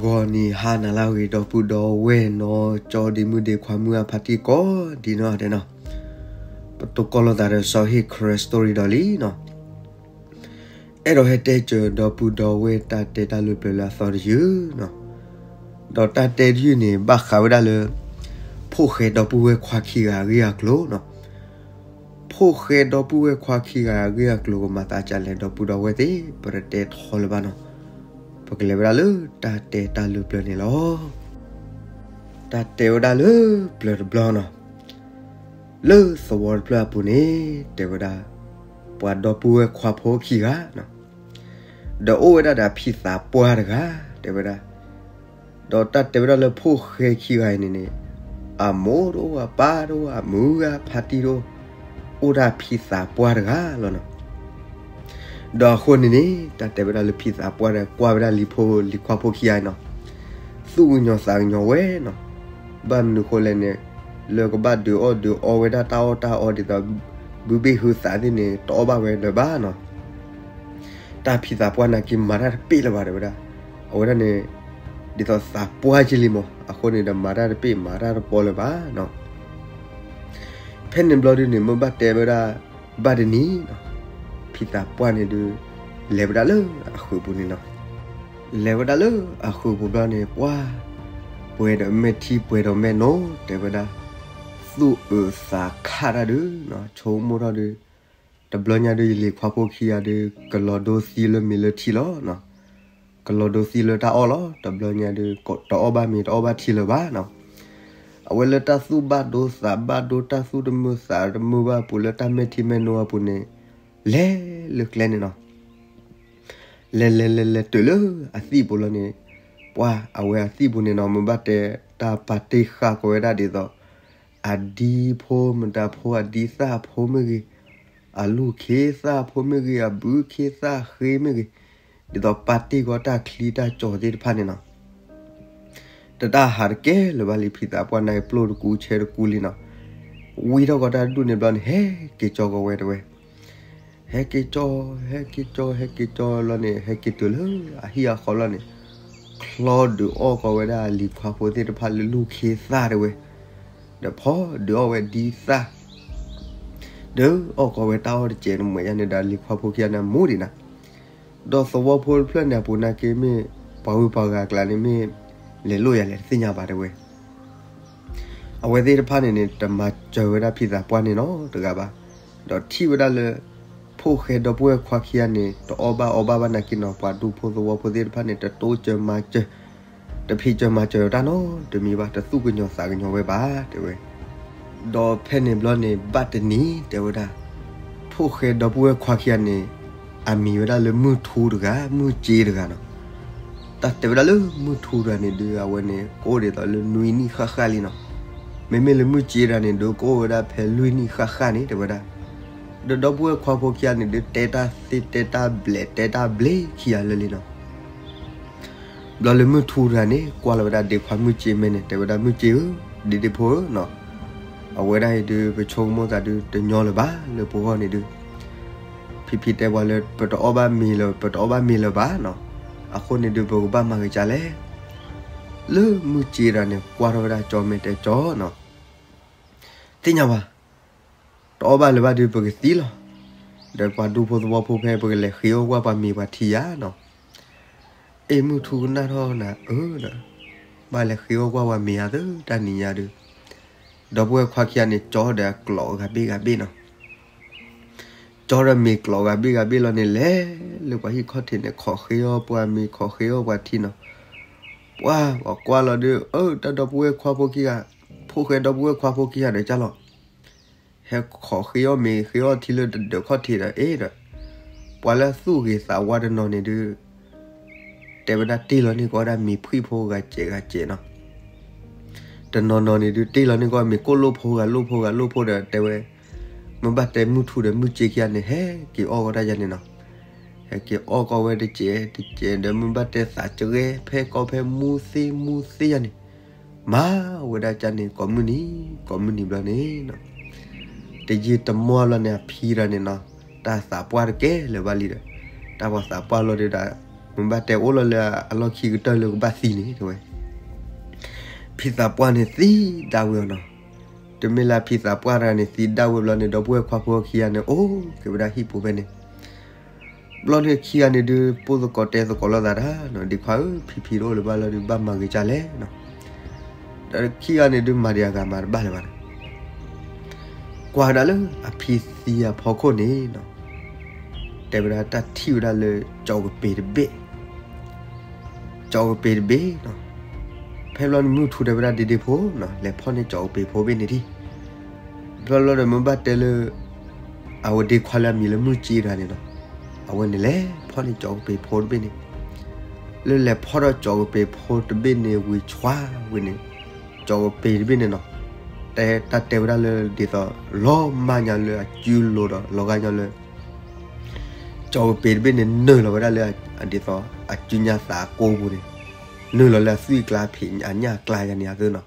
ဂီၤနံၤဟါနၤလၢအဂ့ၤ ဒီပုၢ်ဒီဝဲၢ်နီၢ်ကၠီဒ့မုၣ်ဒ့ခွါ မုၢ်အါဖါတံၢ်ကိးဒံးနီၢ်ဒဲးနီၢ်, ပတိၢ်ကီၢ်လိာ်သးဒီးစီၤဟ့ၣ် Karen Story ဒီးလံနီၢ်. အဲၣ်ဒိးဟဲတဲစၢၤဒီပုၢ်ဒီဝဲၢ်တၢ်တဲတၢ်လၢပျၢၤလၢအသီတယုၢ်နီၢ်, ဒီးတၢ်တဲတယုၢ်န့ၣ် ဘၣ်ဃးဝဲဒၣ်လၢ ဖိၣ်ဃဲဒီပုၢ်ဝဲၢ်ခွါခံဂၤအဂ့ၢ်အကျိၤနီၢ်. ဖိၣ်ဃဲဒီပုၢ်ဝဲၢ်ခွါခံဂၤအဂ့ၢ်အကျိၤ ကမၤသးဒ်လဲၣ် ဒီပုၢ်ဒီဝဲၢ်သ့ၣ် ပတတဲထီလၢၤဘၣ်နီၢ်. ပကလဲၤဝဲဒၣ်လၢတၢ်တဲတၢ်လၢပျၢၤန့ၣ်လီၤ. တၢ်တဲဝဲဒၣ်လၢပျၢၤတဘျီနီၢ်, လၢသဝီတဖျၢၣ်အပူၤန့ၣ် တဲဝဲဒၣ် ပှၤဒီပုၢ်ဝဲၢ်ခွါဖိခံဂၤနီၢ်, ဒီးအိၣ်ဝဲဒၣ်ဒီးအဖံသးပှၢ်တဂၤ တဲဝဲဒၣ်. ဒီးတၢ်တဲဝဲဒၣ်လၢဖိၣ်ဃဲခံဂၤအံၤန့ၣ်န့ၣ် အမိၢ်တအိၣ် အပၢ်တအိၣ် အမုၢ်ဂၤဖါတံၢ်တအိၣ်, အိၣ်ဒၣ်ဖံသးပှၢ်တဂၤလီၤနီၢ်. ဒီးအဃိန့ၣ်န့ၣ် တၢ်တဲဝဲဒၣ်လၢဖံသးပှၢ်ဒီး ကွၢ်ဝဲဒၣ်လံၤဖိလံၤခွါဖိခံဂၤအံၤနီၢ်, သူၣ်ကညီၤသးကညီၤဝဲနီၢ်. ဘၣ်မနုၤဃိလဲၣ်န့ၣ် လၢကဘၣ်ဒုးအီၣ်ဒုးအီဝဲဒၣ်တၢ်အီၣ်တၢ်အီဒ်သိး ဘုဘ့ၣ်ဟုသးသ့ၣ်န့ၣ် တအီၣ်ဘၣ်ဝဲလၢၤဘၣ်နီၢ်. တၢ်ဖံသးပှၢ်နာ်က့မၤတၢ်တပ့ၢ်လၢၤဘၣ် တဲဝဲဒၣ်. အဝဲဒၣ်န့ၣ် ဒ်သိးသးပှၢ်က့လံမး အဃိန့ၣ်ဒီး မၤတၢ်တပ့ၢ်မၤတၢ်တပီလၢၤဘၣ်နီၢ်. ဖဲန့ၣ်ဘျီဒုန့ၣ် မ့ၢ်ဘၣ်တဲဝဲဒၣ် ဘၣ်တနံၤနီၢ်, ဖံသးပှၢ်န့ၣ်ဒု လဲၤဝဲဒၣ်လၢအဃုာ်ပူၤန့ၣ်နီၢ်. လဲၤဝဲဒၣ်လၢအဃုာ်ပူၤဘျီန့ၣ် ပှၤ ပှဲၤဒီးမဲာ်ထံပှဲၤဒီးမဲာ်နိ တဲဝဲဒၣ်. သူၣ်အုးသးခးတၢ်ဒုနီၢ်, ဆိကမိၣ်ထီၣ်ဒု တဘျီညါဒု ယလံၤခွါဖိခံဂၤဒု ကလီၤဒိသံလၢမ့ၤလၢထံလီၤနီၢ်. ကလီၤဒိသံလၢတၢ်အီၣ်လီၤ. တဘျီညါဒု တအီၣ်ဘၣ်မ့ၤတအီၣ်ဘၣ်ထံလၢၤဘၣ်နီၢ်. အဝဲလၢတၢ်သူၣ်ဘၣ်ဒိသးဘၣ်ဒိ တၢ်သူၣ်တမုာ်သးတမုာ်ဘၣ်အပူၤ လၢတၢ်မဲာ်ထံမဲာ်နိအပူၤန့ၣ် လဲၤလၢကျဲန့ၣ်နီၢ်. လဲၤလဲၤလဲၤလဲၤတုၤလၢအသံၣ်ပူၤလီၤန့ၣ် ပှၤ အဝဲအသံၣ်ပူၤန့ၣ်နီၢ် မ့ၢ်ဘၣ်တဲတၢ်ပာ်တ့ၢ်ဃာ်ကီးဝဲဒၣ်ဒ်သိး အဒံဖိမတၤဖိ အဒံသၣ်ဖိမ့ၢ်ဂ့ၤ, အလူၢ်ခ့သၣ်ဖိမ့ၢ်ဂ့ၤ, အဘုခ့သၣ်ဃ့မ့ၢ်ဂ့ၤ, ဒ်သိးပာ်တ့ၢ်ကီးတၢ်ချံတၢ်ကၠီသ့ၣ်တဖၣ်န့ၣ်နီၢ်. တတၢ်ဟးတကဲလၢၤဘၣ်လံ ဖံသးပှၢ်နာ်က့ပျိၢ်တကူဆဲတကူလံနီၢ်. ဝံထီၣ်ကီးတၢ်ဒူၣ်န့ၣ်ဘျီန့ၣ် ဟဲက့ၤကၠီကီးဝဲတဲဝဲ. ဟဲက့ၤကၠီ, ဟဲက့ၤကၠီ, ဟဲက့ၤကၠီလီၤန့ၣ် ဟဲက့ၤတုၤလၢအဟံၣ်အဃီလီၤန့ၣ် ချီဒုးအီၣ်ကီးဝဲဒၣ်လံၤခွါဖိသ့ၣ်တဖၣ်လၢလူၢ်ခ့သၣ်တဲဝဲ, ဒီးဖီဒုးအီၣ်ဝဲဒံသၣ်, ဒုးအီၣ်ကီးဝဲတၢ်အီၣ်တစဲးတမှဲာ်ယါန့ၣ်ဒီး လံၤခွါဖိခံဂၤန့ၣ်မူဒံးနၤ. ဒီးသဝီဖိတဖျၢၣ်န့ၣ်အပူၤနာ်က့မ့ၢ် ပှၤဂုၤပှၤဂၤအကျါန့ၣ်မ့ၢ် လဲၤလိာ်ယၤလဲၣ်တသ့ၣ်ညါဘၣ်တဲဝဲ. အဝဲသ့ၣ်တဖၣ်န့ၣ်န့ၣ် တမၤစၢၤဝဲဒၣ်ဖံသးပှၢ်န့ၣ်နီတဂၤဘၣ်. ဒီးထံၣ်ဝဲဒၣ်လၢ ဖိၣ်ဃဲဒီပုၢ်ဝဲၢ်ခွါခံဂၤန့ၣ် တအီၣ်ဘၣ်အီဘၣ်ဘၣ်နာ်က့နီၤ ပှၤဒူဖိသဝီဖိသ့ၣ်တဖၣ်န့ၣ် တတိစၢၤမၤစၢၤ, တဖံးစၢၤမၤစၢၤတၢ်နီတမံၤဘၣ်, တသူၣ်ကညီၤသးကညီၤဝဲဘၣ်တဲဝဲ. ဒီးဖဲန့ၣ်ဘျီန့ၣ် ဘၣ်တနံၤတဲဝဲဒၣ် ဖိၣ်ဃဲဒီပုၢ်ဝဲၢ်ခွါခံဂၤန့ၣ် အမံၤဝဲဒၣ်လၢမုၢ်ထူတဂၤ မုၢ်စ့တဂၤနီၤ. တၢ်တဲဝဲဒၣ်လၢမုၢ်ထူတဂၤန့ၣ်ဒုး အဝဲန့ၣ် ကအိၣ်ဒ်သိးလၢနွံနံၣ်ဃၣ်ဃၣ်လံနီၤ. မ့မ့ၢ်လၢမုၢ်စ့တဂၤန့ၣ်ဒုး ကအိၣ်ဝဲဒၣ်ဖဲလွံၢ်နံၣ်ဃၣ်ဃၣ်န့ၣ်တဲဝဲဒၣ်. ဒီးဒီပုၢ်ဝဲၢ်ခွါဖိခံဂၤန့ၣ်ဒုး တဲတၢ်သ့တဲတၢ်ဘျဲးတဲတၢ်ဘျ့ခံဂၤလၢာ်လံနီၤ. ဘျီလၢမုၢ်ထူတဂၤန့ၣ် ကွၢ်လီၤဝဲဒၣ်ဒ့ခွါမုၢ်စ့မဲန့ၣ် တဲဝဲဒၣ်မုၢ်စ့ဧၢ, ဒ့ဒ့ဖိဧၢနီၤ, အဝဲဒၣ်အံၤဒုး ပဆိကမိၣ်သးဒုးတညီလၢၤဘၣ်လၢပဂီၢ်န့ၣ်ဒုး ဖံဖံတဲပှၤလၢ ပတအီၣ်ဘၣ်မ့ၤလၢၤ ပတအီၣ်ဘၣ်မ့ၤလၢၤဘၣ်နီၤ. အဃိန့ၣ်ဒုး ပကဘၣ်မၤဂ့ၤကလဲၣ်. လၢမုၢ်စ့တဂၤန့ၣ် ကွၢ်ထီၣ်ဝဲဒၣ်ကၠီမဲာ်တဲကၠီနီၤ. သ့ၣ်ညါဘၣ်, တအီၣ်ဘၣ်လၢၤဘၣ်ဒုး ပကသံလီၤ. ဒီးပှၤဒူဖိသဝီဖိဖဲ ပကလဲၤဃ့အီၣ်ကွၢ်ပှၤမ့ၤပှၤထံယါနီၤ. အ့ၣ်မုၢ်ထူကနၣ်ထီၣ်နၤအၢဒီး ဘၣ်လဲၤဃ့အီၣ်ကွၢ်ပှၤမ့ၤဧါသၢတၢ်နံၤညါဒုး. ဒီပုၢ်ဝဲၢ်ခွါခံဂၤန့ၣ် ကၠီဒီးအကျိးဂၤဘ့ၣ်ဂၤဘ့ၣ်နီၤ. ကၠီဒီးမ့ၤကျိးဂၤဘ့ၣ်ဂၤဘ့ၣ်လီၤန့ၣ် လဲၤလၢပှၤဟံၣ်ခီၣ်ထံးန့ၣ် ခိးဃ့အီၣ်ပှၤမ့ၤ ခိးဃ့အီၣ်ပှၤထံနီၤ. ပှၤ ပှၤကွၢ်လီၤဒုး အၢ တၢ်ဒီပုၢ်ဝဲၢ်ခွါဖိခံဂၤ, ဖိၣ်ဃဲဒီပုၢ်ဝဲၢ်ခွါဖိခံဂၤဒီးကၢ်လီၤ. ဟဲခိးဃ့အီၣ်မ့ၤ ဃ့အီၣ်ထံလၢတဒၢးခီၣ်ထံးဒီး အ့ၣ်ဒီး ပှၤလၢသူၣ်ဂ့ၤသးဝါတနီၤန့ၣ်ဒုး တဲဝဲဒၣ်တ့ၢ်လီၤန့ၢ်ကီးဝဲဒၣ်မ့ၤဖှံၣ်ဖိဂၤစဲးဂၤစဲးနီၤ. တနီၤနီၤန့ၣ်ဒုး တ့ၢ်လီၤန့ၢ်ကီးမ့ၤကိၣ်လိၣ်ဖိဂၤလိၣ်ဖိဂၤလိၣ်ဖိဒီးတဲဝဲ, မ့ၢ်ဘၣ်တဲမုၢ်ထူဒီးမုၢ်စ့ခံဂၤန့ၣ် ဟဲက့ၤအီၣ်ကီးတၢ်ယါန့ၣ်နီၤ. ဟဲက့ၤအီၣ်ကီးဝဲတစဲးတစဲးဒီး မ့ၢ်ဘၣ်တဲသးကရဲ ဖဲကီၢ်ဖဲမူသ့မူသ့ယါန့ၣ် မၤဝဲဒၣ်ကၢ်န့ၣ် ကိးမုၢ်နံၤ ကိးမုၢ်နံၤဘျီန့ၣ်နီၤ. တယံာ်တမီၢ်ဘျီန့ၣ် အဖံတဂၤန့ၣ်နီၤ တၢ်သးပှၢ်တကဲလၢၤဘၣ်လံဒီး တၢ်ပှၤသးပှၢ်လီၤဒုးဒီး မ့ၢ်ဘၣ်တဲအိၣ်လီၤလၢအလီၢ်ခံကတၢၢ်လၢကဘၣ်သံန့ၣ် တဲဝဲ. ဖံသးပှၢ်န့ၣ်သံဒၣ်ဝဲအီၤနီၤ. တမ့ၢ်လၢဖံသးပှၢ်တဂၤန့ၣ်သံဒၣ်ဝဲဘျီန့ၣ် ဒီပုၢ်ဝဲၢ်ခွါဖိခံဂၤန့ၣ် အိၣ်က့ၤဝဲဒၣ်ဟံၣ်ပူၤဖဲန့ၣ်. ဘျီန့ၣ်ခံဂၤန့ၣ်ဒုး ပိၢ်သကိးတဲသကိးလိာ်သးတၢ်နီၤ, ဒ့ခွါဧၢ, ဖံဖံတအိၣ်လၢၤဘၣ်လီၤဒုး ဘၣ်မၤဂ့ၤကၢ်လဲၣ်နီၤ. ဒီးခံဂၤန့ၣ်ဒုး မၤဒံးအဂၤမၤတဘၣ်လၢၤဘၣ်နီၤ. ကွၢ်ဝဲဒၣ်လၢအဖံသံအဖီခိၣ်န့ၣ်နီၤ, တဲဝဲဒၣ်တၢ်ထံၣ်ဝဲဒၣ်လၢကၠီကပ့ၤတဘ့ၣ် ကၠီကပ့ၤတဘ့ၣ်နီၤ. ဖဲဘျီန့ၣ်မုၢ်ထူတဲဝဲဒၣ် ဒ့ဒ့ဖိနီၤ, လဲၤဖီၣ်န့ၢ်ကၠီကပ့ၤဖိဘ့ၣ်န့ၣ်ထံၣ်. ဘျီဘျီဒီးမ့ၢ်ဘၣ်တဲလၢ အဝဲဒ့ခွါလၢအမံၤလၢမုၢ်ကၠံတဂၤန့ၣ်နီၤ, အဝဲန့ၣ်လဲၤဖီၣ်န့ၢ်ကၠီကပ့ၤဖိတဘ့ၣ်န့ၣ်. လၢလဲၤဖီၣ်ထီၣ်ကၠီကပ့ၤဖိတဘ့ၣ်န့ၣ်ဝံၤ ဆွါဝဲန့ၣ်, ကၠီကပ့ၤတဘ့ၣ်န့ၣ်နီၤ, တၢ်တဲဝဲဒၣ်လၢဒ်သိး လီၤမၢ်ညီလၢအစုလိၤဒီး လီၤဂာ်ညီလၢ ကၠီကပ့ၤတဘ့ၣ်န့ၣ် နုာ်လီၤဝဲဒၣ်လၢ ဒ်သိး အစုညါသးကိပူၤန့ၣ်, နုာ်လီၤလၢအသွံၣ်ကျါဖံးအညၣ်ကျါယၤန့ၣ်အသိးနီၤ.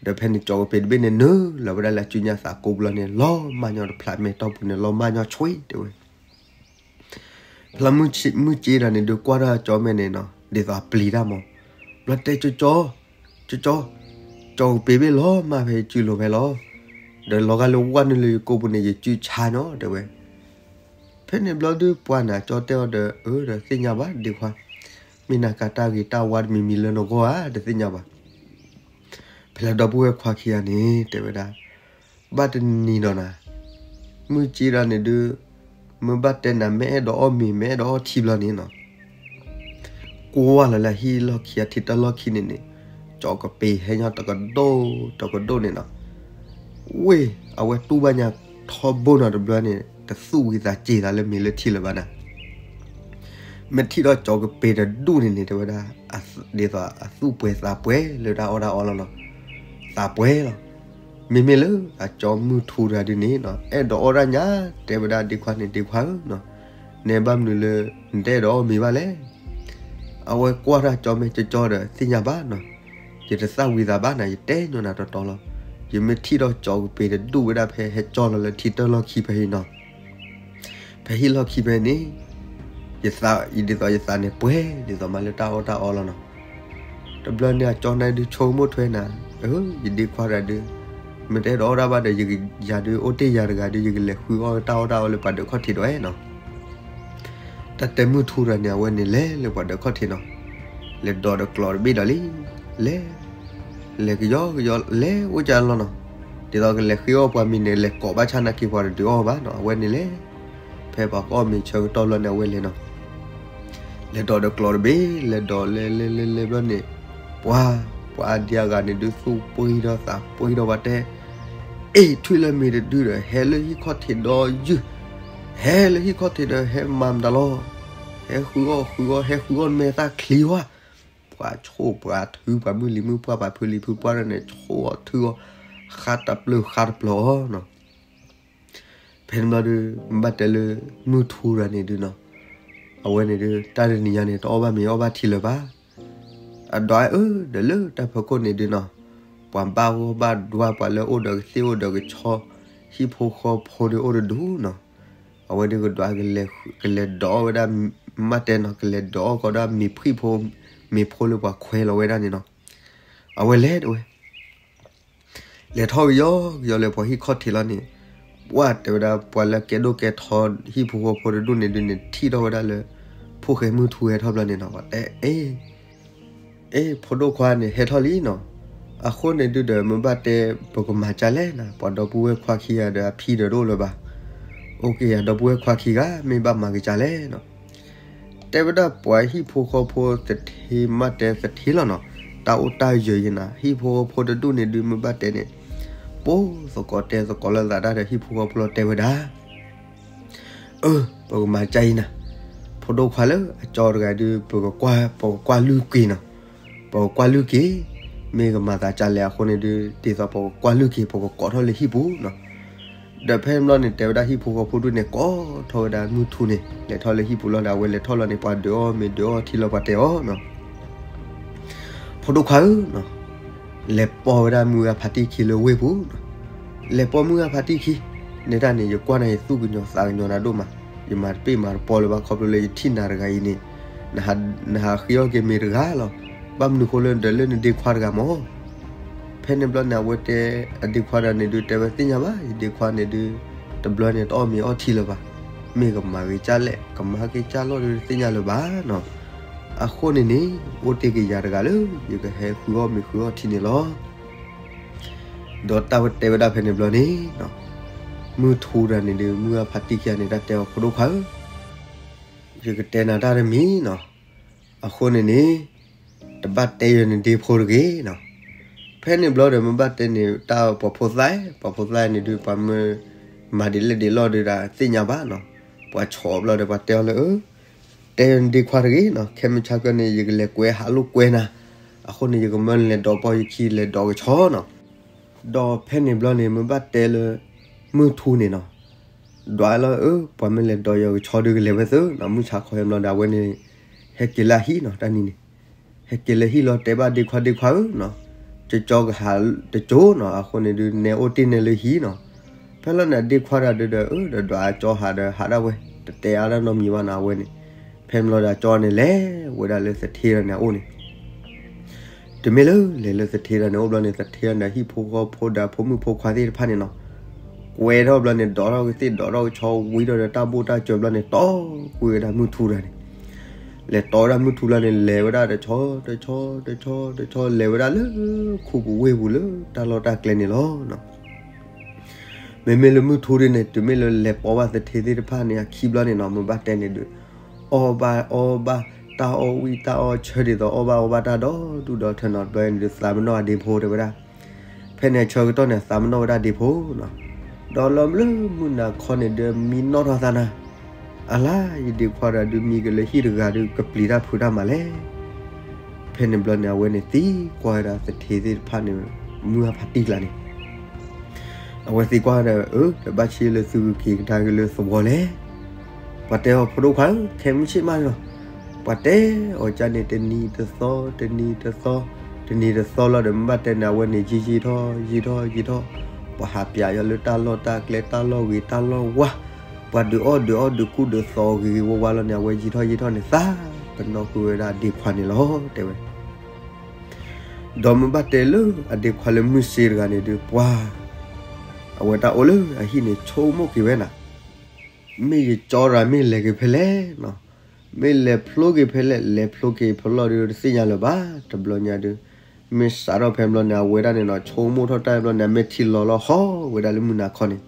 ဒီးဖဲန့ၣ်ကၠီကပ့ၤတဘ့ၣ်န့ၣ် နုာ်လီၤဝဲဒၣ်လၢအစုညါသးကိပူၤလီၤန့ၣ် လီၤမၢ်ညီတဖျးမဲာ်တီၢ်ပူၤန့ၣ် လီၤမၢ်ညီဆွံတဲဝဲ. ဖဲလၢမုၢ်ကၠံတဂၤန့ၣ်ဒုးကွၢ်ထီၣ်ကၠီမဲာ်န့ၣ်နီၤ, ဒ်သိးအပျံၤတၢ်မး, ဘျီတဲ ကၠီကၠီ, ကၠီကၠီ, ကၠီကပ့ၤဘ့ၣ်လီၤမၢ်ဖဲယစုလိၤဖဲလီၤ. ဒီးလီၤဂာ်လၢဝဲနုာ်လၢယကိပူၤန့ၣ် ယစုဆါနီၤတဲဝဲ. ဖဲန့ၣ်ဘျီဒုးပှၤန့ၣ် ကၠီတဲအီၤဒီး အၢဒီးသ့ၣ်ညါဘၣ်ဒ့ခွါ, မ့ၢ်နၤကးတၢ်ဂ့ၤတၢ်ဝါတမံၤမံၤလၢနဂီၢ်ဧါ တသ့ၣ်ညါဘၣ်. ဖဲလၢဒီပုၢ်ဝဲၢ်ခွါခံဂၤန့ၣ် တဲဝဲဒၣ်, ဘၣ်တနံၤဒီးနၤ, မုၢ်ကၠံတဂၤန့ၣ်ဒုး, မ့ၢ်ဘၣ်တဲနၤ မ့ၢ်အဲၣ်ဒိးအီၣ်မ့ၤ မ့ၢ်အဲၣ်ဒိးအီၣ်ထံဘျီန့ၣ်နီၤ, ကွၢ်လီၤလၢဟံၣ်လီၢ်ခံ အထံတၢ်လီၢ်ခံန့ၣ်န့ၣ်, ကၠီကပ့ၤဟဲညီတကဒိၣ်တကဒိၣ်န့ၣ်နီၤ. ဝ့ၢ်အဝဲတူၢ်ဘၣ်ညါထီဘိနီၤတဘျီန့ၣ် တသူၣ်ဝံသးစူၤသးလၢမ့ၤလၢထံလၢၤဘၣ်နၤ. မ့ၢ်ထံၣ်ဒီးကၠီကပ့ၤတဒူၣ်န့ၣ်န့ၣ် တဲဝဲဒၣ်, ဒ်သိးအသူၣ်ပှဲၤသးပှဲၤလၢတၢ်အီၣ်တၢ်အီလီၤနီၤ, သးပှဲၤလီၤ. မ့မ့ၢ်လၢအကၠီမုၢ်ထူတဂၤဒုးန့ၣ်နီၤ အဲၣ်ဒိးအီၣ်ဒၣ်ညါ, တဲဝဲဒၣ်ဒ့ခွါန့ၣ် ဒ့ခွါဧၢနီၤ, နဘၣ်မနုၤလၢ နတအဲၣ်ဒိးအီၣ်မ့ၤဘၣ်လဲၣ်. အဝဲကွၢ်တၢ်ကၠီမဲာ်ကၠီကၠီဒီး သ့ၣ်ညါဘၣ်နီၤ, ယတသၣ်ဝံၤသးဘၣ်နၤ ယတဲညီနၤတီတီလီၤ. ယမ့ၢ်ထံၣ်ဒီးကၠီကပ့ၤတဒူၣ်ဝဲဒၣ်ဖဲဟဲကၠီလီၤလၢထံတၢ်လီၢ်ခံဖဲအံၤနီၤ, ဖဲဟံၣ်လီၢ်ခံဖဲန့ၣ်, ယသး, ဒ်သိးယသးန့ၣ်ပှဲၤ ဒ်သိးမးလၢတၢ်အီၣ်တၢ်အီလီၤနီၤ. တဘျီန့ၣ်အကၠီန့ၣ်ဒုးဆိကမိၣ်ထွဲနၤ, အၢ ယဒ့ခွါတဂၤဒုး, မ့ၢ်တအဲၣ်ဒိးအီၣ်ဒၣ်ဘၣ်ဒီး ယၤဒုးအိၣ်တ့ၢ်ယၤတဂၤဒုး ယကလဲၤဃုအီၣ်တၢ်အီၣ်တၢ်အီလၢပှၤဒၢးခီၣ်ထံးဒီးနီၤ. တၢ်တဲမုၢ်ထူတဂၤန့ၣ် အဝဲန့ၣ်လဲၤလၢပှၤဒၢးခီၣ်ထံးနီၤ, လဲၤဒိးဒီးကျိးတဘ့ၣ်ဒီးလံ, လဲၤ, လဲၤကယီကယီ လဲၤအိၣ်ကၢလီၤနီၤ, ဒ်သိးကလဲၤဃ့အီၣ်ပှၤမ့ၤန့ၣ် လဲၤကိးဘၣ်ဆၣ်နာ်က့ၤပှၤတဒုးအီၣ်ဘၣ်နီၤ, အဝဲန့ၣ်လဲၤ, ဖဲပှၤကအီၣ်မ့ၤဆၢကတီၢ်ဘျီန့ၣ် အဝဲလဲၤနီၤ. လဲၤဒိးဒီးကျိးတဘ့ၣ် လဲၤဒိးလဲၤလဲၤလဲၤလဲၤဘျီန့ၣ်, ပှၤ, ပှၤအါဒံအါဂၤန့ၣ်ဒုးသူၣ်ပှံၤဒီးသးပှံၤဒီးပှၤတဲ, အ့ၣ် ထွံၣ်လၢမ့ၤတဒုဒီး ဟဲလၢဟံၣ်ခီၣ်ထံးဒီးယုၢ်, ဟဲလၢဟံၣ်ခီၣ်ထံးဒီးဟဲမၤမတၤလီၤ, ဟဲဃုအီၣ်ဃုအီၣ် ဟဲဃုအီၣ်မဲာ်သၣ်ချံဝါ, ပှၤဆိၣ်ပှၤထု ပှၤမုၢ်လံၤမုၢ်ပှၢ် ပှၤဖုလံၤဖုပှၢ်န့ၣ် ဆိၣ်အီၣ်ထုအီၣ်, ဃါတပျၢၤဃါတပျၢၤအီၤနီၤ. ဖဲန့ၣ်ဘျီဒုး ဘၣ်တဲလၢ မုၢ်ထူတဂၤန့ၣ်ဒုးနီၤ, အဝဲန့ၣ်ဒုး တၢ်တနံၤညါန့ၣ် တအီၣ်ဘၣ်မ့ၤအီၣ်ဘၣ်ထံလၢၤဘၣ်. အဒွးအၢ ဒီးလၢတၢ်ဖီခိၣ်န့ၣ်ဒုးနီၤ, ပှၤဘၣ်ဂီၢ်ဘၣ်ဒွါ ပှၤလၢအိၣ်ဒီးကသ့ၣ်အိၣ်ဒီးကဆီ ဟံၣ်ဖိဃီဖိဒုးအိၣ်တဒူၣ်နီၤ, အဝဲဒုးကဒွး ကလဲၤဒိးအီၣ်ဝဲဒၣ် မ့ၢ်တဲနီၤ ကလဲၤဒိးအီၣ်ကီးဒၣ်မ့ၤဖှံၣ်ဖိ မ့ၤဖိလၢပှၤခွဲးလီၤဝဲဒၣ်န့ၣ်နီၤ. အဝဲလဲၤတဝဲ လဲၤထီၣ်ကယီကယီလၢပှၤဟံၣ်ခီၣ်ထံးလီၤန့ၣ်, ပှၤတဲဝဲဒၣ် ပှၤလၢကဲဒိၣ်ကဲထီ ဟံၣ်ဖိဃီဖိတဒူၣ်န့ၣ်ဒုးန့ၣ် ထံၣ်ထီၣ်ဝဲဒၣ်လၢ ဖိၣ်ဃဲမုၢ်ထူဟဲထီၣ်ဘျီန့ၣ်နီၤ, ပှၤတဲ အ့ၣ် အ့ၣ် ဖိဒိၣ်ခွါန့ၣ်ဟဲထီၣ်လံနီၤ, အဃိန့ၣ်ဒုးဒီး မ့ၢ်ဘၣ်တဲ ပကမၤကၢ်လဲၣ်နၤ, ပှၤဒီပုၢ်ဝဲၢ်ခွါခံဂၤဒီးအဖံဒီးတအိၣ်လၢၤဘၣ်. အိၣ်က့ၤယၤ ဒီပုၢ်ဝဲၢ်ခွါခံဂၤ မ့ၢ်ဘၣ်မၤကစၢ်လဲၣ်နီၤ. တဲဝဲဒၣ်ပှၤဟံၣ်ဖိဃီဖိသထ့ မးတဲသထ့လီၤနီၤ, တၢ်အိၣ်တၢ်ယၢၤယနၤ ဟံၣ်ဖိဃီဖိတဒူၣ်န့ၣ်ဒုး မ့ၢ်ဘၣ်တဲန့ၣ်, ပိၢ်သကိးတဲသကိးလၢသးတၢ်ဒီးဟံၣ်ဖိဃီဖိလီၤ တဲဝဲဒၣ် အၢ ပကမၤကၢ်အံၤနၤ, ဖိဒိၣ်ခွါလၢအကၠီတဂၤဒုး ပကကွၢ်, ပကကွၢ်လုၢ်က့ၤနီၤ, ပကကွၢ်လုၢ်က့ၤ, မ့ၢ်ကမၤသးကၢ်လဲၣ်အဃိန့ၣ်ဒုး ဒ်သိးပကကွၢ်လုၢ်က့ၤ ပကကိးထီၣ်လၢဟံၣ်ပူၤနီၤ. ဒီးဖဲန့ၣ်ဘျီန့ၣ် တဲဝဲဒၣ်ဟံၣ်ဖိဃီဖိဒူၣ်န့ၣ် ကိးထီၣ်ဝဲဒၣ်မုၢ်ထူန့ၣ် လဲၤထီၣ်လၢဟံၣ်ပူၤလီၤဒီး အဝဲလဲၤထီၣ်လီၤန့ၣ် ပှၤဒုးအီၣ်မ့ၤဒုးအီထံလီၤ ပှၤတဲအီၤနီၤ ဖိဒိၣ်ခွါဧၢ, လဲၤပိာ်ဝဲဒၣ်မုၢ်ဂၤဖးတံၢ်ခံလၢဝ့ၢ်ပူၤနီၤ. လဲၤပိာ်မုၢ်ဂၤဖးတံၢ်ခံ, နဲဒၣ်န့ၣ် ယကွၢ်နၤယသူၣ်ကညီၤသးကညီၤနၤဒိၣ်မး, ယမၤတပ့ၢ်မၤတပီလၢၤဘၣ် ခီဖျိလၢယထံၣ်နၤတဂၤအံၤန့ၣ်, နဟးဃ့အီၣ်က့ၤမ့ၤတဂၤလီၤ. ဘၣ်မနုၤဃိလၢဒီးလၢနဒ့ခွါတဂၤမၢ်. ဖဲန့ၣ်ဘျီန့ၣ် အဝဲတဲ အဒ့ခွါတဂၤန့ၣ်ဒုး တဲဝဲသ့ၣ်ညါဘၣ်, ယဒ့ခွါန့ၣ်ဒုး တဘျီန့ၣ် တအီၣ်မ့ၤအီထံလၢၤဘၣ်, မ့ၢ်ကမၤဂ့ၤကၢ်လဲၣ် ကမၤဟဲက့ၤကၢ်လီၢ်ဒုး တသ့ၣ်ညါလၢၤဘၣ်နီၤ. အဃိန့ၣ်န့ၣ် အိၣ်တ့ၢ်က့ၤယၤတဂၤလၢ ယကဟဲဃုအီၣ်မ့ၤဃုအီထံန့ၣ်လီၤ. ဒီးတၢ်ဝဲတဲဝဲဒၣ်ဖဲန့ၣ်ဘျီန့ၣ် မုၢ်ထူတဂၤန့ၣ်ဒုး မုၢ်အဖးတံၢ်ခံဂၤန့ၣ် တၢ်တဲအီၤ ဖိဒိၣ်ခွါဧၢ, ယကတဲနၤတၢ်တမံၤနီၤ. အဃိန့ၣ်န့ၣ် တဘၣ်တဲယၤနဒ့ဖိတဂ့ၤနီၤ. ဖဲန့ၣ်ဘျီဒီး မ့ၢ်ဘၣ်တဲန့ၣ် တၢ်ပှၤဖိသၣ်, ပှၤဖိသၣ်န့ၣ်ဒုး ပှၤမၢမၤဒ်လဲၣ်ဒ်လဲၣ်ဒုး တသ့ၣ်ညါဘၣ်နီၤ. ပှၤဆီးဘျီဒီး ပှၤတဲအီၤလၢ အၢ တဲယၤနဒ့ခွါတဂ့ၤနီၤ, ခဲမုၢ်ဆါကန့ၣ် ယကလဲၤကွဲးဟးလိာ်ကွဲနၤ, အဃိန့ၣ် ယကမၢလဲၤဒိးပီၢ်ယခံ လဲၤဒိးကဆီနီၤ. ဒီးဖဲန့ၣ်ဘျီန့ၣ် မ့ၢ်ဘၣ်တဲလၢ မုၢ်ထူန့ၣ်နီၤ, ဒွးလီၤ အၢ ပှၤမ့ၢ်လဲၤဒိးယၤကဆီဒုး ကလဲၤဝဲသ့နီၤ. မုၢ်ဆါခီဟဲဘျီဒီး အဝဲန့ၣ် ဟဲက့ၤလၢဟံၣ်နီၤ. တၢ်နံၤန့ၣ် ဟဲက့ၤလၢဟံၣ်လီၤ တဲဘၣ်ဒ့ခွါ ဒ့ခွါဧၢနီၤ, ကကၠီကဟးတကၠိနီၤ, အဃိန့ၣ်ဒုး နဲအိၣ်တ့ၢ်နဲလၢဟံၣ်နီၤ. ဖဲလီၤန့ၣ် အဒ့ခွါတဂၤဒုးဒီး အၢ ဒီးဒွးအကၠီဟးဒီး ဟးဒၣ်ဝဲ တတဲအါဒၣ်နီတမံၤဘၣ်နီၤ အဝဲန့ၣ်. ဖဲန့ၣ်ဘျီဒီး အကၠီန့ၣ်လဲၤဝဲဒၣ်လၢသထ့တဂၤန့ၣ်အအိၣ်န့ၣ် တုၤမ့ၢ်လၢလဲၤလၢသထ့တဂၤန့ၣ် အိၣ်ဘျီန့ၣ် သထ့တဂၤန့ၣ် ဟံၣ်ဖိဃီဖိဒီးဖိမုၣ်ဖိခွါသ့ၣ်တဖၣ်န့ၣ်နီၤ, ကွဲးထီၣ်ဘျီန့ၣ် ဒိးထီၣ်ကသ့ၣ် ဒိးထီၣ်ကဆီ ဝံထီၣ်ဒီးတၢ်ဘိၣ်တၢ်စၢၤဘျီန့ၣ် တီၢ်ကွံာ်ဝဲဒၣ်မုၢ်ထူတဂၤန့ၣ်, လဲၤတီၢ်ဝဲဒၣ်မုၢ်ထူဘျီန့ၣ် လဲၤဝဲဒၣ်တဆီ တဆီ တဆီ တဆီ လဲၤဝဲဒၣ်လၢခူပူၤဝ့ၢ်ပူၤလၢတၢ်လီၢ်တၢ်ကျဲန့ၣ်လီၤ. မ့မ့ၢ်လၢမုၢ်ထူဒ်န့ၣ် တုၤမ့ၢ်လၢလဲၤပိာ်ဘၣ်သထ့သ့ၣ်တဖၣ်န့ၣ် အခံဘျီန့ၣ်နီၤ မ့ၢ်ဘၣ်တဲန့ၣ်ဒုး အီၣ်ဘၣ်အီဘၣ် တၢ်အီၣ်ဝံၣ်တၢ်အီၣ်ဆၢဒ်သိး အီၣ်ဘၣ်အီဘၣ်တၢ်ဒီဒူၣ်ဒီထၢနီၤ. တဘျီန့ၣ်ဒုး သးပ့ၤနီၣ်အဒ့ဖိတဲဝဲဒၣ်, ဖဲန့ၣ်အဆၢကတီၢ်န့ၣ် သးပ့ၤနီၣ်ဝဲဒၣ်ဒ့ဖိနီၤ. ဒီးလီၤမုၢ်လၢမုၢ်နၤခီန့ၣ်ဒုး မံနီၣ်ထီၣ်သးနၤ, အလါ ယဒ့ခွါတဂၤဒုးမံက့ၤလၢဟံၣ်တဂၤဒုး ကပျံၤတၢ်ဖုးတၢ်မၤလဲၣ်. ဖဲန့ၣ်ဘျီန့ၣ် အဝဲန့ၣ်သံကွၢ်ဝဲဒၣ်သထ့သ့ၣ်တဖၣ်န့ၣ် မုၢ်အဖးတံၢ်ကျါန့ၣ် အဝဲသံကွၢ်ဒီး အၢ ဒီးဘၣ်ဆ့လၢသုကက့ၤကဒါက့ၤလၢသဝီလဲၣ်. ပှၤတဲအီၤ ဖိဒိၣ်ခွါဧၢ ခဲမုၢ်ဆ့ၣ်မးန့ၣ်လီၤ. ပှၤတဲအီၤကန့ၣ် တနံၤတသီ တနံၤတသီ တနံၤတသီလီၤဒီး မ့ၢ်ဘၣ်တဲန့ၣ် အဝဲန့ၣ် ယံာ်ယံာ်ထီၣ် ယံာ်ထီၣ် ယံာ်ထီၣ်, ပှၤဟးပျးယီၤလၢတၢ်လီၢ်တၢ်ကျဲ တၢ်လီၢ်ဂ့ၤ တၢ်လီၢ်ဝါ, ပှၤဒုးအီၣ်ဒုးအီဒုးကူဒုးသိးဂ့ၤဂ့ၤဝါဝါလီၤန့ၣ် အဝဲယံာ်ထီၣ်ယံာ်ထီၣ်န့ၣ် သးပ့ၤနီၣ်ကွံာ်ဝဲဒၣ်အဒ့ခွါန့ၣ်လီၤ တဲဝဲ. ဒီးမ့ၢ်ဘၣ်တဲလၢအဒ့ခွါလၢမုၢ်စ့တဂၤန့ၣ်ဒုး ပှၤ အဝဲတၢ်အိၣ်လၢအဟံၣ်န့ၣ် ဆိကမိၣ်က့ၤဝဲနၤ, မ့ၢ်ယကၠီတဂၤမ့ၢ်လဲၤက့ၤဖဲလဲၣ်နီၤ, မ့ၢ်လဲၤဖျိက့ၤဖဲလဲၣ် လဲၤဖျိက့ၤဖဲလဲၣ်ဒီး တသ့ၣ်ညါလၢၤဘၣ်. တဘျီညါဒုး မ့ၢ်စးထီၣ်ဖဲဘျီန့ၣ် အဝဲဒၣ်န့ၣ်နီၤ ဆိကမိၣ်ထီၣ်တၢ်ဘျီန့ၣ် အမဲာ်ထံလီၤလီၤဟီၣ်ဝဲဒၣ်လၢမုၢ်နၤခီန့ၣ်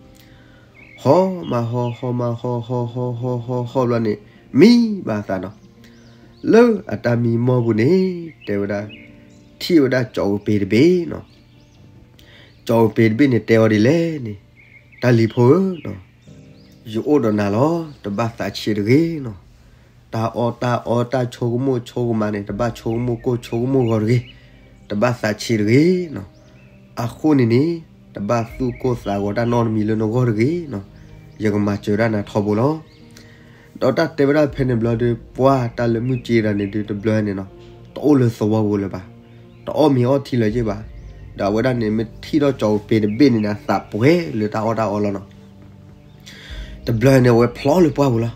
ဟီၣ်မးဟီၣ် ဟီၣ်မးဟီၣ် ဟီၣ်ဟီၣ်ဟီၣ်ဟီၣ်ဟီၣ်ဘျီန့ၣ် မံဘၣ်အသးနီၤ. လၢအတၢ်မံမီၢ်ပူၤန့ၣ် တဲဝဲဒၣ် ထံၣ်ဝဲဒၣ်ကၠီၤကပ့ၤတဘ့ၣ်နီၤ. ကၠီၤကပ့ၤတဘ့ၣ်န့ၣ် တဲအီၤဒ်လဲၣ်န့ၣ်, တၢ်လံၤဖိဧၢ, ယအိၣ်ဒီးနၤလီၤ, တဘၣ်သးဆံးတဂ့ၤနီၤ. တၢ်အီၣ်တၢ်အီတၢ်ဆိကမိၣ်ဆိကမးန့ၣ် တဘၣ်ဆိကမိၣ်ကိၢ်ဆိကမိၣ်ဂီၤတဂ့ၤ, တဘၣ်သးဆံးတဂ့ၤနီၤ. အဃိန့ၣ်န့ၣ် တဘၣ်သူၣ်ကိၢ်သးဂီၤတၢ်နီတမံၤလၢနဂီၢ်တဂ့ၤနီၤ. ယကမၤစၢၤဒၣ်နၤထီဘိလီၤ. ဒီးတၢ်တဲဝဲဒၣ်ဖဲန့ၣ်ဘျီဒီး ပှၤတၢ်လၢမုၢ်စ့တဂၤန့ၣ်ဒုး တဘျီန့ၣ်နီၤ တအိၣ်လၢသဝီပူၤလၢၤဘၣ်, တအီၣ်မ့ၤအီထံလၢၤဘၣ်. ဒီးအဝဲဒၣ်န့ၣ် မ့ၢ်ထံၣ်ထီၣ်ကၠီၤကပ့ၤတဘ့ၣ်န့ၣ်ဒီး သးပှဲၤလၢတၢ်အီၣ်တၢ်အီလီၤနီၤ. တဘျီန့ၣ် အဝဲဖျီလၢပှၢ်ပူၤလီၤ.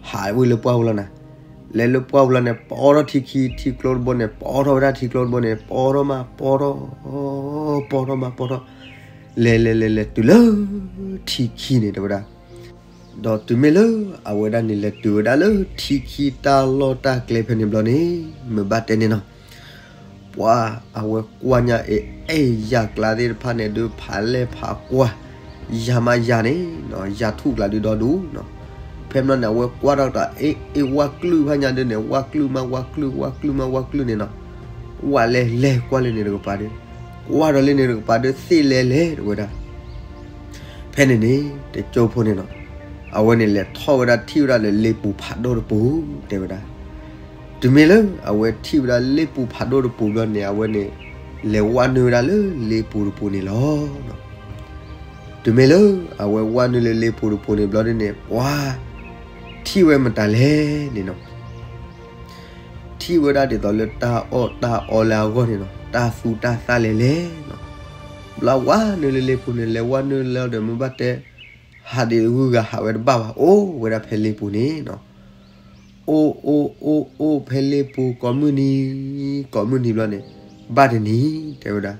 ဟးဝဲလၢပှၢ်ပူၤလီၤနၤ. လဲၤလၢပှၢ်ပူၤလီၤန့ၣ် ပအီထီၣ်ထံခံ ထံကျိတဘိန့ၣ် ပအီထီၣ်ဝဲဒၣ်ထံကျိတဘိန့ၣ် ပအီထီၣ်မး ပအီထီၣ် ပအီထီၣ်မး ပအီထီၣ် လဲၤလဲၤလဲၤလဲၤတုၤလၢထံခံန့ၣ် တဲဝဲဒၣ်. ဒီးတုၤမ့ၢ်လၢအဝဲဒၣ်န့ၣ် လဲၤတုၤဝဲဒၣ်လၢထံခံတၢ်လီၢ်တၢ်ကျဲဖဲန့ၣ်ဘျီန့ၣ် မ့ၢ်ဘၣ်တဲန့ၣ်နီၤ ပှၤအဝဲကွၢ်ညါအံၤ အဲၣ်ယၤကျါသ့ၣ်တဖၣ်န့ၣ်ဒုး ဖးလဲၢ်ဖးကွၢ် ယၤမးယၤန့ၣ် ယၤထူၣ်ကျါဒုးဒီဒူၣ်နီၤ. ဖဲမနီၤန့ၣ် အဝဲကွၢ်ထီၣ်တၢ် အ့ အ့ ဝၣ်ကျုၢ်ဖးညါဒုးန့ၣ် ဝၣ်ကျုၢ်မး ဝၣ်ကျုၢ် ဝၣ်ကျုၢ်မး ဝၣ်ကျုၢ်န့ၣ်နီၤ. ဝၣ်လဲၤလဲၤကွၢ်လၢန့ၣ်တကပၤဒုး ကွၢ်ဒီးလၢန့ၣ်တကပၤဒုး သ့ၣ်လဲၤလဲၤတဝဲဒၣ် ဖဲန့ၣ်န့ၣ် တကၠိဖိန့ၣ်နီၤ အဝဲန့ၣ်လဲၤထီၣ်ဝဲဒၣ်ထံၣ်ဝဲဒၣ်လၢလ့ပူၤဖးဒိၣ်တပူၤ တဲဝဲဒၣ်. တုၤမ့ၢ်လၢအဝဲထံၣ်ဝဲဒၣ်လ့ပူၤဖးဒိၣ်တပူၤဘျီန့ၣ် အဝဲန့ၣ် လဲၤဝၣ်နုာ်ဝဲဒၣ်လၢလ့ပူၤတပူၤန့ၣ်လီၤ. တုၤမ့ၢ်လၢအဝဲဝၣ်နုာ်လၢလ့ပူၤတပူၤန့ၣ်ဘျီဒုးန့ၣ် ပှၤထံၣ်ဝဲမတၤလဲၣ်န့ၣ်နီၤ ထံၣ်ဝဲဒၣ်ဒ်သိးလၢတၢ်အီၣ်တၢ်အီလၢအဂီၢ်န့ၣ်နီၤ တၢ်သူတၢ်သၣ်လဲၤလဲၤနီၤ. ဘျီဝၣ်နုာ်လၢလ့ပူၤန့ၣ် လဲၤဝၣ်နုာ်လၢဒီးမ့ၢ်ဘၣ်တဲ ဟးဒံးဂုၤဂၤဟးဝဲတဘၣ်ဘၣ် အိၣ်ဝဲဒၣ်ဖဲလ့ပူၤန့ၣ်နီၤ. အိၣ်အိၣ်အိၣ်အိၣ်ဖဲလ့ပူၤကိးမုၢ်နံၤ, ကိးမုၢ်နံၤဘျီန့ၣ်, ဘၣ်တနံၤ တဲဝဲဒၣ်,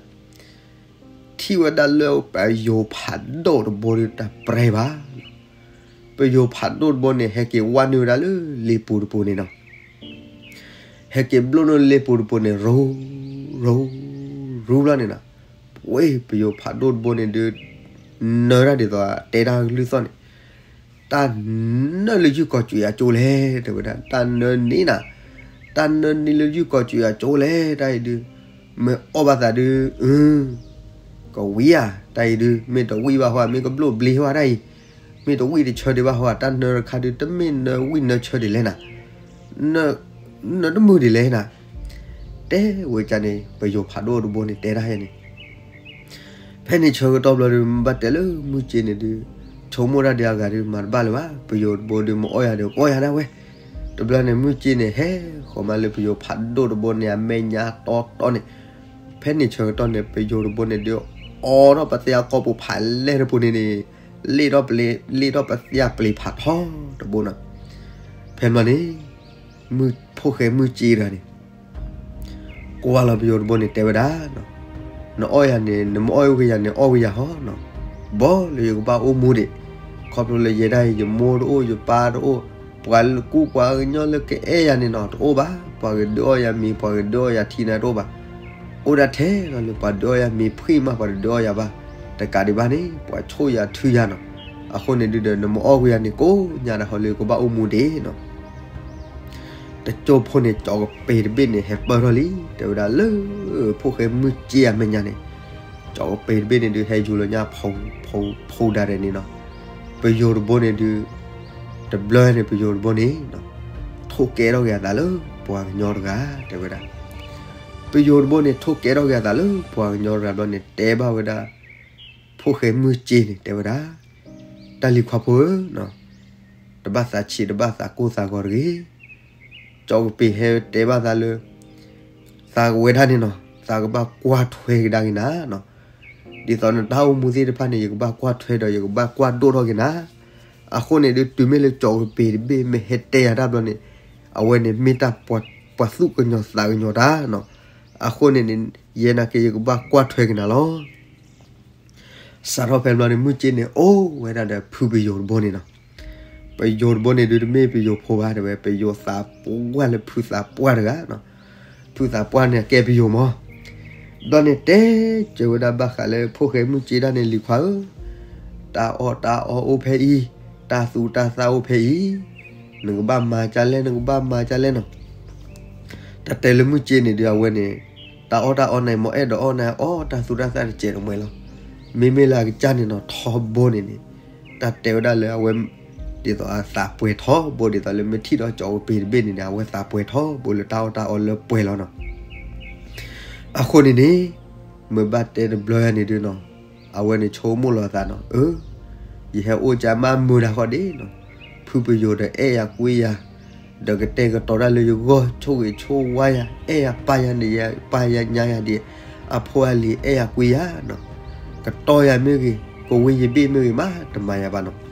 ထံၣ်ဝဲဒၣ်လၢပယိၤဖးဒိၣ်တဘိဒီးတပြဲၤဘၣ်. ပယိၤဖးဒိၣ်တဘိန့ၣ် ဟဲက့ၤဝဲနုာ်ဝဲဒၣ်လၢလ့ပူၤတပူၤန့ၣ်နီၤ. ဟဲက့ၤဘျိၣ်နုာ်လ့ပူၤတပူၤန့ၣ် ရိ ရိ ရိဘျီန့ၣ်နီၤ. ပှ့ၤပယိၤဖးဒိၣ်တဘိန့ၣ်ဒုး နၢတၢ်ဒ်သိးတဲတၢ်ကလုၢ်သီၣ်န့ၣ်, တၢ်နၢလၢယုၢ်ကီၤစူၤယၤကၠိလဲၣ် တဲဝဲဒၣ်, တၢ်နၢန့ၢ်နၤ, တၢ်နၢန့ၢ်လၢယုၢ်ကီၤစူၤယၤကၠိလဲၣ် တၢ်အံၤဒုး, မ့ၢ်အီၣ်ဘၣ်သးဒုး, အ ကဝံၤဧါ, တၢ်အံၤဒုး မ့ၢ်တဝံၣ်ဘၣ်ဟီဧါ, မ့ၢ်ကဘျိၣ်ဘျ့ဟီဧါ တၢ်အံၤ, မ့ၢ်တဝံၣ်တဆၢဒံးဘၣ်ဟီဧါ, တၢ်နၢတခါဒုး တမ့ၢ်နၢဝံၣ်နၢဆၢဒံးလဲၣ်နၤ, နၢတမုာ်ဒံးလဲၣ်နၤ, တဲဝဲကန့ၣ် ပယိၤဖးဒိၣ်တဘိန့ၣ် တဲဒၣ်ယဲန့ၣ် ဖဲန့ၣ်ဆၢကတီၢ်ဘျီဒုး မ့ၢ်ဘၣ်တဲလၢမုၢ်ကၠ့န့ၣ်ဒုး, ဆိကမိၣ်တၢ်ဒုးအဂၤဒုး မၤတဘၣ်လၢၤဘၣ်, ပယိၤတဘိဒုး မ့ၢ်အီၣ်ယၤဒီး ကအီၣ်ယၤဒၣ်ဝဲ, တဘျီန့ၣ် မုၢ်ကၠ့န့ၣ် ဟဲဃီၤမးလၢပယိၤဖးဒိၣ်တဘိန့ၣ် အမဲာ်ညါတီတီန့ၣ်, ဖဲန့ၣ်ဆၢကတီၢ်န့ၣ် ပယိၤတဘိန့ၣ်ဒုး အိးထီၣ်ပသ့ၣ်အကီၢ်ပူၤဖးလဲၢ်တပူၤန့ၣ်န့ၣ်, လ့ၣ်ထီၣ်ပလ့ၣ်, လ့ၣ်ထီၣ်ပသ့ၣ်အပျ့ၤဖးထီတဘိနီၤ. ဖဲန့ၣ်ဘျီန့ၣ် မုၢ်ဖိၣ်ဃဲမုၢ်ကၠ့တဂၤန့ၣ် ကွၢ်လီၤပယိၤတဘိန့ၣ် တဲဝဲဒၣ်, နအီၣ်ယၤန့ၣ် နမ့ၢ်အီၣ်ဝဲယၤန့ၣ် အီၣ်ဝဲယၤဟီနီၤ, ဘီလၢယကဘၣ်အိၣ်မူဒံး, ခီဖျိလၢယဲဒၣ်အံၤ ယမိၢ်တအိၣ် ယပၢ်တအိၣ်, ပှၤကူပှၤကညီလၢကအဲၣ်ယၤန့ၣ်နီၤ တအိၣ်ဘၣ်, ပှၤကဒုးအီၣ်ယၤမ့ၤ ပှၤကဒုးအီၣ်ယၤထံန့ၣ်တအိၣ်ဘၣ်, အိၣ်ဒၣ်ထဲလီၤလၢပှၤဒုးအီၣ်ယၤမ့ၤဖှံမး ပှၤတဒုးအီၣ်ယၤဘၣ်, တကးဒံးဘၣ်န့ၣ် ပှၤဆိၣ်ယၤထုယၤနီၤ, အဃိန့ၣ်ဒုးဒီး နမ့ၢ်အီၣ်ဝဲယၤန့ၣ် ကိးညါဒၣ်ဟီလၢယကဘၣ်အိၣ်မူဒံးနီၤ. တကၠိဖိန့ၣ် ကၠီကပ့ၤတဘ့ၣ်န့ၣ် ဟဲပၢၢ်ထီၣ်လံ, တဲဝဲဒၣ်လၢ ဖိၣ်ဃဲမုၢ်ကၠ့အမဲာ်ညါန့ၣ်, ကၠီကပ့ၤတဘ့ၣ်န့ၣ်ဒုး ဟဲယူၤလီၤညါ ဖိ ဖိ ဖိဒါရဲၣ်န့ၣ်နီၤ, ပယိၤတဘိန့ၣ်ဒုး, တဘျီန့ၣ် ပယိၤတဘိန့ၣ် ထိၣ်ကဲထီၣ်က့ၤအသးလၢပှၤကညီတဂၤ တဲဝဲဒၣ်, ပယိၤတဘိန့ၣ် ထိၣ်ကဲထီၣ်က့ၤအသးလၢပှၤကညီတဂၤဘျီန့ၣ် တဲဘၣ်ဝဲဒၣ် ဖိၣ်ဃဲမုၢ်ကၠ့န့ၣ် တဲဝဲဒၣ်, တၢ်လံၤခွါဖိဧၢ, တဘၣ်သးဆံးတဘၣ်သးကိၢ်သးဂီၤတဂ့ၤ, ကၠီကပ့ၤဟဲတဲဘၣ်သးလၢ သးကဝဲဒၣ်န့ၣ်နီၤ သးကဘၣ်ကွၢ်ထွဲကဒါက့ၤနၤနီၤ, ဒ်သိးနတၢ်အိၣ်မူသ့ၣ်တဖၣ်န့ၣ် ယကဘၣ်ကွၢ်ထွဲဒီး ယကဘၣ်ကွၢ်ဒိၣ်ထီၣ်က့ၤနၤ, အဃိန့ၣ်ဒုး တုၤမ့ၢ်လၢကၠီကပ့ၤတဘ့ၣ် မ့ၢ်ဟဲတဲယၤတၢ်ဘျီန့ၣ်, အဝဲန့ၣ်မ့ၢ်တၢ်ပှၤသူၣ်ကညီၤသးကညီၤတၢ်နီၤ, အဃိန့ၣ်န့ၣ် ယဲနာ်က့ ယကဘၣ်ကွၢ်ထွဲက့ၤနၤလီၤ. စးထီၣ်ဖဲဘျီန့ၣ် မုၢ်ကၠ့န့ၣ် အိၣ်ဝဲဒၣ်ဒီးဖုပယိၤတဘိန့ၣ်နီၤ, ပယိၤတဘိန့ၣ်ဒုး တမ့ၢ်ပယိၤဖိဘၣ်တဲဝဲ, ပယိၤသးပှၢ်လၢဖုသးပှၢ်တဂၤနီၤ, ဖုသးပှၢ်န့ၣ် အကဲပယိၤမး, ဘျီန့ၣ်တဲစၢၤဝဲဒၣ်ဘၣ်ဃးလၢဖိၣ်ဃဲမုၢ်ကၠ့ဒၣ်န့ၣ် လံၤခွါဧၢ, တၢ်အီၣ်တၢ်အီအိၣ်ဖဲအံၤ, တၢ်သူတၢ်သၣ်အိၣ်ဖဲအံၤ, နကဘၣ်မၤဒ်လဲၣ် နကဘၣ်မၤဒ်လဲၣ်နီၤ. တၢ်တဲလၢမုၢ်ကၠ့န့ၣ်ဒုး အဝဲန့ၣ် တၢ်အီၣ်တၢ်အီန့ၣ် မ်အဲၣ်ဒိးအီၣ်န့ၣ် အီၣ်တၢ်သူတၢ်သၣ်တစဲးတမှဲၤလီၤ. မ့မ့ၢ်လၢအကစၢ်န့ၣ်နီၤ ထီဘိန့ၣ်န့ၣ်, တၢ်တဲဝဲဒၣ်လၢအဝဲ ဒ်သိးအသးပှဲၤထီဘိ ဒ်သိးလၢမ့ၢ်ထံၣ်ဒီးကၠီကပ့ၤတဘ့ၣ်န့ၣ်န့ၣ် အဝဲသးပှဲၤထီဘိလၢတၢ်အီၣ်တၢ်အီလၢပှဲၤလီၤနီၤ. အဃိန့ၣ်န့ၣ် မ့ၢ်ဘၣ်တဲတဘျီယၤန့ၣ်ဒုးနီၤ, အဝဲန့ၣ်ဆိကမိၣ်လီၤအသးနီၤ, အၢ ယဟဲအိၣ်ကၢမးမုာ်တၢ်ဃီဒ့နီၤ, ဖုပယိၤဒီးအဲၣ်ယၤကွံယၤ, ဒီးကတဲာ်ကတီၤတၢ်လၢယဂီၢ် ဆိၣ်ဂ့ၤဆိၣ်ဝါယၤ အဲၣ်ယၤပာ်ယၤန့ၣ် ယပာ်ယၤညါယၤဒ် အဖိအလံၤအဲၣ်ယၤကွံယၤနီၤ, ကတီၢ်ယၤမ့ၢ်ဂ့ၤ ကဝ့ယဘ့ၣ်မ့ၢ်ဂ့ၤမး တမၤယၤဘၣ်နီၤ.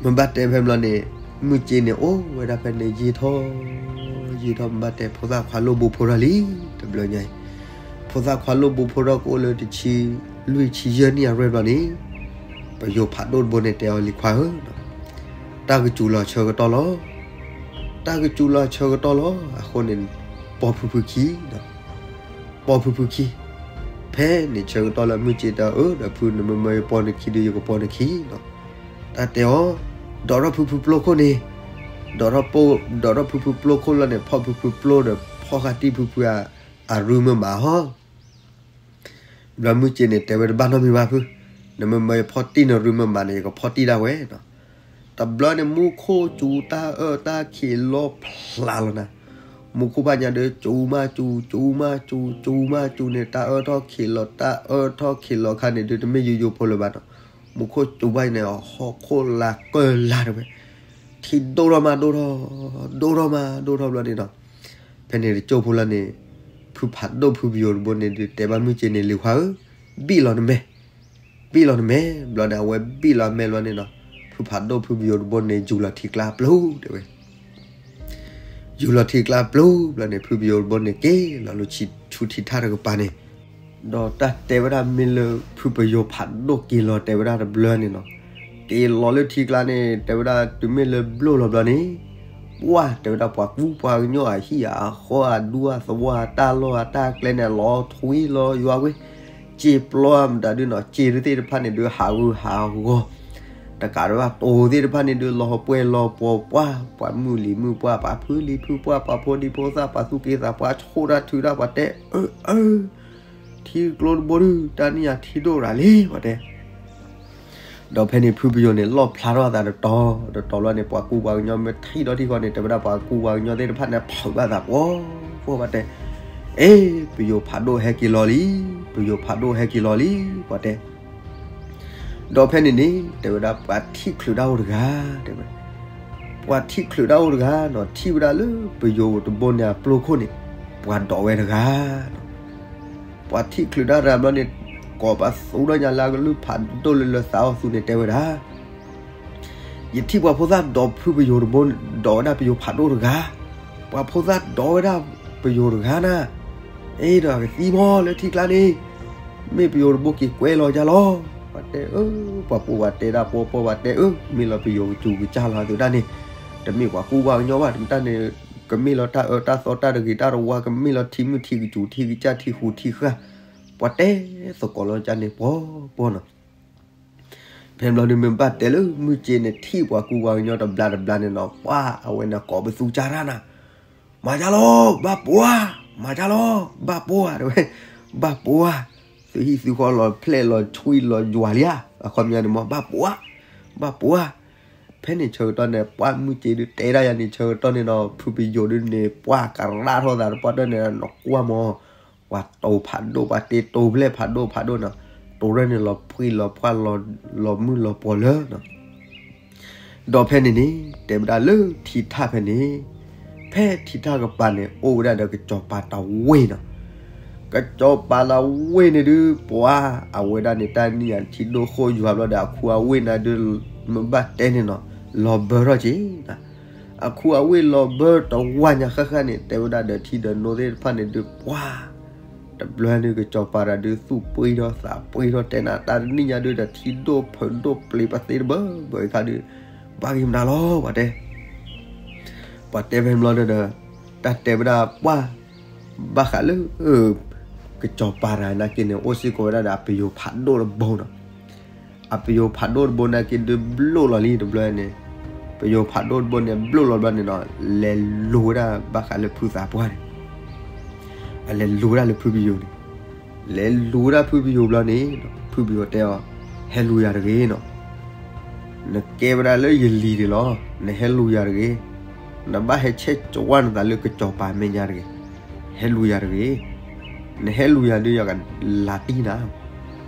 မ့ၢ်ဘၣ်တဲဖဲဘျီန့ၣ် မုၢ်ကၠ့န့ၣ် အိၣ်ဝဲဒၣ်ဖဲန့ၣ် ယံာ်ထီၣ် ယံာ်ထီၣ် မ့ၢ်ဘၣ်တဲဖိသၣ်ခွါလိၣ်ဘိဖိထီၣ်လံ တဘျီညါအံၤ, ဖိသၣ်ခွါလိၣ်ဘိဖိထီၣ်ကအိၣ်လၢတဆံလွံၢ်ဆံယဲၢ်နံၣ်အရွဲၣ်ဘျီန့ၣ်, ပယိၤဖးဒိၣ်တဘိန့ၣ် တဲအီၤလံၤခွါဧၢ, တၢ်ကစူၤလီၤဆၢကတီၢ်လီၤ. တၢ်ကစူၤလီၤဆၢကတီၢ်လီၤ. အဃိန့ၣ် ပိာ်ဖုဖုခံ ပိာ်ဖုဖုခံ, ဖဲန့ၣ်ဆၢကတီၢ်လၢမုၢ်ကၠ့တၢ်အၢ ဒီးဖုနမ့ၢ်မၢယပိာ်နခံဒီးယကပိာ်နခံနီၤ. တၢ်တဲအီၤ, ဒိးထီၣ်ဖုဖုပျိခိၣ်န့ၣ်, ဒိးထီၣ်ပိာ်, ဒိးထီၣ်ဖုဖုပျိခိၣ်လီၤန့ၣ် ဖီၣ်ဖုဖုပျိဒီး ဖီၣ်ဃာ်တံၢ်ဖုဖုအ, အရူမ့ၢ်မးဟီ ဘျီမုၢ်ကၠ့န့ၣ် တဲဝဲတဘၣ်နီတမံၤဘၣ်ဖု, နမ့ၢ်မၢယဖီၣ်တံၢ်နရူမ့ၢ်မးန့ၣ် ယကဖီၣ်တံၢ်ဒၣ်ဝဲနီၤ. တဘျီန့ၣ် မူခိၣ်စူၤတၢ်အၢတၢ်ခံးလီၤဖျးလီၤနၤ. မူခိၣ်ဘၣ်ညါဒီး စူၤမးစူၤ စူၤမးစူၤ စူၤမးစူၤန့ၣ် တၢ်အၢထီၣ်ခံးလီၤ တၢ်အၢထီၣ်ခံးလီၤခါန့ၣ်ဒုး တမ့ၢ်ယိယိဖိလၢၤဘၣ်နီၤ. မူခိၣ်စူၤဘၣ်န့ၣ် ဟီၣ်ခိၣ်လၤကၢၢ်လၤတဲဝဲ, ထံဒိၣ်ထီၣ်မးဒိၣ်ထီၣ်, ဒိၣ်ထီၣ်မးဒိၣ်ထီၣ်ဘျီန့ၣ်နီၤ. ဖဲန့ၣ်တကၠိဖိလီၤန့ၣ် ဖုဖးဒိၣ်ဖုပယိၤတဘိန့ၣ်ဒုး တဲဘၣ်မုၢ်ကၠ့န့ၣ် လံၤခွါဧၢ, ဘံၣ်လီၤနမဲာ်, ဘံၣ်လီၤနမဲာ်. ဘျီန့ၣ် အဝဲဘံၣ်လီၤအမဲာ်လီၤန့ၣ်နီၤ, ဖုဖးဒိၣ်ဖုပယိၤတဘိန့ၣ် ယူၤလီၤထံကျါပျူၤတဲဝဲ. ယူၤလီၤထံကျါပျိဘျီန့ၣ် ဖုပယိၤတဘိန့ၣ် က့ၤလီၤလၢဆူထံထၣ်တကပၤန့ၣ်, ဒီးတၢ်တဲဝဲဒၣ်မ့ၢ်လၢဖုပယိၤဖးဒိၣ်က့ၤလီၤတဲဝဲဒၣ်တဘျီန့ၣ်နီၤ, က့ၤလီၤလၢထံကျါန့ၣ် တဲဝဲဒၣ်တုၤမ့ၢ်လၢဘျိၣ်လီၤဘျီန့ၣ်, ပှၢ်တဲဝဲဒၣ်ပှၤကူပှၤကညီအဟံၣ်အဃီအဒူအသဝီအတၢ်လီၢ်အတၢ်ကျဲန့ၣ် လီၤထွံလီၤယွၤဝဲ, စ့ပျီမတၤဒုနီၤ စ့သ့ၣ်တဖၣ်န့ၣ်ဒုးဟးဂူာ်ဟးဂီၤ တကးဒံးဘၣ်တိၤသ့ၣ်တဖၣ်န့ၣ်ဒုး လီၤပှဲၤလီၤပှီၤပှၢ် ပှၤမုၢ်လံၤမုၢ်ပှၢ် ပှၤဖုလံၤဖုပှၢ် ပှၤဖိဒံဖိသၣ် ပှၤသူၣ်က့သးပှၢ် ဆိၣ်တၢ်ထုးတၢ် ပှၤတဲအၢအၢ, ထံကျိတဘိဒုး တၢ်နံၣ်ယၤထံဒိၣ်ရၤလံ ပှၤတဲ ဒီးဖဲန့ၣ်ဖုပယိၤန့ၣ် လီၣ်ဖျါထီၣ်အသးတတီၤတတီၤဘျီန့ၣ် ပှၤကူပှၤကညီမ့ၢ်ထံၣ်ဒီးထံၣ်ဃီန့ၣ် တဲဝဲဒၣ်ပှၤကူပှၤကညီသ့ၣ်တဖၣ်န့ၣ် ဖုးဘၣ်သးပှီၤပှီၤ ပှၤတဲ, အ့ ပယိၤဖးဒိၣ်ဟဲက့ၤလီၤလံ, ပယိၤဖးဒိၣ်ဟဲက့ၤလီၤလံ ပှၤတဲ ဒီးဖဲန့ၣ်န့ၣ် တဲဝဲဒၣ်ပှၤထံၣ်ချုးတၢ်အိၣ်တဂၤ, တဲဝဲ, ပှၤထံၣ်ချုးတၢ်အိၣ်တဂၤနီၤ ထံၣ်ဝဲဒၣ်လၢပယိၤတဘိန့ၣ်အပျိခိၣ်န့ၣ် ပှၤဒိးဝဲတဂၤ ပှၤထံၣ်ချုးတၢ်တဂၤဘျီန့ၣ် ကိးပသူထီၣ်ညါလၢအကလုၢ်ဖးဒိၣ်လၢလၢသးအီၣ်သူန့ၣ်တဲဝဲဒၣ်, ယထံၣ်ပှၤဖိသၣ်ဒိးဖုပယိၤတဘိ, ဒိးဝဲဒၣ်ပယိၤဖးဒိၣ်တဂၤ, ပှၤဖိသၣ်ဒိးဝဲဒၣ်ပယိၤတဂၤနၤ, အ့ဒီးကသံမီၢ်လၢထံကျါန့ၣ်, မ့ၢ်ပယိၤတဘိက့ၤကွဲလီၤယါလီၤ, ပှၤတဲအၢ, ပှၤပိာ်ပှၤတဲဒၣ်ပှီၤပှီၤပှၤတဲအၢ, မ့ၢ်လီၤပယိၤကစူၤကစၢ်လီၤသုဒၣ်န့ၣ်, တမ့ၢ်ပှၤကူပှၤကညီဘၣ် တမ့ၢ်တၢ်န့ၣ်, ကမ့ၢ်လီၤတၢ်အၢတၢ်သီတၢ်တဂ့ၤတၢ်တဝါ ကမ့ၢ်လီၤထံမုၢ်ထံကစူၤထံကစၢ်ထံဃူထံဃၢ်, ပှၤတဲသကိးလီၤကန့ၣ်ပှီၤပှီၤနီၤ ဖဲဘျီဒုးမ့ၢ်ဘၣ်တဲလၢမုၢ်စ့န့ၣ် ထံၣ်ပှၤကူပှၤကညီတဘျါတဘျါန့ၣ်နီၤ ပှၤအဝဲန့ၣ်ကိးပသူကၢ်တၢ်နၤ, မၤကၢ်လီၤ, ဘၣ်ပှၤ, မၤကၢ်လီၤ, ဘၣ်ပှၤတဲဝဲ, ဘၣ်ပှၤ, သုဟံၣ်သုဃီလီၤဖျဲၣ်လီၤဆွံလီၤယွၤလံဧါ, အခီပညီန့ၣ်မ့ၢ် ဘၣ်ပှၤ, ဘၣ်ပှၤ, ဖဲန့ၣ်ဆၢကတီၢ်န့ၣ် ပှၢ်မုၢ်စ့ဒုးတဲဒၣ်ယၤန့ၣ် ဆၢကတီၢ်န့ၣ်နီၤ ဖုပယိၤဒုးန့ၣ် ပှၢ်ကရၢထီၣ်သးတပှၢ်တၢၢ်န့ၣ် နကွၢ်မီၤ ပှၤတိၤဖးဒိၣ် ပှၤတ့တိၤဖျဲၣ်ဖးဒိၣ်ဖးဒိၣ်နီၤ, တိၤရဲၣ်န့ၣ်လီၤပှံၢ်လီၤပှၢ် လီၤမုၢ်လီၤပှီၤလၢနီၤ, ဒီးဖဲန့ၣ်န့ၣ် တဲဝဲဒၣ်လၢထံထၣ်ဖဲန့ၣ်, ဖဲထံထၣ်ကပၤန့ၣ် အိၣ်ဝဲဒၣ်ဒီးကစီၤပၤတဝ့ၢ်နီၤ, ကစီၤပၤတဝ့ၢ်န့ၣ်ဒုး ပှၤအဝဲဒၣ်န့ၣ် တၢ်နံၣ်ယၤထံဒိၣ်ဃိယွၤဘျီဒီး အခူအဝ့ၢ်န့ၣ်ဒုး မ့ၢ်ဘၣ်တဲန့ၣ်နီၤ, လီၤဘၢထီၣ်က့ၤ အခူအဝ့ၢ်လီၤဘၢတဝါညါဃၣ်ဃၣ်န့ၣ် တဲဝဲဒၣ်ဒီးထံဒီးနိသ့ၣ်တဖၣ်န့ၣ်ဒုးပှၤ, တဘျီန့ၣ်ကစီၤပၤတဒုးသူၣ်ပှ့ၤထီၣ်သးပှ့ၤထီၣ်တဲနၤ တၢ်တနံၣ်ညါဒုးဒီးထံဒိၣ်ဖုးဒိၣ်ပျံၤပသ့တဘၢဘၢခါဒုး, ဘၣ်ဂ့ၤမနုၤလီၤ ပှၤတဲ, ပှၤတဲဖဲဘျီဒီး, တၢ်တဲဝဲဒၣ်ပှၢ်, ဘၣ်ဃးလၢ ကစီၤပၤတဂၤနာ်က့န့ၣ် အိၣ်စ့ၢ်ကီးဝဲဒၣ်ဒီးအပယိၤဖးဒိၣ်တဘိနီၤ, အပယိၤဖးဒိၣ်တဘိနာ်က့ဒုးဘျိၣ်လီၤလံတဘျီန့ၣ်, ပယိၤဖးဒိၣ်တဘိန့ၣ် ဘျိၣ်လီၤဘျီန့ၣ်နီၤ, လဲၤလူၤဝဲဒၣ်ဘၣ်ဃးလၢဖုသးပှၢ်န့ၣ်, အလဲၤလူၤဝဲဒၣ်လၢဖုပယိၤန့ၣ်, လဲၤလူၤဝဲဒၣ်ဖုပယိၤဘျီန့ၣ်, ဖုပယိၤတဲအီၤ, ဟဲလူၤယၤတဂ့ၤနီၤ, နကဲဝဲဒၣ်လၢယလံၤဒၣ်လီၤ, နဟဲလူၤယၤတဂ့ၤ, နဘၣ်ဟဲဆဲးကဝၢ်နသးလၢကစီၤပၤမဲာ်ညါတဂ့ၤ, ဟဲလူၤယၤတဂ့ၤ, နဟဲလူၤယၤဒုးယကလၤတံၢ်နၤ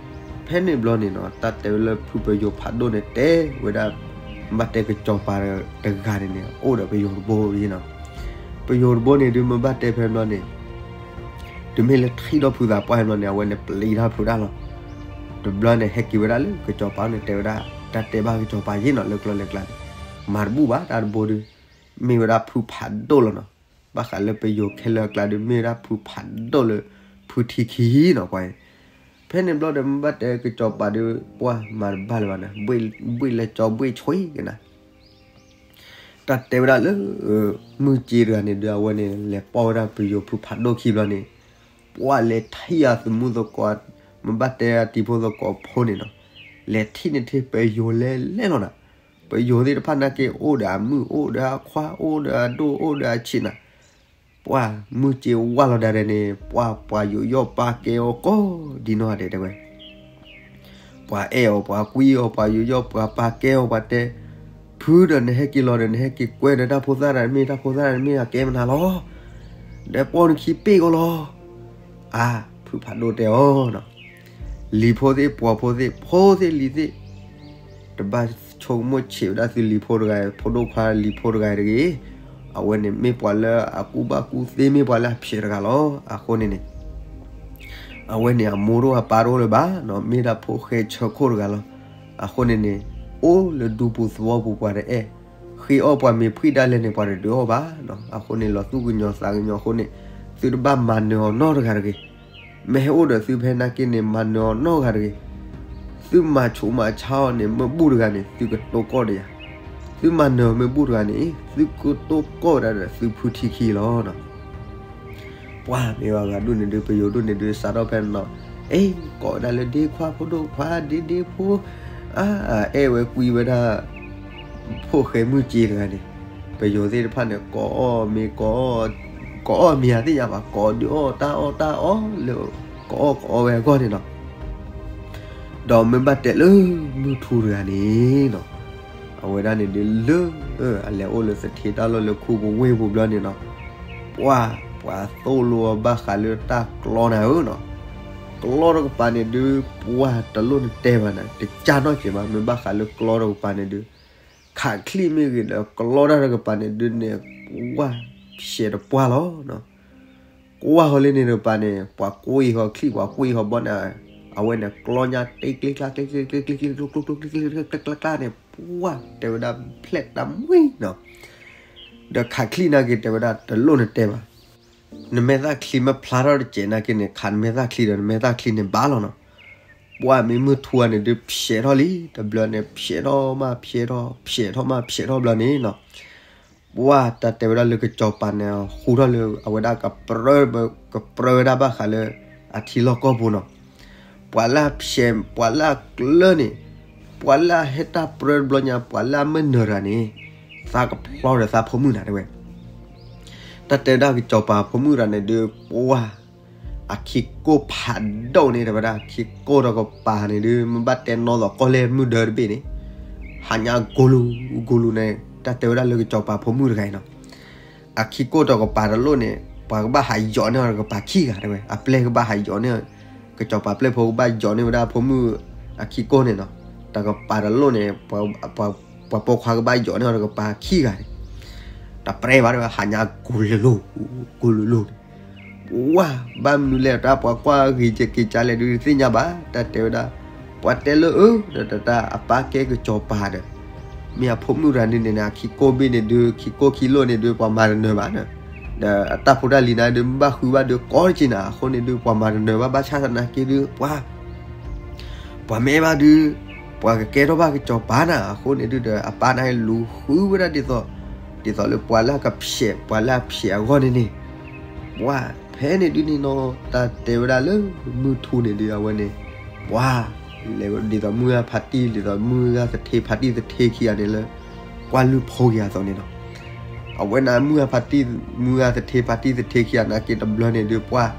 ဖဲန့ၣ်ဘျီန့ၣ်နီၤ တၢ်တဲဝဲလၢဖုပယိၤဖးဒိၣ်န့ၣ်တဲဝဲဒၣ်, ဘၣ်တဲကစီၤပၤတဂၤန့ၣ်န့ၣ် အိၣ်ဒီးပယိၤတဘိနီၤ, ပယိၤတဘိန့ၣ်ဒုးမ့ၢ်ဘၣ်တဲဖဲဘျီန့ၣ်, တုၤမ့ၢ်လၢထံၣ်ဒီးဖုသးပှၢ်ဖဲဘျီန့ၣ် အဝဲန့ၣ်ပျံၤတၢ်ဖုးတၢ်လီၤ, တဘျီန့ၣ် ဟဲက့ၤဝဲဒၣ်လၢကစီၤပၤန့ၣ် တဲဝဲဒၣ်, တၢ်တဲဘၣ်ကစီၤပၤယ့ၣ်နီၤ လၢကျိၤလၢကျါန့ၣ်, မၤတဘူၣ်ဘၣ်တၢ်တဘိဒုး, မ့ၢ်ဝဲဒၣ်ဖုဖးဒိၣ်လီၤနီၤ, ဘၣ်ဃးလၢပယိၤခဲလၢာ်အကျါဒုး မ့ၢ်ဝဲဒၣ်ဖုဖးဒိၣ်လၢ ဖုထံခံနီၤပှၤ, ဖဲန့ၣ်ဘျီဒီး မ့ၢ်ဘၣ်တဲကစီၤပၤဒုး ပှၢ်မၤတဘၣ်လၢၤဘၣ်န့ၣ်, ဘှ့ၣ်လၢကၠီဘှ့ၣ်ဆွံကနၤ, တၢ်တဲဝဲဒၣ်လၢ မုၢ်စ့တဂၤန့ၣ်ဒုး အဝဲန့ၣ် လဲၤပိာ်ဝဲဒၣ်ပယိၤဖုဖးဒိၣ်ခံဘျီန့ၣ်, ပှၢ်လဲၤထံၣ်အသမူသကိး, မ့ၢ်ဘၣ်တဲအတံၤဖိသကိးဖိန့ၣ်နီၤ, လဲၤထံၣ်န့ၢ်ထဲပယိၤလဲၤလဲၤလီၤနီၤ, ပယိၤသ့ၣ်တဖၣ်နာ်က့ အိၣ်ဒီးအမုၣ် အိၣ်ဒီးအခွါ အိၣ်ဒီးအဒိၣ် အိၣ်ဒီးအဆံးနၤ, ပှၢ်မုၢ်စ့ဝါလီၤဒၣ်ဒဲးန့ၣ် ပှၢ်ပှၤယူးယီၣ်ပာ်ကဲအီၤကိးဒ်နီၢ်ဂၤဒဲးတဲဝဲ ပှၤအဲၣ်အီၤ ပှၤကွံအီၤ ပှၤယူးယီၣ် ပှၤပာ်ကဲအီၤ ပှၤတဲ, ဖုဒီးနဟဲက့ၤလီၤဒီး နဟဲက့ၤကွဲဒီးတၢ်ဖိသၣ်ဒီး မ့ၢ်တၢ်ဖိသၣ်ဒီးမ့ၢ်အကဲမနုၤလီၤ, ဒီးပိာ်နခံပ့ၢ်ကီးလီၤ. အါ, ဖုဖးဒိၣ်တဲအီၤ, လံၤဖိသ့ၣ် ပှီၤဖိသ့ၣ် ဖိသ့ၣ်လံၤသ့ၣ် တဘၣ်ဆိကမိၣ်ဆံးဝဲဒၣ်သုလံၤဖိတဂၤ ဖိဒိၣ်ခွါလံၤဖိတဂၤတဂ့ၤ, အဝဲန့ၣ်မ့ၢ်ပှၤလၢအကူၣ်ဘၣ်ကူၣ်သ့ မ့ၢ်ပှၤလၢအဖျဲးတဂၤလီၤ. အဃိန့ၣ်န့ၣ် အဝဲန့ၣ်အမိၢ်တအိၣ်အပၢ်တအိၣ်လၢၤဘၣ်နီၤ, မ့ၢ်ဒၣ်ဖိဃဲဆၢခိၣ်တဂၤလီၤ. အဃိန့ၣ်န့ၣ် အိၣ်လၢဒူပူၤသဝီပူၤ ပှၤတအဲၣ်ဃ ဃ့အီၣ်ပှၤမ့ၤဖှံဒၣ်လဲာ်န့ၣ် ပှၤတဒုးအီၣ်ဘၣ်နီၤ. အဃိန့ၣ် လီၤသူၣ်ကညီၤသးကညီၤအဃိန့ၣ် သုတဘၣ်မၤနၢၤအီၤနီတဂၤတဂ့ၤ. မ့ၢ်ဟဲအိၣ်ဒီးသုဖဲနာ်က့န့ၣ် မၤနၢၤအီၤနီတဂၤတဂ့ၤ. သုမၤဆူးမၤဆါအီၤန့ၣ် မ့ၢ်ဘူၣ်တဂၤန့ၣ် သုကတိၢ်ကီၢ်ဒီးယၤ, သုမၤနၢၤမ့ၢ်ဘူၣ်တဂၤန့ၣ် သုကတိၢ်ကီၢ်ဝဲဒၣ်ဒီးသုဖုထံခံလီၤနီၤ. ပှၢ်မ့ၢ်ဝဲဂၤဒူၣ်န့ၣ်ဒုး ပယိၤဒူၣ်န့ၣ်ဒုး စးထီၣ်ဖဲန့ၣ်နီၤ, အဲၣ် ကိးဝဲဒၣ်လၢဒ့ခွါဖိဒိၣ်ခွါ ဒ့ဒ့ဖိ, အါ အဲၣ်ဝဲကွံဝဲဒၣ် ဖိၣ်ဃဲမုၢ်စ့တဂၤန့ၣ်, ပယိၤသ့ၣ်တဖၣ်န့ၣ် ကိးအီၣ်မ့ၤ ကိးအီၣ်မ့ၤ အသ့ၣ်ညါဘၣ်, ကိးဒုးအီၣ်တၢ်အီၣ်တၢ်အီလၢ ကိးအီၣ်ကိးအီဝဲအဂီၢ်န့ၣ်နီၤ. ဒီးမ့ၢ်ဘၣ်တဲလၢမုၢ်ထူတဂၤန့ၣ်နီၤ, အဝဲဒၣ်န့ၣ်ဒုးလၢ အလဲၤအိၣ်လၢသထ့တၢ်လီၢ်လၢခူပူၤဝ့ၢ်ပူၤဘျီန့ၣ်နီၤ, ပှၢ် ပှၤသိၣ်လိအီၤဘၣ်ဃးလၢတၢ်ကျီနၤဧၢနီၤ. ကျီတကပၤန့ၣ်ဒုး ပှၢ်တလိၣ်နတဲဘၣ်နၤ တကၢ်နီတစဲးဘၣ်. မ့ၢ်ဘၣ်ဃးလၢကျီတကပၤန့ၣ်ဒုး ခးချံၣ်မ့ၢ်ဂ့ၤဒီး ကျီတၢ်တကပၤန့ၣ်ဒုးန့ၣ် ပှၢ် ဖျဲးတပှၢ်လီၤနီၤ. ကွၢ်ဃီလၢန့ၣ်တကပၤန့ၣ် ပှၤကွံဃီချံၣ် ပှၤကွံဃီဘီန့ၣ်, အဝဲန့ၣ်ကျီညါတ့ကျ့ကျါ ကျ့ကျ့ကျ့ကျ့ကျ့ကျ့ကျ့ကျ့ကျ့ကျ့ကျ့ကျ့ကျ့န့ၣ် ပှၢ် တဲဝဲဒၣ်ဖျဲးတၢ်မှံနီၤ. ဒီးခးချံၣ်နာ်က့ၤတဲဝဲဒၣ်တလိၣ်နတဲဘၣ်, နမဲာ်သၣ်ချံမ့ၢ်ဖျါထီၣ်တစဲးနာ်က့ၤန့ၣ် ခးနမဲာ်သၣ်ချံဒီး နမဲာ်သၣ်ချံန့ၣ်ဘၣ်လီၤနီၤ. ပှၢ်မ့ၢ်မုၢ်ထူဂၤန့ၣ်ဒုး ဖျဲးထီၣ်လံ တဘျီန့ၣ် ဖျဲးထီၣ်မးဖျဲးထီၣ် ဖျဲးထီၣ်မးဖျဲးထီၣ်ဘျီန့ၣ်နီၤ. ပှၢ်တၢ်တဲဝဲဒၣ်လၢကစီၤပၤန့ၣ် ဟူထီၣ်လၢအဝဲဒၣ်ကပြၢ ကပြၢဝဲဒၣ်ဘၣ်ဃးလၢ အထံလီၢ်ကီၢ်ပူၤနီၤ. ပှၤလၢအဖျဲး ပှၤလၢအကျၢန့ၣ် ပှၤလၢအဟဲတၢ်ပြၢတဘျီညါ ပှၤလၢအမုၢ်နၢၤတဂၤန့ၣ် သးကဖျီဒီးသးဖိမုၣ်နၤတဲဝဲ. တၢ်တဲဒၣ်ကစီၤပၤဖိမုၣ်တဂၤန့ၣ်ဒုး ပှၢ် အခံကိၢ်ဖးဒိၣ်န့ၣ် တဲဝဲဒၣ် အခံကိၢ်တကပၤန့ၣ်ဒုး မ့ၢ်ဘၣ်တဲနီၣ်သိးကီၢ်လဲၢ်မုၢ်ဒၢတဘ့ၣ်န့ၣ် ဟးညါဂိၤလူၤ ဂိၤလူၤန့ၣ် တၢ်တဲဝဲဒၣ်လၢကစီၤပၤဖိမုၣ်တဂၤအံၤနီၤ. အခံကိၢ်တကပၤတလိၣ်န့ၣ် ပှၤကဘၣ်ဟးယီၤန့ၢ်အီၤတကပၤခံဂၤတဲဝဲ အပျဲၢ်ကဘၣ်ဟးယီၤန့ၢ် ကစီၤပၤပျဲၢ်ဖိကဘၣ်ယီၤန့ၢ်ဝဲဒၣ်ဖိမုၣ်အခံကိၢ်န့ၣ်နီၤ. တကပၤတလိၣ်န့ၣ် ပှၤပိာ်ခွါကဘၣ်ယီၤန့ၢ်အီၤတကပၤခံဂၤန့ၣ် တပြဲဘၣ်တဲဝဲ ဟးညါဂိၤလူၤ ဂိၤလူၤန့ၣ် ပှၢ် ဘၣ်မနုၤလဲၣ် တၢ်ပှၤကွၢ်ဂ့ၤကက့ၤကလဲၣ်ဒုး တသ့ၣ်ညါဘၣ် တၢ်တဲဝဲဒၣ် ပှၤတဲလၢအၢ ဒီးတၢ်အပၢ်ကဲကစီၤပၤဒီး မ့ၢ်အဖိမုၣ်တဂၤန့ၣ်န့ၣ် အခံကိၢ်ဘ့ၣ်န့ၣ်ဒုး ခံကိၢ်ခံလိၣ်န့ၣ်ဒုး ပှၤမၤတနၢၤဘၣ်န့ၣ် ဒီးအတၢ်ဖိတၢ်လံၤန့ၣ်ဒုး မ့ၢ်ဘၣ်ဃုဘၣ်ဒုးကီတက့ၢ်နၤ အဃိန့ၣ်ဒုး ပှၤမၤတနၢၤဘၣ် ဘၣ်ဆၣ်သနာ်က့ဒုး ပှၤ ပှၤမ့ၢ်ဘၣ်ဒုး ပှၤကကဲထီၣ်ဘၣ်ကစီၤပၤနၤ အဃိန့ၣ်ဒုးဒီး အပၢ်န့ၣ်လူၤဃုဝဲဒၣ်ဒ်သိး ဒ်သိးလၢပှၤလၢအကဖျဲး ပှၤလၢအဖျဲးအဂီၢ်န့ၣ်န့ၣ် ပှၢ် ဖဲန့ၣ်ဒုးန့ၣ်နီၤ တၢ်တဲဝဲဒၣ်လၢမုၢ်ထူန့ၣ်ဒုး အဝဲန့ၣ် ပှၢ် လဲၤဒ်သိးမုၢ်ဂၤဖးတံၢ် ဒ်သိးမုၢ်ဂၤသထ့ဖးတံၢ်သထ့ခံဂၤန့ၣ်လၢ ကွၢ်လုၢ်ဖိက့ၤအသိးန့ၣ်နီၤ အဝဲန့ၣ်မုၢ်ဂၤဖးတံၢ် မုၢ်ဂၤသထ့ဖးတံၢ်သထ့ခံဂၤနာ်က့တဘျီန့ၣ်ဒုး ပှၢ်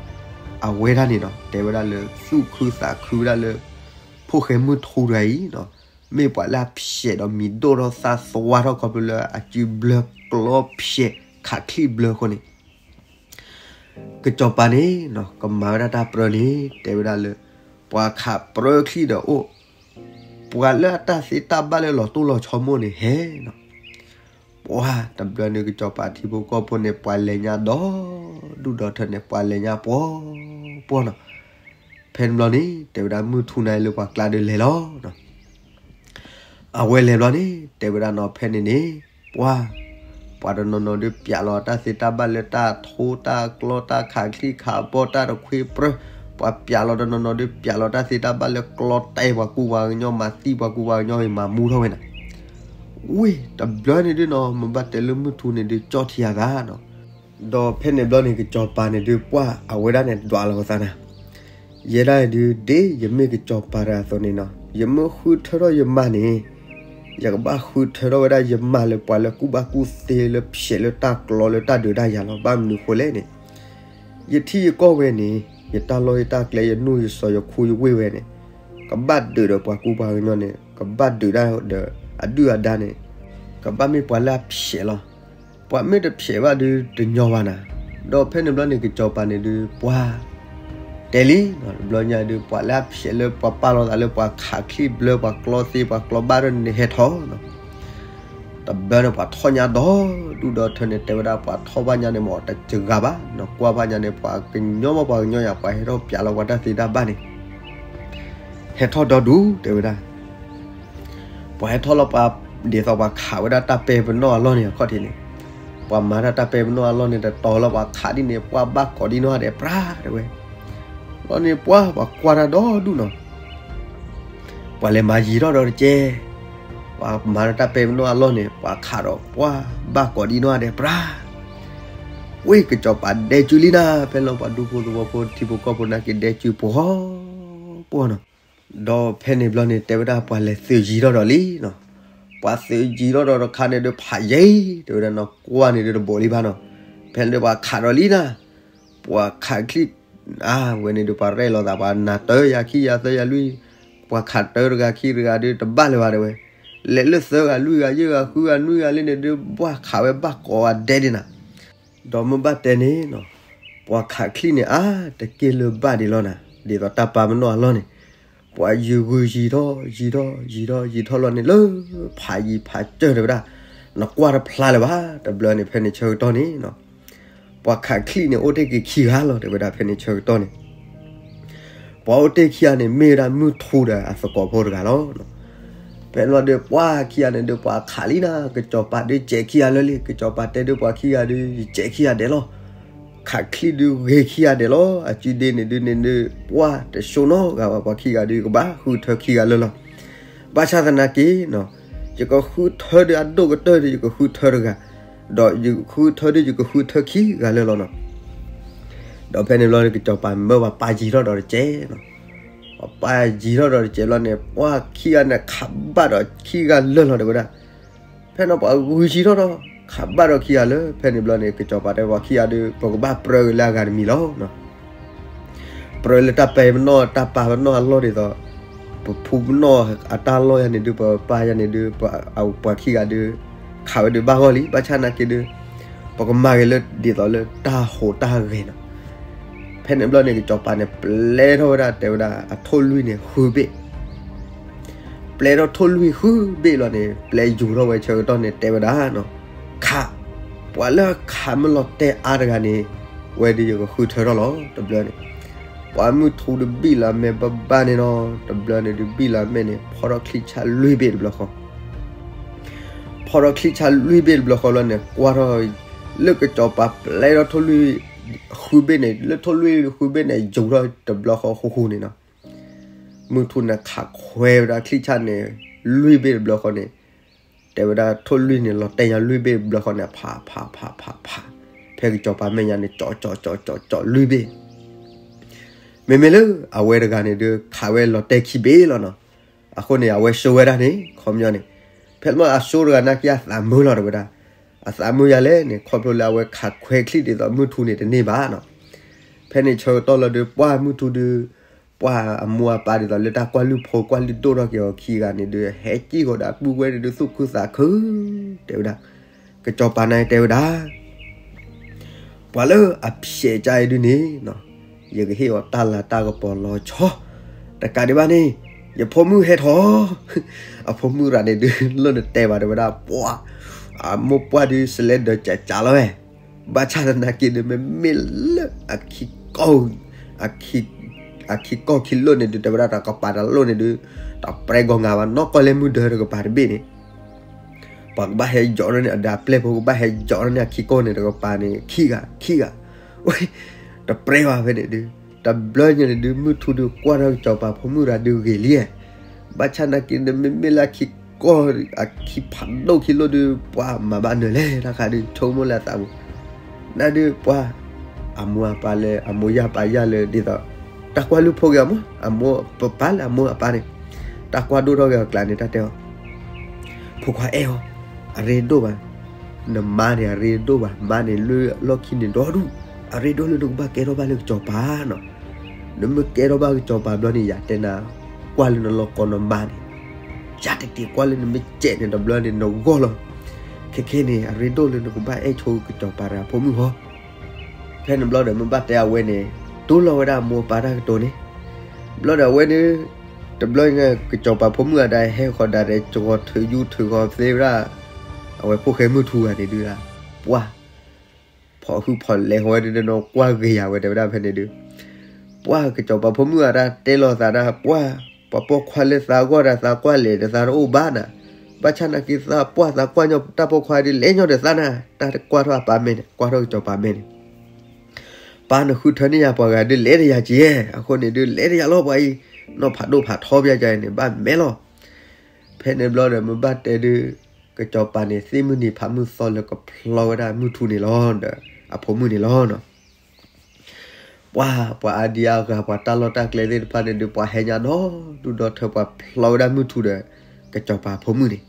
အဝဲဒၣ်န့ၣ်နီၤ တဲဝဲဒၣ်လၢသူၣ်ခုသးခုဝဲဒၣ်လၢ ဖိၣ်ဃဲမုၢ်ထူတဂၤအံၤနီၤ မ့ၢ်ပှၤလၢအဖျဲးဒီးမံၤဒိၣ်ထီၣ်သၣ်သွါထီၣ်ခီဖျိလၢအစုဘျၢကျီဖျဲးခးချံၣ်ဘျၢအဃိန့ၣ် ကစီၤပၤန့ၣ်နီၤ ကမၤဝဲဒၣ်တၢ်ပြၢန့ၣ် တဲဝဲဒၣ်လၢ ပှၤခးပြၢချံၣ်ဒီးအိၣ် ပှၤလၢအတၢ်သ့တၢ်ဘၣ်လၢလီၤတိၢ်လီၤဆီမိၢ်န့ၣ်ဟဲနီၤ ပှၢ် တဘျီန့ၣ် ကစီၤပၤထံဖိကီၢ်ဖိန့ၣ် ပှၤလဲၤညါဒီဒူၣ်ဒီထၢန့ၣ် ပှၤလဲၤညါပှီၤပှီၤနီၤ ဖဲန့ၣ်ဘျီန့ၣ် တဲဝဲဒၣ်မုၢ်ထူနၤလၢပှၤကျါဒုးလဲၤလီၤနီၤ အဝဲလဲၤဘျီန့ၣ် တဲဝဲဒၣ်နီၤ ဖဲန့ၣ်န့ၣ် ပှၢ် ပှၤတနီၤနီၤဒုးပျးလီၤတၢ်သ့တၢ်ဘၣ်လၢတၢ်ထိ တၢ်ကျီ တၢ်ခးချံၣ်ခးဘီ တၢ်တခွ့ပြၢ ပှၤပျးလီၤတနီၤနီၤဒုး ပျးလီၤတၢ်သ့တၢ်ဘၣ်လၢကျီတဲာ်ပှၤကူပှၤကညီ မၤသံပှၤကူပှ�ၤကညီ မၤမူထီၣ်ဝဲန့ၣ် ဝ့ၢ်တဘျီန့ၣ်ဒုးနီၤ မ့ၢ်ဘၣ်တဲလၢမုၢ်ထူန့ၣ်ဒုး ကၠီၣ်ထံအသးနီၤ ဒီးဖဲန့ၣ်ဘျီန့ၣ် ကစီၤပၤန့ၣ်ဒုး ပှၢ် အဝဲဒၣ်န့ၣ် ဒွးလီၤအသးနၤ ယဲဒၣ်ဒုး ဒ်ယမ့ၢ်ကစီၤပၤတဂၤအသိးန့ၣ်နီၤ ယမ့ၢ်ဃုထၢထီၣ်ယမါန့ၣ် ယကဘၣ်ဃုထၢထီၣ်ဝဲဒၣ်ယမါလၢပှၤလၢကူၣ်ဘၣ်ကူၣ်သ့လၢဖျဲးလၢတၢ်ကျီလၢတၢ်ဒုးတၢ်ယၤလီၤ. ဘၣ်မနုၤဃိလဲၣ်န့ၣ် ယထံယကီၢ်ဝဲန့ၣ် ယတၢ်လီၢ်ယတၢ်ကျဲ ယနူၢ်ယစီၤယခူယဝ့ၢ်ဝဲန့ၣ် ကဘၣ်ဒုးဒီးပှၤကူပှၤကညီန့ၣ် ကဘၣ်ဒုးဒၣ်ဒီးအဒုၣ်အဒါန့ၣ် ကဘၣ်မ့ၢ်ပှၤလၢအဖျဲးလီၤ. ပှၤမ့ၢ်တဖျဲးဘၣ်ဒုးတညီဘၣ်နၤ. ဒီးဖဲန့ၣ်ဘျီန့ၣ် ကစီၤပၤန့ၣ်ဒုး ပှၤ တဲလံ တဘျီညါဒုး ပှၤလၢအဖျဲးလၢပှၤပာ်လီၤသးလၢပှၤခးချံၣ်ဘျၢ ပှၤကျီသ့ ပှၤကျီဘၣ်ဒိၣ်န့ၣ် ဟဲထီၣ်နီၤ. တဘျီန့ၣ် ပှၤထီၣ်ညါဒီဒူၣ်ဒီထၢန့ၣ် တဲဝဲဒၣ် ပှၤထီၣ်ဘၣ်ညါန့ၣ် မ့ၢ်တစှၤဘၣ်နီၤ ကွၢ်ဘၣ်ညါန့ၣ် ပှၤကညီဘၣ်ပှၤကညီယၤ ပှၤဟဲထီၣ်ပျးလီၤပှၤတၢ်သ့တၢ်ဘၣ်န့ၣ် ဟဲထီၣ်ဒီဒူၣ် တဲဝဲဒၣ် ပှၤဟဲထီၣ်လီၤပှၤ ဒ်သိးပှၤခးဝဲဒၣ်တၢ်ပဲပနီၣ်အလီၢ်န့ၣ် အခီၣ်ထံးန့ၣ်, ပှၤမၤတၢ်တၢ်ပဲပနီၣ်အလီၢ်န့ၣ် တတီၤလၢပှၤခးဒ်န့ၣ် ပှၢ်ဘၣ်ကိးဒံနီၢ်ဂၤဒဲးပြၢ်တဲဝဲ. လီၤန့ၣ် ပှၢ်ပှၤကွၢ်တၢ်ဒီဒူၣ်နီၤ, ပှၤလဲၤမၤယံၤထီၣ်ဒီးတကဲ, ပှၤမၤတၢ်တၢ်ပဲပနီၣ်အလီၢ်န့ၣ် ပှၤခးဒီးပှၢ်ဘၣ်ကိးဒံနီၢ်ဂၤဒဲးပြၢ်. ဝ့ၢ်ကစီၤပၤဒဲကၠူလံနၤ, ဖဲလီၤပှၤဒူဖိသဝီဖိထံဖိကီၢ်ဖိနာ်က့ဒဲကၠူပှီၤပှီၤနီၤ. ဒီးဖဲန့ၣ်ဘျီန့ၣ် တဲဝဲဒၣ်ပှၤလဲၤသုးယံၤထီၣ်ဒီးလံနီၤ. ပှၤသုးယံၤထီၣ်ဒီးတခါန့ၣ်ဒုး ဖးယံၤ တဲဝဲဒၣ်နီၤ, ကွၢ်န့ၣ်ဒုးတဘိးလံဘၣ်နီၤ. ဖဲန့ၣ်ဒုးပှၤခးဒီးလံနၤ, ပှၤခးချံၣ်, အါဝဲန့ၣ်ဒုးပှၤရဲၣ်လိာ်သး ပှၤနၤတၢယၤခံယၤသၢယၤလွံၢ်, ပှၤခးတၢတဂၤခံတဂၤဒုးတဘၣ်လၢၤဘၣ်တဲဝဲ. လဲၤလၢသၢဂၤလွံၢ်ဂၤယဲၢ်ဂၤဃုဂၤနွံဂၤလံန့ၣ်ဒုး ဘၣ်ခးဝဲဘၣ်ကိးဂၤဒဲးဒ်နၤ. ဒီးမ့ၢ်ဘၣ်တဲန့ၣ်နီၤ, ပှၤခးချံၣ်န့ၣ် အါတက့ၢ်လၢၤဘၣ်ဒံးလီၤနၤ, ဒ်သိးတၢ်ပာ်ပနီၣ်အလီၢ်န့ၣ်, ပှၤယံၤဂုာ်ယံၤထီၣ် ယံၤထီၣ် ယံၤထီၣ် ယံၤထီၣ်လီၤန့ၣ်လၢ ဖးယံၤဖးစၢၢ်တဲဝဲဒၣ်, နကွၢ်တဖျါလၢၤဘၣ်. တဘျီန့ၣ် ဖဲန့ၣ်ဆၢကတီၢ်န့ၣ်နီၤ, ပှၤခးချံၣ်န့ၣ် အိၣ်တ့ၢ်က့ၤခံဂၤလီၤ တဲဝဲဒၣ် ဖဲန့ၣ်ဆၢကတီၢ်န့ၣ် ပှၤအိၣ်တ့ၢ်ခံဂၤန့ၣ် မ့ၢ်ဝဲဒၣ်မုၢ်ထူဒီးအသကိးဖိတဂၤလီၤ. ဖဲန့ၣ်ဘျီဒီး ပှၢ်ခံဂၤန့ၣ်ဒုး ပှၤခးလံနၤ, ကစီၤပၤဒုးစဲးခံဂၤလၢာ်လံ, ကစီၤပၤတဲဒုးပှၤခံဂၤဒုး ယစဲးခံဂၤဒဲးလီၤ. ခးချံၣ်ဒုးဂ့ၤခံဂၤဒဲးလီၤ. အစုဒ့န့ၣ်ဒုးန့ၣ်ဒုး ပှၢ်တဆိနီတဂၤဘၣ်, ပှၤခံဂၤဒုး ယကဘၣ်ဃုထၢခံဂၤလၢာ်လီၤ. ဘၣ်ဆၣ်သနာ်က့နီၤ, ယကဃုထၢဒုးအဒိၣ်ကတၢၢ်ဒုး ယကဃုထၢတဂၤ, ဒီးယဃုထၢဒုး ယကဃုထၢခံဂၤလၢာ်လီၤနီၤ. ဒီးဖဲန့ၣ်ဘျီန့ၣ် ကစီၤပၤမၢပှၤပာ်ယံၤထီၣ်ဒီးတကဲနီၤ. ပှၤပာ်ယံၤထီၣ်ဒီးတကဲဘျီန့ၣ် ပှၢ်ခံဂၤန့ၣ် ခးဘၣ်ဒီးခံဂၤလၢာ်လီၤ တဲဝဲဒၣ်. ဖဲန့ၣ်ပှၤဂုာ်ယံၤထီၣ်ဒီး ခးဘၣ်ဒီးခံဂၤလၢာ်. ဖဲန့ၣ်ဘျီန့ၣ် ကစီၤပၤတဲပှၤခံဂၤဒုး ပကဘၣ်ပြၢက့ၤလၢအဂၤတမံၤလီၤ. ပြၢလၢတၢ်ပဲပနီၣ် တၢ်ပာ်ပနီၣ်အလီၢ်ဒ်သိး ပဖူပနီၣ်အတၢ်လီၢ်ယၤန့ၣ်ဒုး ပပာ်ယၤန့ၣ်ဒုး ပှၤခံဂၤဒုး ခးဝဲဒုးဘၣ်ဂီၢ်လံ. ဘၣ်ဆၣ်သနာ်က့ဒုး ပကမၤဂ့ၤလၢဒ်သိးလၢတၢ်ဟူးတၢ်ဂဲၤနီၤ. ဖဲန့ၣ်ဘျီန့ၣ် ကစီၤပၤန့ၣ် ပျဲထီၣ်ဝဲဒၣ် တဲဝဲဒၣ် အထိၣ်လွံၢ်န့ၣ် ဃုဘ့ၣ် ပျဲထီၣ်ထိၣ်လွံၢ်ဃုဘ့ၣ်လီၤန့ၣ် ပျဲယူၤထီၣ်ဝဲဆၢကတီၢ်န့ၣ် တဲဝဲဒၣ်နီၤ, ခး, ပှၤလၢခးမ့ၢ်လီၤတဲာ်အါတဂၤန့ၣ် ဝဲဒုးယကဃုထၢထီၣ်လီၤ. တဘျီန့ၣ် ပှၤမုၢ်ထူဒုးဘံၣ်လီၤမဲာ်ဘၣ်ဘၣ်န့ၣ်နီၤ. တဘျီန့ၣ်ဒုးဘံၣ်လီၤမဲာ်န့ၣ် ဖီထီၣ်ချံဆၣ်လွံၢ်ဘ့ၣ်တဘျီဃီ ဖီထီၣ်ချံဆၣ်လွံၢ်ဘ့ၣ်တဘျီဃီလီၤန့ၣ် ကွၢ်ထီၣ် လၢကစီၤပၤပျဲထီၣ်ထိၣ်လွံၢ်ဃုဘ့ၣ်န့ၣ် လၢထိၣ်လွံၢ်ဃုဘ့ၣ်န့ၣ် ယူၤထီၣ်တဘျီဃီဃူဃူန့ၣ်နီၤ. မုၢ်ထူန့ၣ်ခးခွဲဝဲဒၣ်ချံဆၣ်န့ၣ် လွံၢ်ဘ့ၣ်တဘျီဃီန့ၣ် တဲဝဲဒၣ်ထိၣ်လွံၢ်န့ၣ် လီၤတဲာ်ညါလွံၢ်ဘ့ၣ်တဘျီဃီန့ၣ် ဖးဖးဖးဖးဖး ဖဲကစီၤပၤမဲာ်ညါန့ၣ် ကၠီကၠီကၠီကၠီလွံၢ်ဘ့ၣ် မ့မ့ၢ်လၢအဝဲတဂၤန့ၣ်ဒုး ခးဝဲလီၤတဲာ်ခံဘ့ၣ်လီၤနီၤ. အဃိန့ၣ် အဝဲဆိဝဲဒၣ်န့ၣ် ခီပညီန့ၣ် ဖဲလၢအဆိတဂၤနာ်က့အသးမုာ်လီၤတဲဝဲဒၣ်. အသးမုာ်ယၤလဲၣ်န့ၣ် ခီဖျိလၢအဝဲခးခွဲချံဒ်သိးမုၢ်ထူန့ၣ်တန့ၢ်ဘၣ်နီၤ. ဖဲန့ၣ်ဆၢကတီၢ်လီၤဒုး ပှၢ်မုၢ်ထူဒုး ပှၢ်အမိၢ်အပၢ်ဒ်သိးလၢတၢ်ကွၢ်လုၢ်ဖိကွၢ်လုၢ်ဒိၣ်ထီၣ်က့ၤအီၤခံဂၤန့ၣ်ဒုး ဟဲကံၣ်ဃီၤဒီးပုၢ်ဝဲၢ်န့ၣ်ဒုး သူၣ်ခုသးခု တဲဝဲဒၣ်. ကစီၤပၤန့ၣ်တဲဝဲဒၣ် ပှၤလၢအဖျဲးကါအံၤဒုးန့ၣ် ယကဟ့ၣ်အီၤတၢ်လၤတၢ်ကပီၤလီၤဆီ တကးဒံးဘၣ်န့ၣ် ယဖိမုၣ်ဟဲထီၣ် အဖိမုၣ်ရၤန့ၣ်ဒုး လၢနတဲဘၣ်တဲဝဲဒၣ် ပှၢ် အမိၢ်ပှၢ်ဒုး စလဲဒီးကကးလီၤဝဲ. ဘၣ်ဆၣ်သနာ်က့ဒုး မ့မ့ၢ်လၢအခံကီၢ် အခံကီၢ်ခံလိၣ်န့ၣ်ဒုး တဲဝဲဒၣ်တကပၤတလိၣ်န့ၣ်ဒုး တပြဲဂီၤငါဘၣ် နီၢ်ကီၢ်လဲၣ်မုၢ်ဒၢတကပၤတဘ့ၣ်န့ၣ် ပှၤကဘၣ်ဟဲယီၤထီၣ်န့ၣ် အဒၣ်ပျဲၢ်ဖိကဘၣ်ဟဲယီၤထီၣ်န့ၣ် အခံကီၢ်န့ၣ် တကပၤန့ၣ် ခံဂၤ ခံဂၤ ဝဲ တပြဲဘၣ်ဖဲန့ၣ်ဒုး တဘျီညါန့ၣ်ဒုး မုၢ်ထူဒုးကွၢ်ထီၣ်ကစီၤပၤဖိမုၣ်ရၤဒုးဂ့ၤလံ. ဘၣ်ဆၣ်သနာ်က့ဒုး မ့မ့ၢ်လၢအခံကီၢ် အခံဖးဒိၣ်ခံလိၣ်ဒုး ပှၤမၤဘၣ်နၢၤလဲၣ် တၢ်ခါဒုး ဆိကမိၣ်လၢအသးပူၤ နဒုးပှၤ အမိၢ်အပၢ်လၢ အမိၢ်ယၢ်ပၢ်ယၢ်လၢ ဒ်သိး တၢ်ကွၢ်လုၢ်ဖိက့ၤအမိၢ် အမိၢ်ပပၢ်လၢအမိၢ်အပၢ်န့ၣ် တၢ်ကွၢ်ဒိၣ်ထီၣ်က့ၤအကျါန့ၣ် တၢ်တဲအီၤ ဖိခွါအဲၣ်အီၤ အရ့ဒိၣ်ဘၣ် နမါန့ၣ် အရ့ဒိၣ်ဘၣ် မါန့ၣ်လၢလီၢ်ခံန့ၣ်ဒီဒူၣ် အရ့ဒိၣ်လၢနကဘၣ်ကဲထီၣ်ဘၣ်လၢကစီၤပၤနီၤ. နမ့ၢ်ကဲထီၣ်ဘၣ်ကစီၤပၤဘျီန့ၣ် ယတဲနၤ ကွၢ်လၢနလီၢ်ကီနမါန့ၣ် ယၤတက့ၢ်ကွၢ်လၢနမ့ၢ်စဲးန့ၣ် တဘျီန့ၣ် နဂီၢ်လီၤ. ခဲခဲန့ၣ် အရ့ဒိၣ်လၢနကဘၣ်အဲၣ်ဆိကစီၤပၤတဂၤဖိမုၣ်ဟီ ဖဲန့ၣ်ဘျီဒီး မ့ၢ်ဘၣ်တဲအဝဲန့ၣ် တူၢ်လိာ်ဝဲဒၣ်အမိၢ်အပၢ်တၢ်ကတိၤန့ၣ် ဘျီဒီးအဝဲန့ၣ် တဘျီန့ၣ် ကစီၤပၤဖိမုၣ်အတၢ်ဟဲဃီၤဒၣ်ရဲၣ် ကဝီၤထုးယူၤထုးဃီၤသ့ဝဲဒၣ် အဝဲဖိၣ်ဃဲမုၢ်ထူဂၤန့ၣ်ဒုး ပှၢ် ဖီၣ်ဟုဖီၣ်လဲၤဃီၤဝဲဒၣ်နီၤ ကွၢ်ဂ့ၤယၤဝဲတဲဝဲဒၣ်ဖဲန့ၣ်ဒုး ပှၢ်ကစီၤပၤဖိမုၣ်အတၢ်တဲလီၤသးဒၣ် ပှၢ် ပှၤပိာ်ခွါလၢသးဂီၢ်ဒီးသးကွၢ်လဲၣ်ဒီးသးတအိၣ်ဘၣ်နၤ ဘၣ်ဆၣ်နာ်က့သးပှၢ်သးကွၢ်ညီတၢ်ပိာ်ခွါဒုး လဲၤညီဒီးသးနၤ, တၢ်ကွၢ်ထီၣ်အပၢ်မဲာ်န့ၣ် ကွၢ်ထီၣ်ကစီၤပၤမဲာ်န့ၣ်, ပၢ်နဃုထၢန့ၢ်ယၤပှၤဂၤဒုး လဲၤတယၤက့ၤ, အဃိန့ၣ်ဒုး လဲၤတယၤလီၤပှၤအံၤ, နီၢ်ဖးဒိၣ်ဖးထီပယၤကန့ၣ် ဘၣ်မဲာ်လီၤ. ဖဲန့ၣ်ဘျီဒီး မ့ၢ်ဘၣ်တဲဒုး ကစီၤပၤန့ၣ် သ့ၣ်မုၢ်နံၤဖးမုၢ်သီလၢကဖျီဝဲဒၣ်မုၢ်ထူန့ၣ်လီၤ, ဒီးအဖိမုၣ်န့ၣ်လီၤနီၤ. ပှၤ ပှၤအါဒံအါဂၤ ပှၤတၢ်လီၢ်တၢ်ကျဲသ့ၣ်တဖၣ်န့ၣ်ဒုး ပှၤဟဲညါဒီဒူၣ်ဒီထၢ ပှၤဖျီဝဲဒၣ်မုၢ်ထူဒီး ကစီၤပၤဖိမုၣ်န့ၣ်.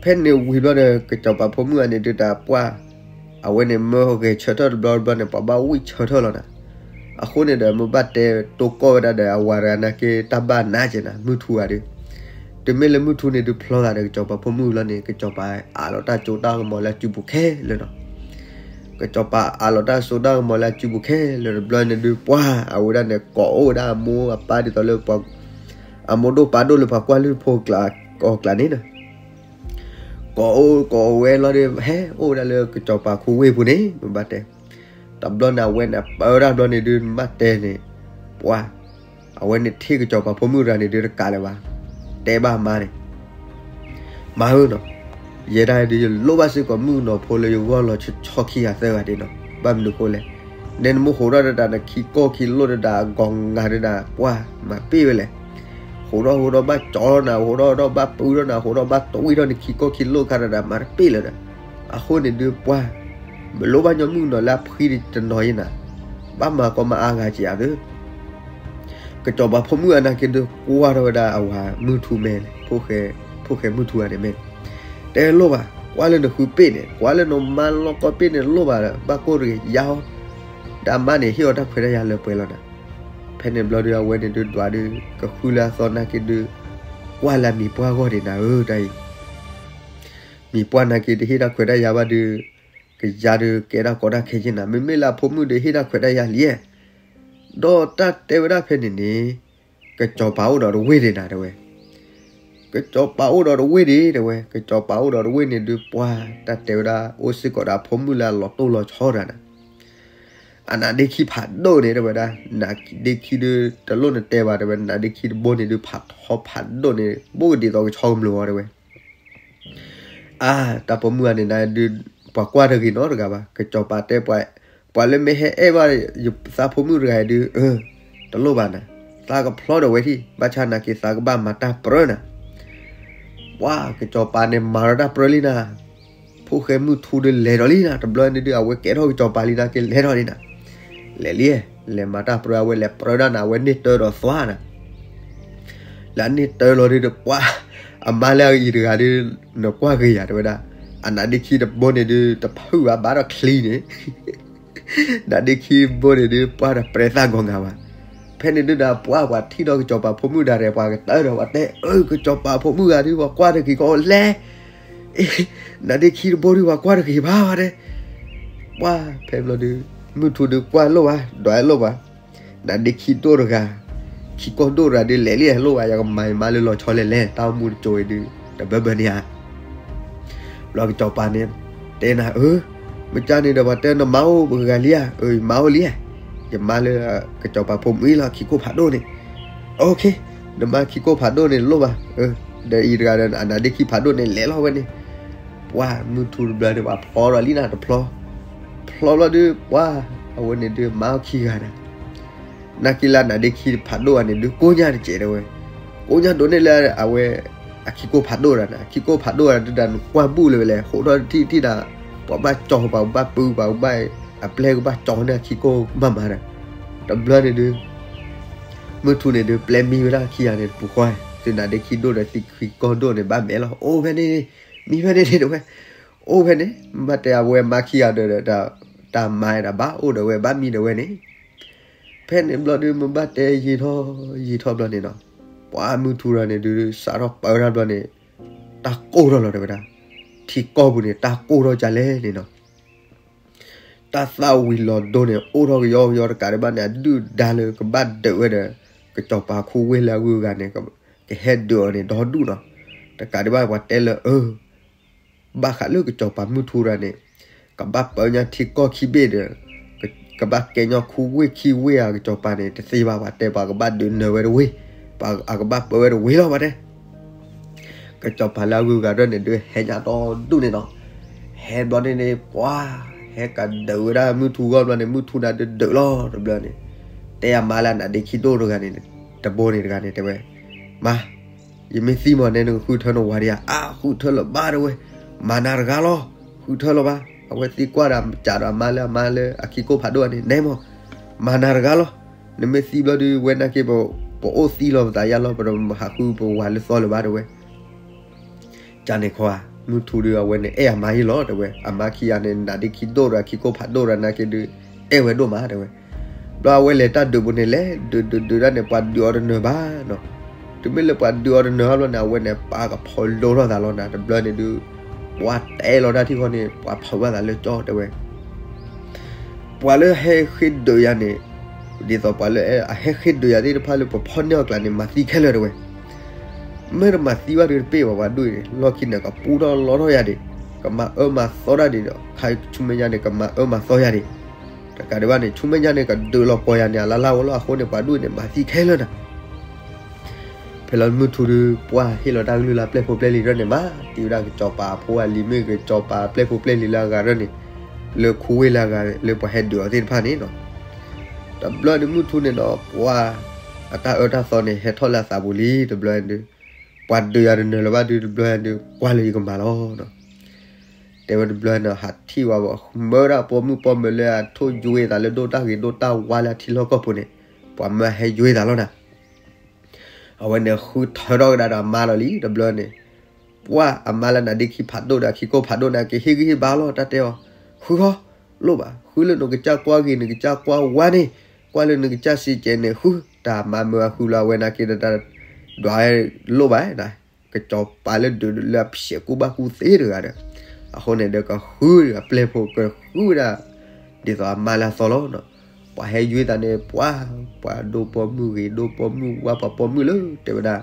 ဖဲန့ၣ်ဝံၤဘျီဒီး ကစီၤပၤဖိမုၣ်အန့ၣ်ဒုး တၢ်ပှၢ် အဝဲန့ၣ်မၢဂဲၤဆၢထၢၣ်တဘျီတဘျီန့ၣ် ပှၤဘၣ်ဝံၣ်ဆၢထၢၣ်လီၤနၤ. အဃိန့ၣ်ဒီး မ့ၢ်ဘၣ်တဲတိကိၢ်ဝဲဒၣ်ဒီး အဝၤတဂၤနာ်က့ တၢ်ဘၣ်နးက့ၤနၤ မုၢ်ထူဂၤဒုး. တုၤမ့ၢ်လၢမုၢ်ထူန့ၣ်ဒုး ဖျီသးဒီးကစီၤပၤဖိမုၣ်လီၤန့ၣ် ကစီၤပၤအးလီၤတၢ်စိတၢ်ကမီၤလၢအစုပူၤခဲလၢာ်နီၤ. ကစီၤပၤအးလီၤတၢ်စိတၢ်ကမီၤလၢအစုပူၤခဲလၢာ်တဘျီန့ၣ်ဒုး ပှၢ် အဝဲဒၣ်န့ၣ် ကိးအိၣ်ဝဲဒၣ်အမိၢ်အပၢ်ဒ်သိးလၢ အမိၢ်ဒိၣ်ပၢ်ဒိၣ်လၢပှၤကွၢ်လုၢ်ဖိကျါကိးကျါန့ၣ်နီၤ. ကိးအိၣ်ကိးဝဲလီၤဒီး ဟဲအိၣ်ဝဲဒၣ်လၢကစီၤပၤခူဝ့ၢ်ပူၤန့ၣ် မ့ၢ်ဘၣ်တဲ. တဘျီန့ၣ် အဝဲန့ၣ် ပၢဝဲဒၣ်ဘျီန့ၣ်ဒုး မ့ၢ်ဘၣ်တဲန့ၣ် ပှၢ် အဝဲန့ၣ်ထံၣ်ကစီၤပၤဖိမုၣ်တဂၤန့ၣ်ဒုး တကးလၢၤဘၣ်, တဲဘၣ်အမါန့ၣ်, မါဧၢနီၤ, ယဲဒၣ်ဒုး ယလိၣ်ဘၣ်စ့ၢ်ကီးမုၣ်ကနီၤဖိလၢယဂီၢ်လီၤဆီဆီ ခံဂၤသၢဂၤဒၣ်နီၤ. ဘၣ်မနုၤဃိလဲၣ်, နဲနမ့ၢ်ဟိးထီၣ်တဒၣ် နခံကီၢ်ခံလိၣ်တဒၣ် အဂီၤငါတဒၣ် ပှၢ် မၤပ့ၢ်ဝဲလဲၣ်. ဟိးထီၣ်ဟိးထီၣ်ဘၣ်ကၠီထီၣ်နၤ, ဟိးထီၣ်ဟိးထီၣ်ဘၣ်ပၢထီၣ်နၤ, ဟိးထီၣ်ဘၣ်တွံၢ်ထီၣ်နခံကီၢ်ခံလိၣ်ခါတဒၣ် မၤတပ့ၢ်လၢၤဒီး. အဃိန့ၣ်ဒုး ပှၢ် မ့ၢ်လိၣ်ဘၣ်ညီမုၣ်ကနီၤလၢအဖှံတနီၤယဲနၤ, ဘၣ်မၤကီမၤအါဂၤက့ၤယၤသု. ကစီၤပၤဖိမုၣ်အနာ်က့ဒုး ကွၢ်ထီၣ်ဝဲဒၣ်အဝၤမုၢ်ထူမဲာ်န့ၣ်, ဖိၣ်ဃဲမုၢ်ထူဂၤန့ၣ်မဲာ်န့ၣ်, တဲလိၣ်ဘၣ်, ကွၢ်လၢနဃုပ့ၢ်န့ၣ်, ကွၢ်လၢနမါလီၢ်ကီၢ်ပ့ၢ်န့ၣ် လိၣ်ဘၣ်ဒီး ဘၣ်ကိၢ်တဂ့ၤ ယါအီၤ, ဒီးအမါန့ၣ် ဟ့ၣ်အီၤတၢ်ခွဲးတၢ်ယာ်လၢပှဲၤလီၤနၤ. ဖဲန့ၣ်ဘျီဒုး အဝဲန့ၣ်ဒုးဒွးဒုး ကဃုလၢအသီနာ်က့ဒုး ကွၢ်လၢအမံၤပှၢ်ဂီၢ်ဒံးနၤဧၢ တၢ်အံၤ မံၤပှၢ်နာ်က့တဟ့ၣ်တၢ်ခွဲးတၢ်ယာ်ဘၣ်ဒီး ကယါဒီးကဲတၢ်ကီတၢ်ခဲက့နၤ, မ့မ့ၢ်လၢအဖိမုၣ်ဒီးဟ့ၣ်တၢ်ခွဲးတၢ်ယာ်လံ. ဒီးတၢ်တဲဝဲဒၣ်ဖဲန့ၣ်န့ၣ် ကစီၤပၤအိၣ်ဒီးတဝ့ၢ်ဒံးနၤတဲဝဲ, ကစီၤပၤအိၣ်ဒီးတဝ့ၢ်ဒံးတဲဝဲ, ကစီၤပၤအိၣ်ဒီးတဝ့ၢ်န့ၣ်ဒုး ပှၢ် တၢ်တဲဝဲဒၣ်အိၣ်စ့ၢ်ကီးဒီးအဖိမုၣ်လၢအလီၤတိၢ်လီၤဆီတဂၤနၤ, အနါဒ့ခံဖးဒိၣ်န့ၣ်တဲဝဲဒၣ်, နါဒ့ခံဒုး တလိၣ်နတဲဘၣ်တဲဝဲ, နါဒ့ခံတဘိန့ၣ်ဒုး ဖးထီဖးဒိၣ်န့ၣ် ဘိၣ်ကဒ်သိးကဆီကမျၢၢ်ဝဲတဲဝဲ. အါ တၢ်ပိာ်မုၣ်ဂၤန့ၣ်နဒုး ပှၤကွၢ်တဂ့ၤနီတဂၤဘၣ်, ကစီၤပၤတဲ ပှၤလၢမ့ၢ်ဟဲအဲၣ်ဘၣ်ယသးဖိမုၣ်တဂၤအံၤဒုး အၢ တလိၣ်ဘၣ်နၤ, သးကဖျီဒီးဝဲထံၣ်, ဘၣ်ဆၣ်နာ်က့သးကဘၣ်မၤတၢ်ပြၢနၤ. ပှၤကစီၤပၤန့ၣ်မၤဒီးတၢ်ပြၢလံနၤ, ဖိၣ်ဃဲမုၢ်ထူဒုးလဲၤဒီးလံနၤ, တဘျီန့ၣ်ဒုး အဝဲကဲထီၣ်ကစီၤပၤလံနာ်က့လဲၤဒီးလံနၤ, လဲၤလံ, လဲၤမၤတၢ်ပြၢ အဝဲလဲၤပြၢဒၣ်နၤ, အဝဲန့ၢ်တၢဒီးသွါနၤ လၢအန့ၢ်တၢလီၤဒုးဒီး ပှၤ အမါလၢအအံၤတဂၤဒုး နကွၢ်ဂ့ၤယၤတဲဝဲဒၣ်, အနါဒ့ခံတဘိန့ၣ်ဒုး တဖုၣ်ဘၣ်ဘၣ်ဒီးချံန့ၣ်, နါဒ့ခံဘိန့ၣ်ဒုး ပှၤတပြဲသၣ်ဂီၤငါဘၣ်. ဖဲန့ၣ်ဒုးဒီး ပှၤ ပှၤထံၣ်ဒီးကစီၤပၤဖိမုၣ်ဒၣ်ရဲၣ် ပှၤကတၢၢ်ဒီး ပှၤတဲ အၢ ကစီၤပၤဖိမုၣ်ဂၤဒုး ပှၤကွၢ်တဂ့ၤကီးလဲၣ် နါဒ့ခံတဘိဒုး ပှၤကွၢ်တဂ့ၤဘၣ်ဝဲတဲ, ပှၤ ဖဲဘျီဒုး မုၢ်ထူဒုးကွၢ်လိၣ်ဘၣ် ဒွးလိၣ်ဘၣ်, နါဒ့ခံဒိၣ်တဂၤ, ခံကီၢ်ဒိၣ်တဂၤဒုး လဲၤလံဟဲလိၣ်ဘၣ်, ယကမၤယမါလၢလီၤဆီလဲၣ်လဲၣ်, တၢ်အိၣ်မူတစိၤအံၤဒုး တဘၢဘၢန့ၣ်ဧါ. ဘျီကစီၤပၤန့ၣ် တဲနၤ အၢ မ့ၢ်ကၢ်န့ၣ်ဒီး ပှၤတဲနမါအိၣ်ပှဲၤဂၤလံဧါ, အၢ ယမါအိၣ်လံဧါ, ယမါလၢကစီၤပၤဖိမုၣ်လီၤ ခံကိၢ်ဖးဒိၣ်န့ၣ်, နမါခံကိၢ်ဖးဒိၣ်န့ၣ်လိၣ်ဘၣ်, ဒီးအံၤတဂၤဒီး အနါဒ့ခံဖးဒိၣ်န့ၣ် လဲၤလီၤဝဲန့ၣ်, ပှၤ မုၢ်ထူတဘျီန့ၣ် ပှၤဖျီဒီးလံနၤတဖျီ, ဖျီဘျီဒုး ပှၤ အဝဲန့ၣ်ဒုး မါအိၣ်ခံဂၤနၤ နာ်က့လၢနါဒ့ခံဖးဒိၣ်ဂၤန့ၣ်ဒုး ကိညၢ်တစဲးတဲဝဲ, ကိညၢ်ဒိးန့ၢ်လၢအဝဲ အခံကိၢ်ဖးဒိၣ်တဂၤန့ၣ်, အခံကိၢ်ဖးဒိၣ်တဂၤဒုးဒီး နကွၢ်ဘူၣ်လၢၤဝဲလဲၣ်, ဟိးထီၣ်တထံၣ်ထံၣ်ဒီး ပှၤဘၣ်ကၠီၤပှၤဘၣ်ပုၢ်ပှၤဘၣ် အပျဲၢ်ကဘၣ်ကၠီၤန့ၢ်အခံကိၢ်မးမးဒီး, တဘျီန့ၣ်ဒုး မုၢ်ထူန့ၣ်ဒုး ပျဲမံဝဲဒၣ်ခံဂၤန့ၣ်တပူၤဃီ, သုနါဒ့ခံဒိၣ်ဒီးသုခံကိၢ်ဒိၣ်န့ၣ် ဘၣ်မဲာ်လီၤ, အိၣ်ဖဲန့ၣ်, မံဖဲန့ၣ်န့ၣ်တဲဝဲ, အိၣ်ဖဲန့ၣ်, ဘၣ်တဲအဝဲမါခံဂၤဒီး တၢ်မၤဒီးဘၣ်အိၣ်ဒီးဝဲ ဘၣ်မံဒီးဝဲန့ၣ် ဖဲန့ၣ်ဘျီဒုး မ့ၢ်ဘၣ်တဲယံာ်ထီၣ်ယံာ်ထီၣ်ဘျီန့ၣ်နီၤ, ပှၤမုၢ်ထူတဂၤန့ၣ်ဒုး စးထီၣ်ပၢတၢ်ဘျီန့ၣ်, တၢ်ကိၢ်ထီၣ်လီၤတဲဝဲဒၣ်, ထံကီၢ်ပူၤန့ၣ် တၢ်ကိၢ်ထီၣ်ကလဲၣ်န့ၣ်နီၤ, တၢ်သၣ်ဝံၤလီၤဒိန့ၣ် အိၣ်ထီၣ်ကယီကယီတကးဒံးဘၣ်န့ၣ် အဒုၣ်ဒါလၢကဘၣ်ဒုးဝဲဒီး ကစီၤပၤခူဝ့ၢ်လၢအဂုၤအဂၤန့ၣ် ကဟဲဒုးအီၤန့ၣ် ဒီဒူၣ်နီၤ, တကးဒံးဘၣ်ပှၤတဲလၢအၢ ဘၣ်ဃးလၢကစီၤပၤမုၢ်ထူတဂၤန့ၣ် ကဘၣ်ပၢညါထံကီၢ်ခံဘ့ၣ်ဒီး ကဘၣ်ကဲညီခူဝ့ၢ်ခံဝ့ၢ်ဧါ ကစီၤပၤန့ၣ် တသ့ဘၣ်, ပှၤတဲပှၤကဘၣ်ဒုးနၢၤဝဲတဝ့ၢ်, ပှၤအကဘၣ်ပၢဝဲတဝ့ၢ်လီၤ ပှၤတဲ. ကစီၤပၤလၢအဂုၤအဂၤဒၢန့ၣ်ဒုး ဟဲညါဒီဒူၣ်န့ၣ်နီၤ. ဟဲဘျီန့ၣ်န့ၣ် ပှၤ ဟဲကဒုးဝဲဒၣ်မုၢ်ထူဂီၢ်ဘျီန့ၣ် မုၢ်ထူနၤဒုးဒုးလီၤတဘျီန့ၣ်, တဲအမါလၢအနါဒ့ခံဒိၣ်တဂၤန့ၣ်, တဘိန့ၣ်တဂၤန့ၣ် တဲဝဲ, မါ, ယမ့ၢ်သံမး နဲနကဃုထၢနဝၤဒံးဧါ. အါ ဃုထၢလၢၤဘၣ် တဲဝဲ, မၤနၤတဂၤလီၤ, ဃုထၢလၢၤဘၣ်, အဝဲသံကွၢ်ဒီးကးဒီးအမါလၢအမါလၢအခံကိၢ်ဖးဒိၣ်န့ၣ်, နဲမး, မၤနၤတဂၤလီၤ, နမ့ၢ်သံဘျီဒုး ဝဲနာ်က့ ပအိၣ်သံလီၤပသးယါလီၤ ပတဟးဃုပဝၤလၢသီလၢၤဘၣ် တဲဝဲ. ကန့ၣ်ခီဧါ, မုၢ်ထူဒုးအဝဲန့ၣ်အဲၣ်အမါယ့လီၤ တဲဝဲ, အမါခံဂၤန့ၣ် နါဒ့ခံဒိၣ်ဒီးခံကိၢ်ဖးဒိၣ်ဒီးနာ်က့ဒုး အဲၣ်ဝဲဒိၣ်မး တဲဝဲ. ဘျီအဝဲလဲၤတၢ်ဒုးပူၤန့ၣ်လဲၤ ဒုးဒုးဒုးဒၣ်န့ၣ် ပှၤဒုးအီၤတနၢၤဘၣ်နီၤ. တုၤမ့ၢ်လၢပှၤဒုးအီၤတနၢၤဘျီန့ၣ် အဝဲန့ၣ်ပာ်ကဖီလိထီၣ်သးလီၤနၤ တဘျီန့ၣ်ဒုး, ပှၤတဲလီၤတၢ်ထံၣ်ဃီန့ၣ် ပှၤဖးဝဲသးလၢကၠီ တဲဝဲ. ပှၤလၢဟဲဃ့ဒုးယၤန့ၣ်, ဒ်သိးပှၤလၢအဟဲဃ့ဒုးယၤသ့ၣ်တဖၣ်လၢပဖီၣ်န့ၢ်အီၤကျါန့ၣ် မၤသံခဲလၢာ် တဲဝဲ. မ့ၢ်တမၤသံဘၣ်ဒုးတပ့ၢ်ဘၣ် ပှၤဒူၣ်အံၤန့ၣ် လီၢ်ခံန့ၣ် ကပူထီၣ်လီထီၣ်ယၤဒံး, ကမၤအၢမၤသီတၢ်ဒံးဒီး ခါဆူမဲာ်ညါန့ၣ် ကမၤအၢမၤသီယၤဒံး. တကးဒံးဘၣ်န့ၣ် ဆူမဲာ်ညါန့ၣ် ကဒုးလီၤပှီၢ်ယၤန့ၣ် အလါလါဝဲလီၤ အဃိန့ၣ် ပှၤဒူၣ်န့ၣ် မၤသံခဲလၢာ်နၤ. ဖဲလၢမုၢ်ထူဒုး ပှၤဟ့ၣ်လီၤတၢ်ကလုၢ်လၢအပျဲၢ်ဖိပျဲၢ်လံၤဒၢန့ၣ် မၤသံဝဲဒၣ်ကစီၤပၤအဖိအလံၤ မ့ၢ်ကစီၤပၤအပျဲၢ်ဖိပျဲၢ်လံၤလၢအဂၤဒၢန့ၣ်, လၢခူဝ့ၢ်လၢအဂၤ လၢပှၤဟဲဒုးအီၤသ့ၣ်တဖၣ်န့ၣ်နီၤ. တဘျီန့ၣ်မုၢ်ထူန့ၣ်ဒီး ပှၤအတၢ်အၢတၢ်သီန့ၣ် ဟဲထီၣ်လၢအသးပူၤလံ တဘျီဒုး, ပှၤဒုးယၤတနၢၤလၢၤဘၣ်ဒုး တဘျီဒုး ကွၢ်လၢယကမၤလီၤနီၤ. တဲဝဲတဘျီန့ၣ် ဟးထံၣ်ဝဲ မၢဒၣ်ပိာ်မုၣ်ပိာ်မၢၤလၢအထိၣ်ယွဲသးလၢဒိၣ်တၢ်ဂ့ၤဒိၣ်တၢ်ဝါလၢအထံလီၢ်ကီၢ်ပူၤန့ၣ်, ပှၤမၢဟဲယွဲသးလီၤနၤ. အဝဲန့ၣ်ဃုထၢထီၣ်ကဒါဒီးအမါလီၤလံ တဘျီန့ၣ်, ပှၤအမါလၢနါဒ့ခံဖးဒိၣ်ဒီးခံကိၢ်ဖးဒိၣ်န့ၣ် ကဟ့ၣ်ဂံၢ်ဟ့ၣ်ဘါလီၤ တၢ်တဲအီၤ, ဃုဃီ, လိၣ်ဘၣ်, ဃုလၢနကစၢ်ကွၢ်ဂ့ၤ နကစၢ်ကွၢ်ဝါန့ၣ်, ကွၢ်လၢနကစၢ်စံးကဲန့ၣ် ဃု, တၢ်မါမၢအဃုလီၤ အဝဲနာ်က့ဒီးတၢ်ဒွးဝဲလိၣ်ဘၣ်, ကစီၤပၤလၢဒုးလၢအဖျဲးကူၣ်ဘၣ်ကူၣ်သ့တဂၤဒီး, အဃိန့ၣ်ဒီးကဃုအပျဲၢ်ဖိကဃုဝဲဒၣ် ဒ်သိးအမါလၢအသီလီၤနီၤ. ပှၤဟဲယွဲသးန့ၣ် ပှၤ, ပှၤဒိၣ်ပိာ်မုၣ်ဂ့ၤ ဒိၣ်ပိာ်မုၣ်ဝါ ပှၤပိာ်မုၣ်လၢတဲဝဲဒၣ်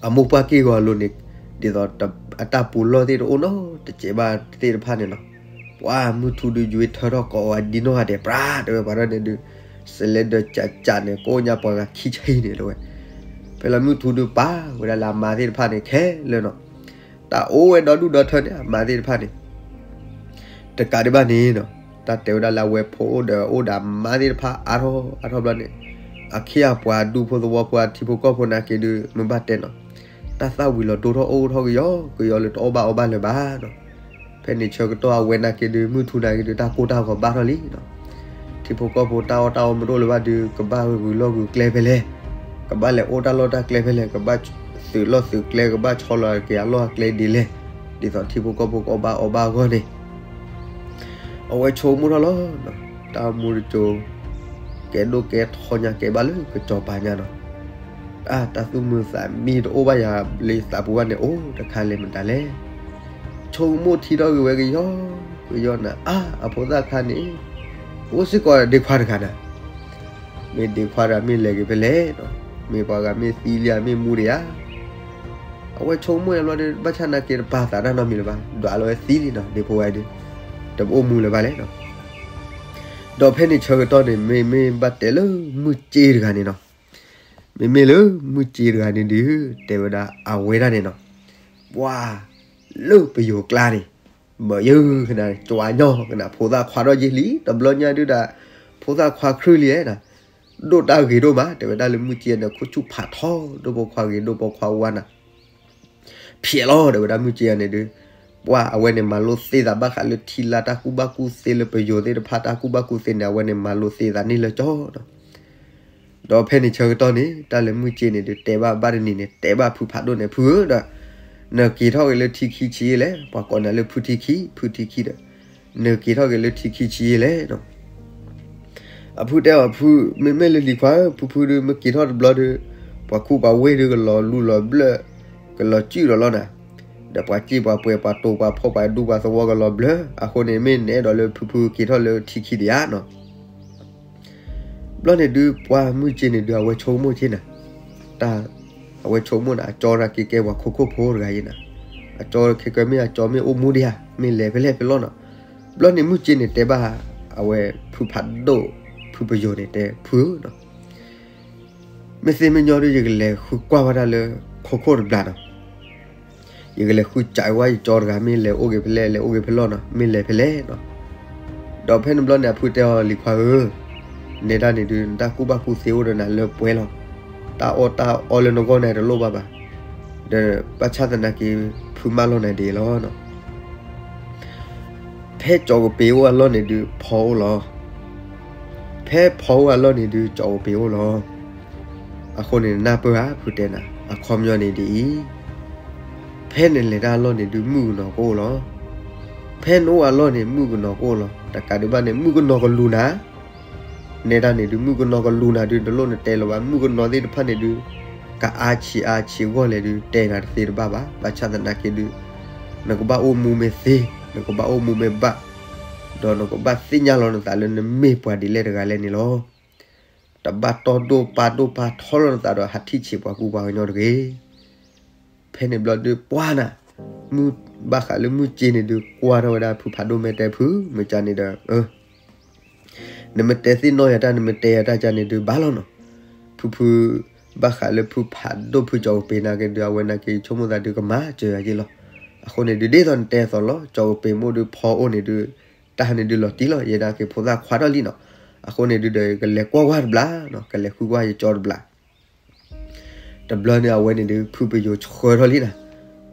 အမိၢ်ပှၢ်က့ၢ်ဂီၤအလိၤန့ၣ်, ဒ်သိးအတၢ်ပူၤလီၢ်သ့ၣ်တအိၣ်နီတစဲးဘၣ်သ့ၣ်တဖၣ်န့ၣ်နီၤ. ပှၤမုၢ်ထူဒုးယွဲထၢထီၣ်ကိးအီၤဒ်နီၢ်ဂၤဒဲး ပြးတဲဝဲပှၤဒၢန့ၣ်ဒုး, စလဲဒီးကးကးန့ၣ် ကိးညါပှၤဂၤခံဆံန့ၣ်တဲဝဲ. ဖဲလၢမုၢ်ထူဒုးပာ်ဝဲဒၣ်လၢအမါသ့ၣ်တဖၣ်န့ၣ်ခဲလၢာ်နီၤ. တၢ်အိၣ်ဝဲဒီဒူၣ်ဒီထၢန့ၣ် အမါသ့ၣ်တဖၣ်န့ၣ် တကးဒံးဘၣ်န့ၣ်နီၤ, တၢ်တဲဝဲဒၣ်လၢအဝဲဖိအိၣ်ဒီးအိၣ်ဒီးအမါသ့ၣ်တဖၣ်အါထီၣ်အါထီၣ်ဘျီန့ၣ်, အခ့အပှၤဒူဖိသဝီဖိအထံဖိကီၢ်ဖိနာ်က့ဒုး မ့ၢ်ဘၣ်တဲနီၤ, တၢ်သၣ်ဝံၤလီၤဒိထီၣ်အိၣ်ထီၣ်ကယီကယီလၢတအီၣ်ဘၣ်အီဘၣ်လၢၤဘၣ်နီၤ. ဖဲန့ၣ်ဆၢကတီၢ်အဝဲနာ်က့ဒုး မုၢ်ထူနာ်က့ဒုး တၢ်ကိၢ်တၢ်ဂီၤဘၣ်ထီၣ်လံနီၤ. ထံဖိကီၢ်ဖိတၢ်အီၣ်တၢ်အီမ့ၢ်တအိၣ်လၢၤဘၣ်ဒုး ကဘၣ်ဂုာ်လီၢ်ဂုာ်ကျဲဖဲလဲၣ်, ကဘၣ်လဲၤအိၣ်တၢ်လီၢ်တၢ်ကျဲဖဲလဲၣ်, ကဘၣ်သုးလီၢ်သုးကျဲ ကဘၣ်ဆီလီၤက့ၤအလီၢ်အကျဲဒ်လဲၣ်, ဒ်သိးထံဖိကီၢ်ဖိကအီၣ်ဘၣ်အီဘၣ်အဂီၢ်န့ၣ် အဝဲဆိကမိၣ်ထီၣ်လီၤ. တၢ်မူတစိၤ ကဲဒိၣ်ကဲထီညါကဲဘၣ်လၢကစီၤပၤညါနီၤ. အါ တၢ်သူၣ်မုာ်သးမံတအိၣ်ဘၣ်ယၤလၢယသးပူၤဘၣ်န့ၣ် အိၣ်တခါလဲၣ်မတၤလဲၣ်. ဆိကမိၣ်ထံထီၣ်ဂ့ၤဝဲကယီကယီနၤ, အါ အဖိသၣ်ခါန့ၣ် အိၣ်စ့ၢ်ကီးဒ့ခွါတဂၤနၤ. မ့ၢ်ဒ့ခွါတဂၤမ့ၢ်လဲၤက့ၤဖဲလဲၣ်နီၤ, မ့ၢ်ပှၤဂၤမ့ၢ်သံလံဧါ မ့ၢ်မူဒံးဧါ. အဝဲဆိကမိၣ်ဘျီဒီး ဘၣ်ဆၣ်နာ်က့တပာ်သးတၢ်နီတမံၤလၢၤဘၣ်, ဒွးလီၤဝဲသံလံနီၤ ဒ့ဖိဝဲဒုး, တအိၣ်မူလၢၤဘၣ်လဲၣ်နီၤ. ဒီးဖဲန့ၣ်ဆၢကတီၢ်န့ၣ် မ့မ့ၢ်ဘၣ်တဲလၢမုၢ်စ့တဂၤန့ၣ်နီၤ. မ့မ့ၢ်လၢမုၢ်စ့တဂၤန့ၣ်ဒုး တဲဝဲဒၣ်အဝဲဒၣ်န့ၣ်နီၤ, ပှၤလၢပယိၤကျါန့ၣ် ဘၣ်ယုၢ်ကနၣ် ကၠွၤညီကနၣ် ဖိသၣ်ခွါထီၣ်ယ့ၢ်လံ, တဘျီညါဒုးဒၣ် ဖိသၣ်ခွါခရံာ်လံဧါ, ဒိၣ်တၢ်ဂ့ၤဒိၣ်မး တဲဝဲဒၣ်လၢမုၢ်စ့န့ၣ် ခိၣ်ဆူၣ်ဖးထီ ဒိၣ်ပိာ်ခွါဂ့ၤ ဒိၣ်ပိာ်ခွါဝါနၤ ဖျဲးလီၤ တဲဝဲဒၣ်မုၢ်စ့န့ၣ်ဒုး, ပှၤအဝဲန့ၣ်မၤလိသ့သးဘၣ်ဃးလၢထံလၢ်တၢ်ကူၣ်ဘၣ်ကူၣ်သ့လၢပယိၤသ့ၣ်တဖၣ်တၢ်ကူၣ်ဘၣ်ကူၣ်သ့န့ၣ် အဝဲန့ၣ်မၤလိသ့သးန့ၣ်လၢကၠီနီၤ. ဒီးဖဲန့ၣ်ဆၢကတီၢ်န့ၣ် တၢ်လၢမုၢ်စ့န့ၣ်ဒုး တဲဘၣ်ဘၣ်တနံၤန့ၣ် တဲဘၣ်ဖုဖးဒိၣ်န့ၣ် ဖုဧၢဒီး နက့ၤထီၣ်က့ၤလၢထံခံဆံယဲၢ်လဲၣ်, ပှၤကိးနၤလၢဖုထံခံ ဖုထံခံဒီး နက့ၤထီၣ်က့ၤလၢထံခံဆံယဲၢ်လဲၣ်နီၤ. အဖုတဲအီၤ ဖု မ့မ့ၢ်လၢလံၤခွါဧၢ, ဖုဖုဒုး မ့ၢ်က့ၤထီၣ်တဘျီဒုး ပှၤခူပှၤဝ့ၢ်ဒုး ကလီၤလူလီၤဘျၢၣ် ကလီၤစုၣ်ဒီးလီၤနၤ, ဒီးပှၤစ့ပှၤပှဲၤ ပှၤတိၤပှၤဖှီၣ် ပှၤဒူပှၤသဝီကလီၤဘျၢၣ်, အဃိန့ၣ် မ့ၢ်နဲဒီးလၢဖုဖုက့ၤထီၣ်လၢထံခံဒံးဧါနီၤ. ဘျီန့ၣ်ဒုး ပှၤမုၢ်စ့န့ၣ်ဒုး အဝဲဆိကမိၣ်က့ၤနၤ, တၢ် အဝဲဆိကမိၣ်နၤ အကၠီနာ်က့ကဲပှၤခိခိၣ်ဖိတဂၤအံၤနၤ, အကၠီခဲကဲမ့ၢ်အကၠီမ့ၢ်အိၣ်မူဒံးဧါ, မ့ၢ်လဲၤဖဲလဲၣ်ဖဲလဲၣ်နီၤ. ဘျီန့ၣ်မုၢ်စ့န့ၣ်တဲဘၣ် အဝဲဖုဖးဒိၣ် ဖုပယိၤန့ၣ်တဲ ဖုဧၢနီၤ, မ့ၢ်သ့မ့ၢ်ညီဒုး ယကလဲၤဃုကွၢ်ဝဲဒၣ်လၢခိခိၣ်တဘျီနီၤ. ယကလဲၤဃုစးဝဲယကၠီတဂၤ မ့ၢ်လဲၤအိၣ်က့ၤဖဲလဲၣ် လဲၤအိၣ်က့ၤဖဲလဲၣ်နီၤ, မ့ၢ်လဲၤဖဲလဲၣ်နီၤ. ဒီးဖဲန့ၣ်ဘျီန့ၣ် အဖုတဲအီၤ လံၤခွါဧၢ, နဲဒၣ်န့ၣ်ဒုး နတၢ်ကူၣ်ဘၣ်ကူၣ်သ့အိၣ်ဒီးနၤလၢပှဲၤလီၤ. တၢ်အီၣ်တၢ်အီလၢနဂီၢ်န့ၣ်တလိၣ်ဘၣ်ဘၣ်. ဒီးဘၣ်ဆၣ်သနာ်က့ ဖုမၢလီၤနၤဒ်အံၤလီၤ. ဖဲကၠီကပ့ၤအိၣ်အလီၢ်န့ၣ်ဒုး ဖီအိၣ်လီၤ. ဖဲဖီအိၣ်အလီၢ်န့ၣ်ဒုး ကၠီကပ့ၤအိၣ်လီၤ. အဃိန့ၣ် နၢ်ပၢၢ်ဧါ ဖုတဲနၤ, အခီပညီန့ၣ်ဒ်အံၤ, ဖဲနလဲၤတၢ်အလီၢ်န့ၣ်ဒုး မုၣ်ကနီၤကအိၣ်လီၤ. ဖဲနအိၣ်အလီၢ်န့ၣ် မုၣ်ကနီၤကအိၣ်လီၤ. တကးဒံးဘၣ်န့ၣ် မုၣ်ကနီၤကလူၤနၤ နဲဒၣ်န့ၣ်ဒုး မုၣ်ကနီၤကလူၤနၤဒုး တလိၣ်နတဲလၢၤဘၣ်. မုၣ်ကနီၤသ့ၣ်တဖၣ်န့ၣ်ဒုး ကအါဆံးအါဆံးအဂီၢ်လဲၣ်ဒုး တဲနၤတသ့တဘၣ်ဘၣ်. ဘၣ်ဆၣ်သနာ်က့ဒုး နကဘၣ်အိၣ်မူမ့ၢ်သ့, နကဘၣ်အိၣ်မူမ့ၢ်ဘၣ်, ဒီးနကဘၣ်သ့ၣ်ညါလီၤနသးလၢနမ့ၢ်ပှၤဒ်လဲၣ်တဂၤလဲၣ်န့ၣ်လီၤ. တဘၣ်တီၢ်ဒိၣ်ပာ်ဒိၣ်ပာ်ထီလီၤနသးဒီး ဟးထံၣ်ဆံးပှၤကူပှၤကညီတဂ့ၤ. ဖဲန့ၣ်ဘျီဒုးပှၤနၤ, မုၢ်ဘၣ်ဃးလၢမုၢ်စ့န့ၣ်ဒုး ကွၢ်ထီၣ်ဝဲဒၣ်ဖုဖးဒိၣ် မ့ၢ်တဲဖု မ့ၢ်ကန့ၣ်ဒီး နမ့ၢ်တဲသ့ၣ်နီၣ်ယၤတၢ် နမ့ၢ်တဲယၤတၢ်ကန့ၣ်ဒုးဘၣ်လီၤနီၤ. ဖုဖု ဘၣ်ဃးလၢဖုဖးဒိၣ်ဖုကၠီကပ့ၤနာ်က့ဒုး အဝဲနာ်က့ဆိကမိၣ်သးဒုးကမၤစၢၤယၤက့လီၤ. အဃိန့ၣ်ဒုး ဒ်သိးနတဲအသိးလီၤ. ကၠီကပ့ၤမိၢ်ဒုးဖီအိၣ်န့ၣ်ဒုး တၢ်ဟးန့ၣ်ဒုးလီၤတံၢ်လီၤ. ယဲဒၣ်က့ၤဖိသၣ်ခွါထီၣ်လံနီၤ. အဃိန့ၣ်ဒုးဒီး ကလဲၤကွၢ်ကွၢ်တဘျီနီၤ, ကလဲၤဃုကွၢ်ယကၠီတဘျီ တဘျီန့ၣ် အဝဲန့ၣ်ဒုး ဖုပယိၤဆှၢထီၣ်လံနၤ.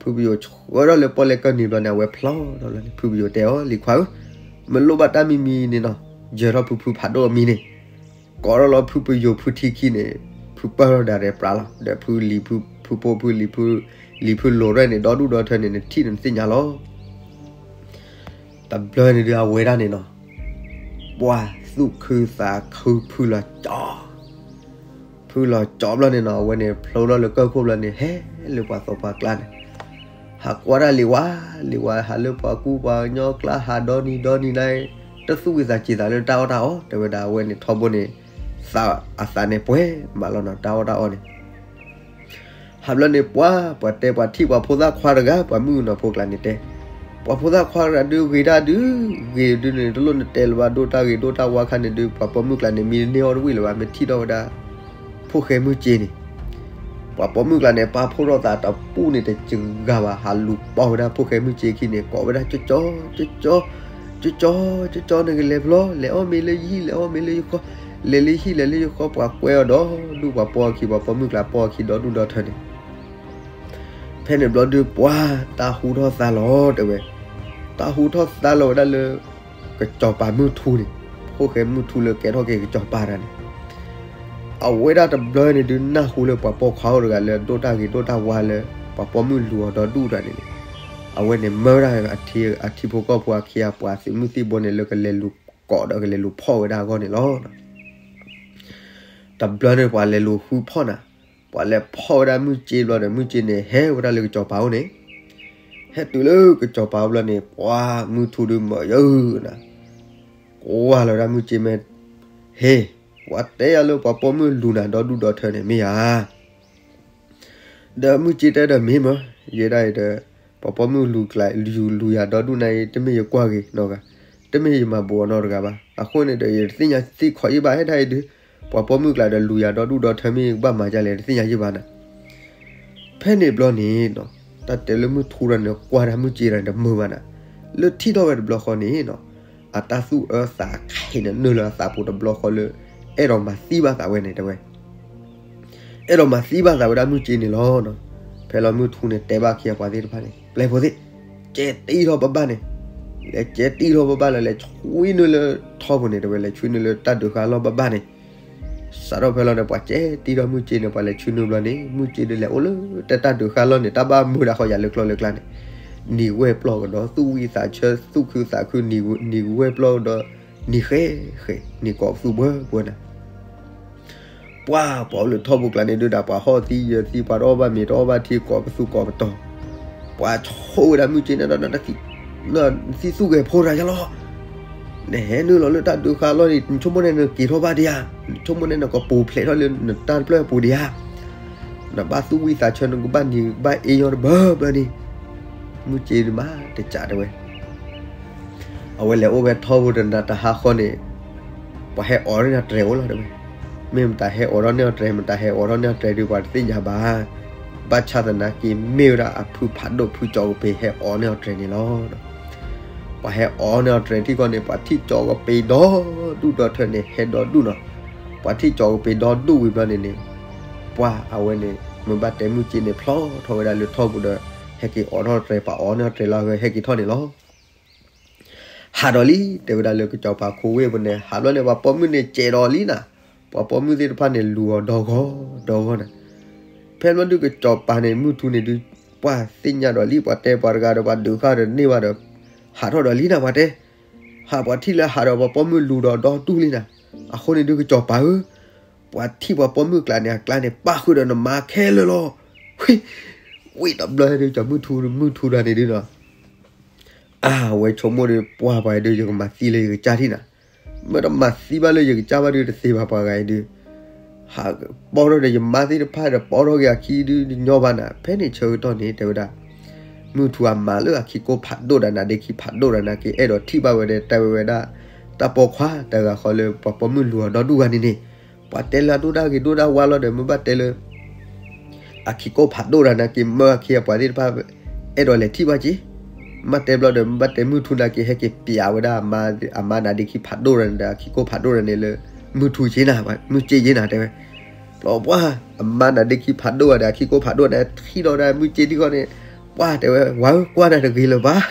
ဖုပယိၤဆှၢထီၣ်လၢပီၣ်လဲၣ်ကၢၢ်နံၤဘျီန့ၣ် အဝဲဖျီထီၣ်လီၤန့ၣ် ဖုပယိၤတဲအီၤ လံၤခွါဧၢ, မ့ၢ်လိၣ်ဘၣ်တၢ်မံမံန့ၣ်နီၤ, ယၢၤထီၣ်ဖုဖုဖးဒိၣ်အမံၤန့ၣ်, ကိးထီၣ်လီၤဖုပယိၤဖုထံခံန့ၣ်, ဖုပၢၢ်ထီၣ်ဒၣ်ရဲၣ်ပြးလီၤ, ဒီးဖုလံၤဖုဖိဖုလံၤဖု, လံၤဖုလိၤရဲၣ်န့ၣ် ဒီဒူၣ်ဒီထၢန့ၣ် နထံၣ်န့ၣ်နသ့ၣ်ညါလီၤ. တဘျီန့ၣ်ဒုးအဝဲဒၣ်န့ၣ်နီၤ, ပှၤသူၣ်ခုသးခုဖုလီၤကၠီ ဖုလီၤကၠီဘျီန့ၣ်နီၤ, အဝဲန့ၣ်ဖျိထီၣ်လၢကၢၢ်ခိၣ်ဘျီန့ၣ် ဟဲလၢပှၤသီပှၤကျါန့ၣ်, ဟးကွၢ်တၢ်လံၤဝါ, လံၤဝါဟးလၢပှၤကူပှၤကညီကျါ ဟးဒီနံၤဒီနံၤန့ၣ်, တသူၣ်ဝံၣ်သးစူၤသးလၢတၢ်အီၣ်တၢ်အီ, တဲဝဲဒၣ်အဝဲန့ၣ်ထီဘိန့ၣ်, သးအသးန့ၣ်ပှဲၤမးလီၤနီၤ တၢ်အီၣ်တၢ်အီန့ၣ် ဟးဘျီန့ၣ် ပှၤ, ပှၤတဲပှၤထံၣ်ပှၤဖိသၣ်ခွါတဂၤ ပှၤမုၣ်ကနီၤဖိကျါန့ၣ်တဲ, ပှၤဖိသၣ်ခွါတဂၤဒုးဂ့ၤဒၣ်ဒုး, ဂ့ၤဒုးန့ၣ် တလိၣ်နတဲလၢၤဘၣ်, ဒိၣ်တၢ်ဂ့ၤဒိၣ်တၢ်ဝါခါန့ၣ်ဒုး ပှၤပိာ်မုၣ်ကျါန့ၣ် မံန့ၢ်အီၣ်တဝံၣ်လၢၤဘၣ်, မ့ၢ်ထံၣ်ထီၣ်ဝဲဒၣ် ဖိၣ်ဃဲမုၢ်စ့န့ၣ်, ပှၤပိာ်မုၣ်ကျါန့ၣ် ပာ်ဖှိၣ်ထီၣ်သးတပူၤန့ၣ် တစှၤဘၣ်, ဟးလူၤပိာ်ဝဲဒၣ်ဖိၣ်ဃဲမုၢ်စ့ခံန့ၣ် ကိးဝဲဒၣ် ကၠီ ကၠီ ကၠီ ကၠီ နကလဲၤဖျီ လဲၤအီၣ်မ့ၤလၢယဟံၣ် လဲၤအီၣ်မ့ၤလၢယဃီ, လဲၤလၢယဟံၣ်လဲၤလၢယဃီ, ပှၤကွဲအီၤဒီဒူၣ်, ပှၤပိာ်အခံ, ပှၤပိာ်မုၣ်ကျါပိာ်အခံ ဒီဒူၣ်ဒီထၢန့ၣ် ဖဲန့ၣ်ဘျီဒုးပှၤ, တၢ်ဟူထီၣ်သါလီၤတဲဝဲ, တၢ်ဟူထီၣ်သါလီၤဝဲဒၣ်လၢ ကစီၤပၤမုၢ်ထူန့ၣ်, ဖိၣ်ဃဲမုၢ်ထူလၢကဲထီၣ်က့ၤကစီၤပၤတဂၤန့ၣ်, အဝဲဒၣ်တဘျီန့ၣ်ဒုးနၢ်ဟူလၢပှၤပိာ်ခွါအိၣ်တဂၤလၢဒိၣ်တၢ်ဂ့ၤဒိၣ်တၢ်ဝါလၢ ပှၤပိာ်မုၣ်လူၤအီၤဒီဒူၣ်တဂၤန့ၣ်န့ၣ်, အဝဲန့ၣ်မၢဝဲဒၣ်အထံဖိကီၢ်ဖိအခံအပှၤသုးမုၢ်သံၣ်ဘိန့ၣ် လၢကလဲၤလူၤကိးဒီးကလဲၤလူၤဖီၣ်ဝဲဒၣ်အဂီၢ်န့ၣ်လီၤ. တဘျီန့ၣ် ပှၤလဲၤလူၤဃုဖီၣ်နၤ, ပှၤလဲၤဖီၣ်ဝဲဒၣ်မုၢ်စ့ဘျီဒီး မုၢ်စ့န့ၣ် ဟဲဝဲဒၣ်လၢကစီၤပၤအိၣ်န့ၣ်, ဟဲတုၤလၢကစီၤပၤအိၣ်ဘျီန့ၣ် ပှၤမုၢ်ထူဒုးမၢယၢနၤ, ကွၢ်လီၤဝဲဒၣ်မုၢ်စ့မ့ၢ်, ဟ့ၣ်, ပှၤတဲယၤလၢပှၤပိာ်မုၣ်လူၤနၤဒီဒူၣ်ဒီထၢန့ၣ်မ့ၢ်ဧါ ဒီးမုၢ်စ့တဲဒီးမ့ၢ်မၢ, ယဲဒၣ်အံၤဒီး ပှၤပိာ်မုၣ်လူၤကျါ လူၤယၤဒီဒူၣ်န့ၣ်အံၤ တမ့ၢ်ယကွၢ်ဂ့ၤနီတဂၤ, တမ့ၢ်ယမၤဘူးအီၤနီတဂၤဘၣ်. အဃိန့ၣ်ဒီး ယတသ့ၣ်ညါသ့ၣ်ခီယ့ၢ်ဘၣ် ဟဲဒၣ်အံၤဒုး, ပှၤပိာ်မုၣ်ကျါဒီးလူၤယၤဒီဒူၣ်ဒီထၢမ့ၢ်ကဘၣ်မၤဒ်လဲၣ် တသ့ၣ်ညါယ့ၢ်ဘၣ်နၤ. ဖဲန့ၣ်ဘျီန့ၣ်နီၤ, တၢ်တဲလၢမုၢ်ထူဒီးန့ၣ် ကွၢ်ဒၣ်မုၢ်စ့ဒီးတမုာ်ဘၣ်နၤ, လၢထံၣ်ထီၣ်ဝဲတဘျီဃီန့ၣ်နီၤ, အတၢ်သူၣ်အၢသးခဲန့ၣ် နုာ်လီၤအသးပူၤတဘျီဃီလၢ အဲၣ်ဒိးမၤသံဘၣ်သးဝဲန့ၣ်တဲဝဲ အဲၣ်ဒိးမၤသံဘၣ်သးဝဲဒၣ်မုၢ်စ့န့ၣ်လီၤ. ဖဲလီၤမုၢ်ထူန့ၣ်တဲဘၣ်ခံပှၤသ့ၣ်တဖၣ်န့ၣ် ပျဲၢ်ဖိသ့ၣ်, ကဲတံၢ်ထီၣ်ဘၣ်ဘၣ်န့ၣ်, လဲၤကဲတံၢ်ထီၣ်ဘၣ်ဘၣ်လၢလဲၤဆွံနုာ်လၢထီပူၤန့ၣ်တဲဝဲ, လဲၤဆွံနုာ်လၢတၢ်ဒုးဃာ်လီၢ်ဘၣ်ဘၣ်န့ၣ်, စးထီၣ်ဖဲလီၤန့ၣ် ပှၤကဲတံၢ်ထီၣ်မုၢ်စ့န့ၣ် ပှၤလဲၤဆွံနုာ်ဘျီန့ၣ် မုၢ်စ့ဒုးလဲၤအိၣ်လၢတၢ်ဒုးဃာ်လီၢ်န့ၣ် တၢ်ဘၣ်မုာ်ဒၣ်ဃီယၤလၢကျီၢ်လၢကျါန့ၣ်, နံၤဝဲၢ်ပျီၢ်ကဒီး သူၣ်ဝံၣ်သးဆၢ သူၣ်ခုသးခု နံၤဝဲၢ်ပျီၢ်ဒီး နံၤဃဲဃဲ နံၤကိးပသူဘှၢဘှၢနၤ ပှၤ ပှၤအိၣ်လၢထီဘိကျါန့ၣ်ဒုးဒၣ် ပှၤဟီၣ်သံယၢၤသံ ပှၤတအီၣ်ဘၣ်မ့ၤ တအီၣ်ဘၣ်ထံ ကိးပသူကိးပတီၤ, ပှၤဆိၣ်ဝဲဒၣ်မုၢ်စ့န့ၣ်ဒီး နသံသူၣ်ဂဲၤဖိတဂၤယါလီၤ, နဟဲနုာ်လီၤလၢတၢ်ဒုးဃာ်လီၢ်န့ၣ် နဆိကမိၣ်န့ၣ်နက့ၤထီၣ်ဘၣ်ဒံးဧါ, နဆိကမိၣ်န့ၣ်နကပိာ်ဖျဲးထီၣ်လၢနတၢ်တဖျၢၣ်အပူၤဒံးဧါ, နဘၣ်သူၣ်ဝံၣ်သးဆၢ နကဘၣ်နံၤဘၣ်အ့ညီတဘၢဘၢန့ၣ်, မုၢ်စ့ဒုးမၤတစးတဲဝဲ အဝဲလဲၤအိၣ်ဝဲထီဘိတနၤတဟါဃီန့ၣ်, ပှၤဟဲအိးထီၣ်န့ၢ်အတြဲၤအိၣ်လီၤတဲဝဲ, မ့ၢ်မတၤဟဲအိးထီၣ်န့ၢ်အတြဲၤ မတၤဟဲအိးထီၣ်န့ၢ်အတြဲၤဒုး ပှၤတသ့ၣ်ညါဘၣ်. ဘၣ်ဆၣ်သနာ်က့ မ့ၢ်ဝဲဒၣ်အဖုဖးဒိၣ်ဖုကၠီကပ့ၤဟဲအီၣ်န့ၢ်အီၤတြဲၤန့ၣ်လီၤ. ပှၤဟဲအီၣ်န့ၢ်အီၤတြဲၤထံၣ်ဃီန့ၣ် ပှၤထံၣ်ကၠီကပ့ၤဒီဒူၣ်ဒီထၢန့ၣ် ဟဲဒီဒူၣ်နီၤ. ပှၤထံၣ်ကၠီကပ့ၤဒီဒူၣ်ဝံၤဘျီန့ၣ်န့ၣ် ပှၤအဝဲန့ၣ် မ့ၢ်ဘၣ်တဲမုၢ်က့န့ၣ် ဖျီထီၣ်ဝဲဒၣ်လၢထီၣ်ပူၤဒီး ဟဲက့ၤအီၣ်ထီၣ်တြဲၤ ပှၤအီၣ်န့ၢ်အီၤတြဲၤလၢအဂၤ ဟဲက့ၤထီၣ်န့ၣ်လီၤ. ဟးဒီးလံ တဲဝဲဒၣ်လၢကစီၤပၤခိဝ့ၢ်ပူၤန့ၣ် ဟးဘျီန့ၣ် ပှၤပိာ်မုၣ်န့ၣ်စဲးဒီးလံနၤ. ပှၤပိာ်မုၣ်သ့ၣ်တဖၣ်န့ၣ် လူၤအီၤဒီဂီၤဒီဂီၤနၤ. ဖဲဘျီဒုးကစီၤပၤန့ၣ် မုၢ်ထူန့ၣ်ဒုး ပှၤသ့ၣ်ညါဒီးလံ ပှၤတဲပှၤတဂၤဒီး ပှၤဒုးဃာ်ဒီးန့ၢ်ဘၣ်ဒီး ဟးထီၣ်ဒီးလံနၤ ပှၤတဲ. ဟးပှၤထံၣ်လၢဟးဒီးပှၤပိာ်မုၣ်လူၤဒီးဒီတူၢ်လံနၤ. အဃိန့ၣ်ဒုးကစီၤပၤဧၢ, ပှၤထံၣ်ပှၤပိာ်မုၣ်ကျါန့ၣ် အကျါန့ၣ် ပၣ်ဃုာ်ဒီးနမါခဲလၢာ်လီၤ. ဝံၤ ဝံၤတဘျီဒုး ကမုၢ်ထူ မုၢ်ထူတဂၤန့ၣ်ဒုးနီၤ အဝဲဆိကမိၣ်ဒီး ပှၢ်ပှၤအံၤဒုး ယကမၤသံလၢယကစၢ်ထံၣ်နၤ. မ့ၢ်တမၤသံဘၣ်လၢယကစၢ်ဘၣ်ဒုး တသ့ဘၣ်ပှၤဂၤအံၤဒုး. ဟးပီထီၣ်ဒီးယမါသ့ၣ်တဖၣ်ဒီး ပီထီၣ်က့ၤအခံဒုး ညီဘၣ်နၤ. ဖဲန့ၣ်ဆၢကတီၢ်န့ၣ် တဲဝဲဒၣ် မုၢ်ထူအမါလၢအခံကိၢ်ဖးဒိၣ်ဒီး နါဒ့ခံဖးဒိၣ်ဒီး နါက့အဲၣ်ဒိးထံၣ်ဘၣ်ဝဲဒီး တဲဝဲဝဲဒၣ် တၢ်ပိာ်ခွါတဂၤဃီလၢ ပှၤပိာ်မုၣ်လူၤအီၤဒီဒူၣ်ဂၤန့ၣ်န့ၣ်, ပှၤတဲလၢအဒိၣ်တၢ်ဂ့ၤဒိၣ်တၢ်ဝါလီၤဒီး မ့ၢ်ဘၣ်တဲလၢ အခံကိၢ်ဖးဒိၣ်ဒီး နါက့မၢအခံအပှၤသ့ၣ်တဖၣ် အဲၣ်ဒိးလဲၤထံၣ်ဘၣ်က့ၤ. မ့ၢ်တဲဘျီဒီး မ့ၢ်ဘၣ်တဲမုၢ်ထူ နါက့ဟဲက့ၤပျးဝဲဒၣ် အမါနါဒ့ခံဖးဒိၣ်ဒီး အခံကိၢ်ဖးဒိၣ်ဒီးန့ၣ်လၢ မုၢ်ထူက့နၤ, မုၢ်က့က့နၤ တဲဝဲ. ဘျီပှၢ် အမါနါဒ့ခံဖးဒိၣ်ဒီး အခံကိၢ်ဖးဒိၣ်န့ၣ် ထံၣ်ဒီးဒၣ်မုၢ်က့ထံၣ်ဃီန့ၣ်, ပှၢ်တဲဝဲ ဝၤဧၢ ကွၢ်နၤတဂ့ၤလၢၤဘၣ်.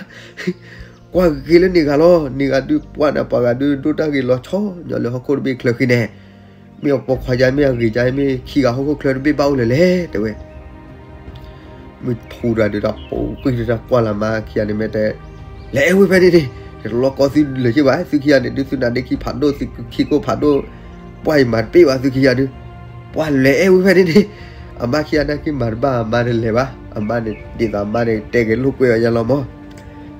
ကွၢ်ဂ့ၤလၢန့ၣ်ဂၤလီၤ. န့ၣ်ဂၤဒုး ပှၢ်နၤပှၤဂၤဒုး ဒိၣ်တၢ်ဂ့ၤလီၤဆီညီလၢဟီၣ်ခိၣ်တဘ့ၣ်ချၢဃံန့ၣ်, မ့ၢ်အပိာ်ခွါယါ မ့ၢ်အဂ့ၤယါ မ့ၢ်ခံဂၤဟီၣ်ခိၣ်ချၢတဘ့ၣ်ဘၣ်အိၣ်လၢၤလဲၣ် တဲဝဲ. မုၢ်ထူတဂၤဒုး တၢ်ပိာ်ကွံာ်တၢ်ကွၢ်လၢမါခံဂၤန့ၣ် မ့ၢ်တဲ လဲၤအဲၣ်ဝဲဖဲန့ၣ်န့ၣ်, တလီၤကီသုလၢၤက့ဘၣ် သုခံဂၤန့ၣ်ဒုး သုနါဒ့ခံဖးဒိၣ် သုခံကိၢ်ဖးဒိၣ်, ပှၢ်အံၤမၤတပ့ၢ်ဘၣ်သုခံဂၤဒုး, ပှၢ်လဲၤအဲၣ်ဝဲဖဲန့ၣ်န့ၣ်. အမါခံဂၤနာ်က့မၤတဘၣ် အမါန့ၣ်လဲၤဘၣ်, အမါန့ၣ် ဒ်သိးအမါန့ၣ် တဲက့ၤလိာ်ကွဲအီၤယါလီၤမး.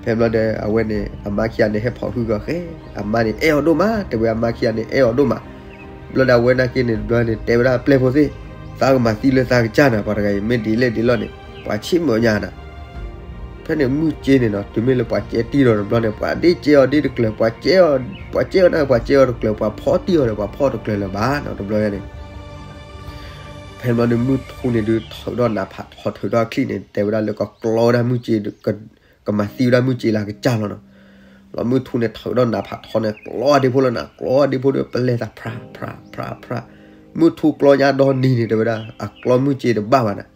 ဖဲဘျီဒီး အဝဲန့ၣ် အမါခံဂၤန့ၣ် ဟဲဖီၣ်ဟုကီၤဃဲ, အမါန့ၣ်အဲၣ်အီၤဒိၣ်မး တဲဝဲ အမါခံဂၤန့ၣ် အဲၣ်အီၤဒိၣ်မး. ဘျီဒီးအဝဲနာ်က့န့ၣ် တဘျီန့ၣ် တဲဝဲဒၣ်ပျဲၢ်ဖိသ့ၣ်, သးကမၤသံလၢသးကစၢ်နၤ ပှၤတဂၤအံၤ မ့ၢ်ဒ်လဲၣ်ဒ်လဲၣ်န့ၣ် ပှၤဆ့ၣ်မုာ်ညါနၤ. ဖဲန့ၣ်မုၢ်က့န့ၣ်နီၤ တုၤမ့ၢ်လၢပှၤကဲတံၢ်ဒီးတဘျီန့ၣ် ပှၤဒ့ကဲအီၤဒ့တကျၢၤ, ပှၤကဲအီၤ, ပှၤကဲအီၤန့ၣ် ပှၤကဲအီၤတကျၢၤ, ပှၤဖီၣ်တံၢ်အီၤဒီး ပှၤဖီၣ်တကျၢၤလၢၤဘၣ်နီၤ တဘျီန့ၣ်. ဖဲဘျီဒီး မုၢ်ထူန့ၣ်ဒုး ထုးထီၣ်နးဖးထီ ထုးထီၣ်အချံၣ်န့ၣ် တဲဝဲဒၣ်လၢကကျီဝဲဒၣ်မုၢ်က့, ကမၤသံဝဲဒၣ်မုၢ်က့လၢအကစၢ်လီၤနီၤ. လီၤမုၢ်ထူန့ၣ် ထုးထီၣ်နးဖးထီန့ၣ် ကျီအဒ့ဖိလီၤနၤ, ကျီအဒ့ဖိဒီး ပလဲၤသးဖြးဖြးဖြးဖြး, မုၢ်ထူကျီညါဒီနံၤန့ၣ် တဲဝဲဒၣ် အကျီမုၢ်က့တဘၣ်ဘၣ်နၤ.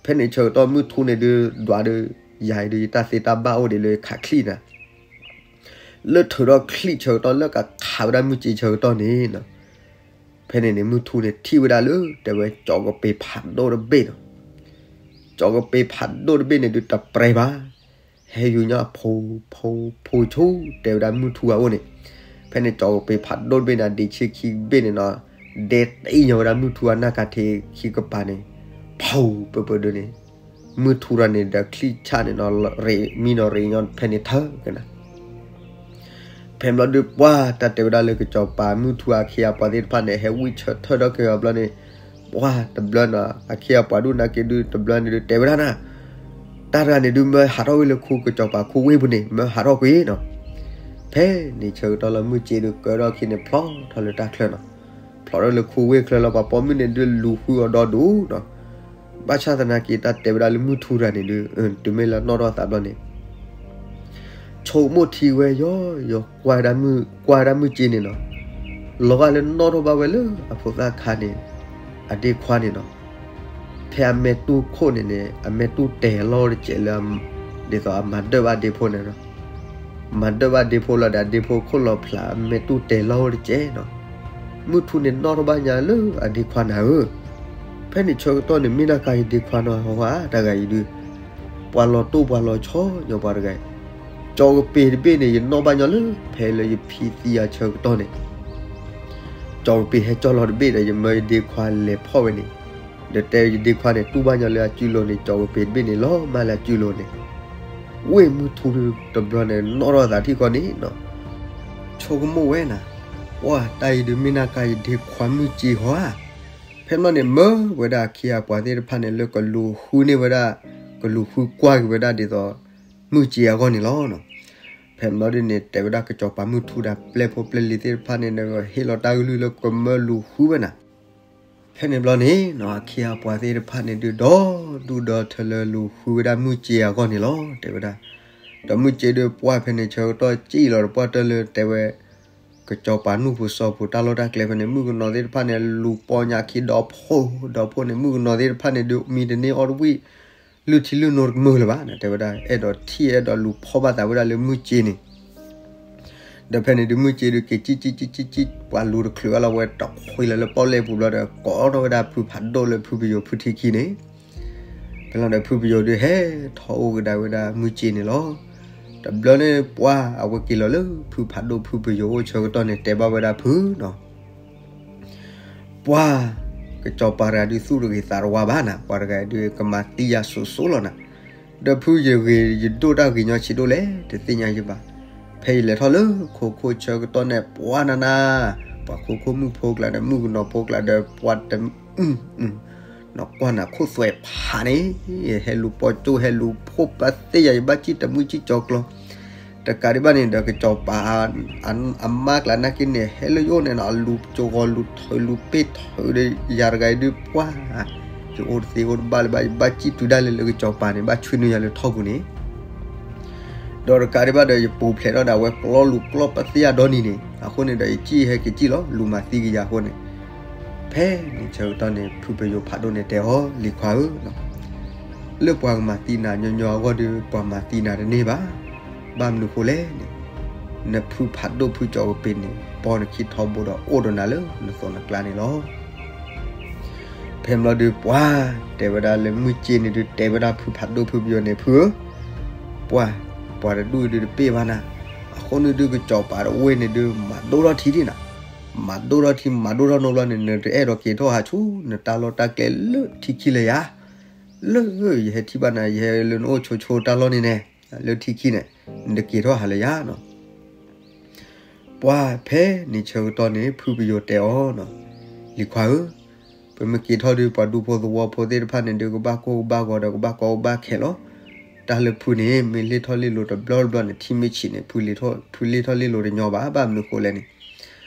ဖဲန့ၣ်ဆၢကတီၢ်မုၢ်ထူန့ၣ်ဒုး ဒွးဒီး ယၤအံၤဒုး ယတၢ်သ့တၢ်ဘၣ်အိၣ်ဒံးလၢခးချံၣ်နၤ, လၢထုးထီၣ်ချံၣ်ဆၢကတီၢ် လၢကခးဝဲဒၣ်မုၢ်က့ဆၢကတီၢ်န့ၣ်နီၤ. ဖဲန့ၣ်န့ၣ် မုၢ်ထူန့ၣ်ထံၣ်ဝဲဒၣ်လၢ တဲဝဲ ကၠီကပ့ၤဖးဒိၣ်တဘ့ၣ်နီၤ. ကၠီကပ့ၤဖးဒိၣ်တဘ့ၣ်န့ၣ်ဒုး တပြဲၤဘၣ်, ဟဲယူၤညီဖိ ဖိ ဖိဆူ တဲဝဲဒၣ်မုၢ်ထူအအိၣ်န့ၣ်. ဖဲန့ၣ် ကၠီကပ့ၤဖးဒိၣ်တဘ့ၣ်န့ၣ် ဒ့ဆ့ခံဘ့ၣ်န့ၣ်နီၤ, ဒဲတ့ၢ်ညီဝဲဒၣ်မုၢ်ထူအနၢ်ကၤထ့ခံကပၤန့ၣ်, ဖူ ပၢၢ်ပၢၢ်ဒုးန့ၣ် မုၢ်ထူတဂၤန့ၣ်ဒီးချံၣ်ဆၣ်န့ၣ်နီၤ ရ့မံနီၤ ရ့ညီဖဲန့ၣ်ထၢကနၤ. ဖဲဘျီဒုးပှၢ် တၢ်တဲဝဲဒၣ်လၢကစီၤပၤမုၢ်ထူအခ့အပှၤသ့ၣ်တဖၣ်န့ၣ် ဟဲဝံၣ်ဆၢထၢၣ်ထီၣ်က့ၤအီၤဘျီန့ၣ်, ပှၢ်တဘျီနီၤ အခ့အပှၤဒိၣ်နာ်က့ဒုး တဘျီန့ၣ်ဒုး တဲဝဲဒၣ်နၤ, တၢ်တဂၤန့ၣ်ဒုး မၢဟးထီၣ်ကွံာ်လၢခူကစီၤပၤခူဝ့ၢ်ပူၤန့ၣ် မၢဟးထီၣ်ကွံာ်နီၤ. ဖဲန့ၣ်ဆၢကတီၢ်လၢမုၢ်က့ဒုးကၢထီၣ်ခံန့ၣ် ဖျိထီၣ်လၢတၢ်ချၢနီၤ, ဖျိထီၣ်လၢခူဝ့ၢ်ချၢလီၤ ပှၤပိာ်မုၣ်န့ၣ်ဒုးလူၤဃုအီၤဒီဒူၣ်နီၤ. ဘၣ်ဆၣ်သနာ်က့ တၢ်တဲဝဲဒၣ်လၢမုၢ်ထူတဂၤန့ၣ်ဒုး တုၤမ့ၢ်လၢနီၣ်ထီၣ်သးဘျီန့ၣ် ဆိကမိၣ်ထံဝဲယီၤယီၤ ကွၢ်ဝဲဒၣ်မုၢ်က့န့ၣ်နီၤ, လီၤဂာ်လၢနီၣ်ထီၣ်ဘၣ်ဝဲလၢအဖိသၣ်ခါန့ၣ် အဒ့ခွါန့ၣ်နီၤ. ဖဲအမဲာ်တူၢ်ခိၣ်န့ၣ်န့ၣ် အမဲာ်တူၢ်တဲာ်လီၤတစဲးလၢ ဒ်သိးအမၤဒၢၣ်ဘၣ်ဒ့ဖိန့ၣ်နီၤ. မၤဒၢၣ်ဘၣ်ဒ့ဖိလီၤဒီး အဒ့ဖိခိၣ်လီၤဖျး အမဲာ်တူၢ်တဲာ်လီၤတစဲးနီၤ. မုၢ်ထူန့ၣ်နီၣ်ထီၣ်ဘၣ်ညါလၢအဒ့ခွါနၤဧၢ, ဖဲန့ၣ်ဆၢကတီၢ်န့ၣ် မ့ၢ်နၢ်ကါယဒ့ခွါနီၤ ဟီဟါတဂၤအံၤဒုး ပှၤလီၤတိၢ်ပှၤလီၤဆီညီပှၤတဂၤအံၤ, ကၠီကပ့ၤတဘ့ၣ်န့ၣ် ယနီၣ်ဘၣ်ညီလၢ ဖဲလၢယဖံသံအဆၢကတီၢ်န့ၣ် ကၠီကပ့ၤဟဲကၠီလီၤတဘ့ၣ်ဒီး ယမၢယဒ့ခွါလဲၤဖီၣ်ဝဲန့ၣ်, ဒီးတဲယဒ့ခွါန့ၣ် တူၢ်ဘၣ်ညီလၢအစုလိၤန့ၣ် ကၠီကပ့ၤတဘ့ၣ်န့ၣ် လီၤမၢ်လၢအစုလိၤန့ၣ်, ဝ့ၢ်မုၢ်ထူတဘျီန့ၣ် နီၣ်ထီၣ်သးထံၣ်ဃီန့ၣ်နီၤ, ဆိကမိၣ်ဝဲနၤ, ပှၢ်တၢ်အံၤဒုးမ့ၢ်နၢ်ကါယဒ့ခွါမုၢ်က့ဟီဧါ. ဖဲမ့ၢ်န့ၣ် မၢဝဲဒၣ်အခ့အပှၤသ့ၣ်တဖၣ်န့ၣ် လၢကလူၤဃုန့ၢ်ဝဲဒၣ်, ကလူၤဃုကွၢ်က့ၤဝဲဒၣ်ဒ်သိး မုၢ်က့အဂီၢ်န့ၣ်လီၤ. ဖဲမ့ၢ်ဒ်န့ၣ် တဲဝဲဒၣ်ကစီၤပၤမုၢ်ထူဒီးပျဲၢ်ဖိပျဲၢ်လံၤသ့ၣ်တဖၣ်န့ၣ် ဟ့ၣ်လီၤတၢ်ကလုၢ်လၢကမၢလူၤဃုဝဲနၤ ဖဲန့ၣ်ဘျီန့ၣ်နီၤ အခ့အပှၤသ့ၣ်တဖၣ်န့ၣ်ဒုး ဒီဒူၣ်ဒီထၢလၢလူၤဃုဝဲဒၣ်မုၢ်စ့အဂီၢ်န့ၣ်လီၤ တဲဝဲဒၣ်. ဒီးမုၢ်စ့ဒုးပှၢ်ဖဲန့ၣ် ဆၢကတီၢ်စံၣ်လီၤ တပှၢ်တၢၢ်လၢတဲဝဲ ကစီၤပၤနူၢ်ပူၤစီၤပူၤတၢ်လီၢ်တၢ်ကျဲဖဲန့ၣ် မုၣ်ကနီၤသ့ၣ်တဖၣ်န့ၣ် လူၤပီညါခံဒီးဖိ, ဒီးဖိန့ၣ် မုၣ်ကနီၤသ့ၣ်တဖၣ်န့ၣ်ဒုး မံတန့ၢ်အီၣ်တဝံၣ် လုၢ်ထံလုၢ်နိတကမၢၢ်လၢၤဘၣ်န့ၣ် တဲဝဲဒၣ် အဲၣ်ဒိးထံၣ်အဲၣ်ဒိးလူၤဖီၣ်ဘၣ်သးဝဲဒၣ်လၢမုၢ်စ့န့ၣ် ဒီးဖဲန့ၣ်ဒုး မုၢ်စ့ဒုး က့ၤစံၣ်စံၣ်စံၣ်စံၣ်စံၣ် ပှၤလူၤတချုးအလီၤဝဲ တခွံလၢလၢပီၣ်လဲၣ်ပူၤဘျီဒီး ကိးထီၣ်ဝဲဒၣ်ဖုဖးဒိၣ်လၢဖုပယိၤဖုထံခံန့ၣ် ဖဲလီၤဒီးဖုပယိၤဒုး ဟဲထီၣ်အိၣ်ကဒါဝဲဒၣ်မုၢ်စ့န့ၣ်လီၤ. တဘျီန့ၣ် ပှၢ်အဝဲက့ၤလီၤလၢဖုဖးဒိၣ်ဖုပယိၤအိၣ်ဆၢကတီၢ်န့ၣ် တဲဘၣ်ဝဲဒၣ်ဖုနီၤ ပှၢ် ကစီၤပၤတဂၤဒုး သူၣ်တဂ့ၤသးတဝါဘၣ်နၤ, ပှၤတဂၤဒုး ကမၤသံယၤစိၤစိၤလီၤနၤ. ဒီးဖုယဂ့ၤယဒိၣ်တၢ်ဂ့ၤညီဆံးဒိၣ်လဲၣ် တသ့ၣ်ညါယဘၣ်. ဖဲယလဲၤထီၣ်လၢခိခိၣ်ဆၢကတီၢ်န့ၣ် ပှၢ်နၤနၤ, ပှၤခိခိၣ်မုၣ်ဖိကျါဒီး မုၣ်ကနီၤဖိကျါဒီး ပှၤတ နီၢ်ကွၢ်နၤခိၣ်သွဲးဖးန့ၣ်, ဟဲလူၤပီကၠိ ဟဲလူၤဖှိၣ်ပာ်သ့ၣ်ယၤ ယဘၣ်စံၣ်တမုၢ်စံၣ်ကၠီကျီ တကးဒံးဘၣ်န့ၣ်ဒီး ကစီၤပၤ အမါကျါနာ်က့န့ၣ် ဟဲလၢယအိၣ်န့ၣ်နီၤ အလူၤကၠိဂီၤလူၤထၢလူၤပ့ၢ်ထၢဒီး ယၤတဂၤအံၤဒုးပှၢ်, ယအိၣ်တသ့အိၣ်တဘၣ်လၢၤဘၣ် ယဘၣ်စံၣ်တုၤဒၣ်လဲာ်လၢကစီၤပၤန့ၣ် ဘၣ်ဆွံနုာ်ယၤလၢထီပူၤန့ၣ် ဒီးတကးဒံးဘၣ်ဒီး ယပူၤဖျဲးထီၣ်ဒီး အဝဲကျီလူၤကျီပာ်သ့ၣ်ယၤဒီနံၤန့ၣ် အဃိန့ၣ်ဒီး ယစံၣ်ဟဲက့ၤစံၣ်လီၤ လူၤမၤသံက့ၤယၤအဃိန့ၣ် ဖဲန့ၣ်ဆၢကတီၢ်န့ၣ် ဖုပယိၤဖးဒိၣ်န့ၣ်တဲအီၤ လံၤခွါဧၢ, လၢပှၤကမၤသံနၤညီညီအဂီၢ်ဒီး ပှၤမၤသံနၤတန့ၢ်ဘၣ်. ဘၣ်မနုၤဃိလဲၣ်န့ၣ်, နဖုဖးဒိၣ်ဖုကၠီကပ့ၤန့ၣ် ပီနခံထီဘိဒီးအိၣ်ဒီးနၤလၢနသိးနကျါန့ၣ်လီၤ. ဖဲဘျီဒုးပှၢ်တဲဝဲဒၣ်လၢမုၢ်စ့န့ၣ်ဒုး တဲဝဲဒၣ်ဖုဖးဒိၣ်ဖုပယိၤန့ၣ် ဖုဧၢ, ပှၢ်, ပှၤတဒူၣ်အံၤဒုးတပ့ၢ်ဘၣ်နၤ, အဃိန့ၣ်ဒုးကစီၤပၤတဝ့ၢ်န့ၣ်ဒုး မၤဒိၣ်ထီၣ်ထံဒံးနၤ, မၤဒိၣ်ထီၣ်ထံ မၤဒိၣ်ထီၣ်နိဘျီန့ၣ် နတအဲၣ်ဒိးက့ၤထီၣ်ဟးဆူနတၢ်လီၢ်တၢ်ကျဲလၢထံခံလၢၤယၤ, လၢယဟဲထံၣ်ဘၣ်နၤ ယဟဲလၢနအိၣ်ဆိဆိတၢ်လီၢ်န့ၣ်န့ၣ်, လၢထံခံန့ၣ်, နတက့ၤထီၣ်ဟးလၢၤယၤနီၤ ပှၢ်ဖဲန့ၣ်ဆၢကတီၢ်န့ၣ် ဖုပယိၤတဲအီၤနီၤ, လံၤခွါဧၢ, ပမ့ၢ်က့ၤထီၣ်ဒုး ပှၤဒူဖိသဝီဖိသ့ၣ်တဖၣ်န့ၣ်ဒုး ကဘၣ်ကိၢ်ကဘၣ်ဂီၤဒီးကဘၣ်ကီကဘၣ်ခဲလီၤ. တၢ်လၢဖုန့ၣ် မ့ၢ်လ့ၢ်ထီၣ်လ့ၢ်လီၤတဘျီတဘျီန့ၣ် ထံမ့ၢ်ဆံးန့ၣ် ဖုလ့ၢ်ထီၣ်လ့ၢ်လီၤတညီဘၣ်. ဘၣ်မနုၤဃိလဲၣ်န့ၣ်,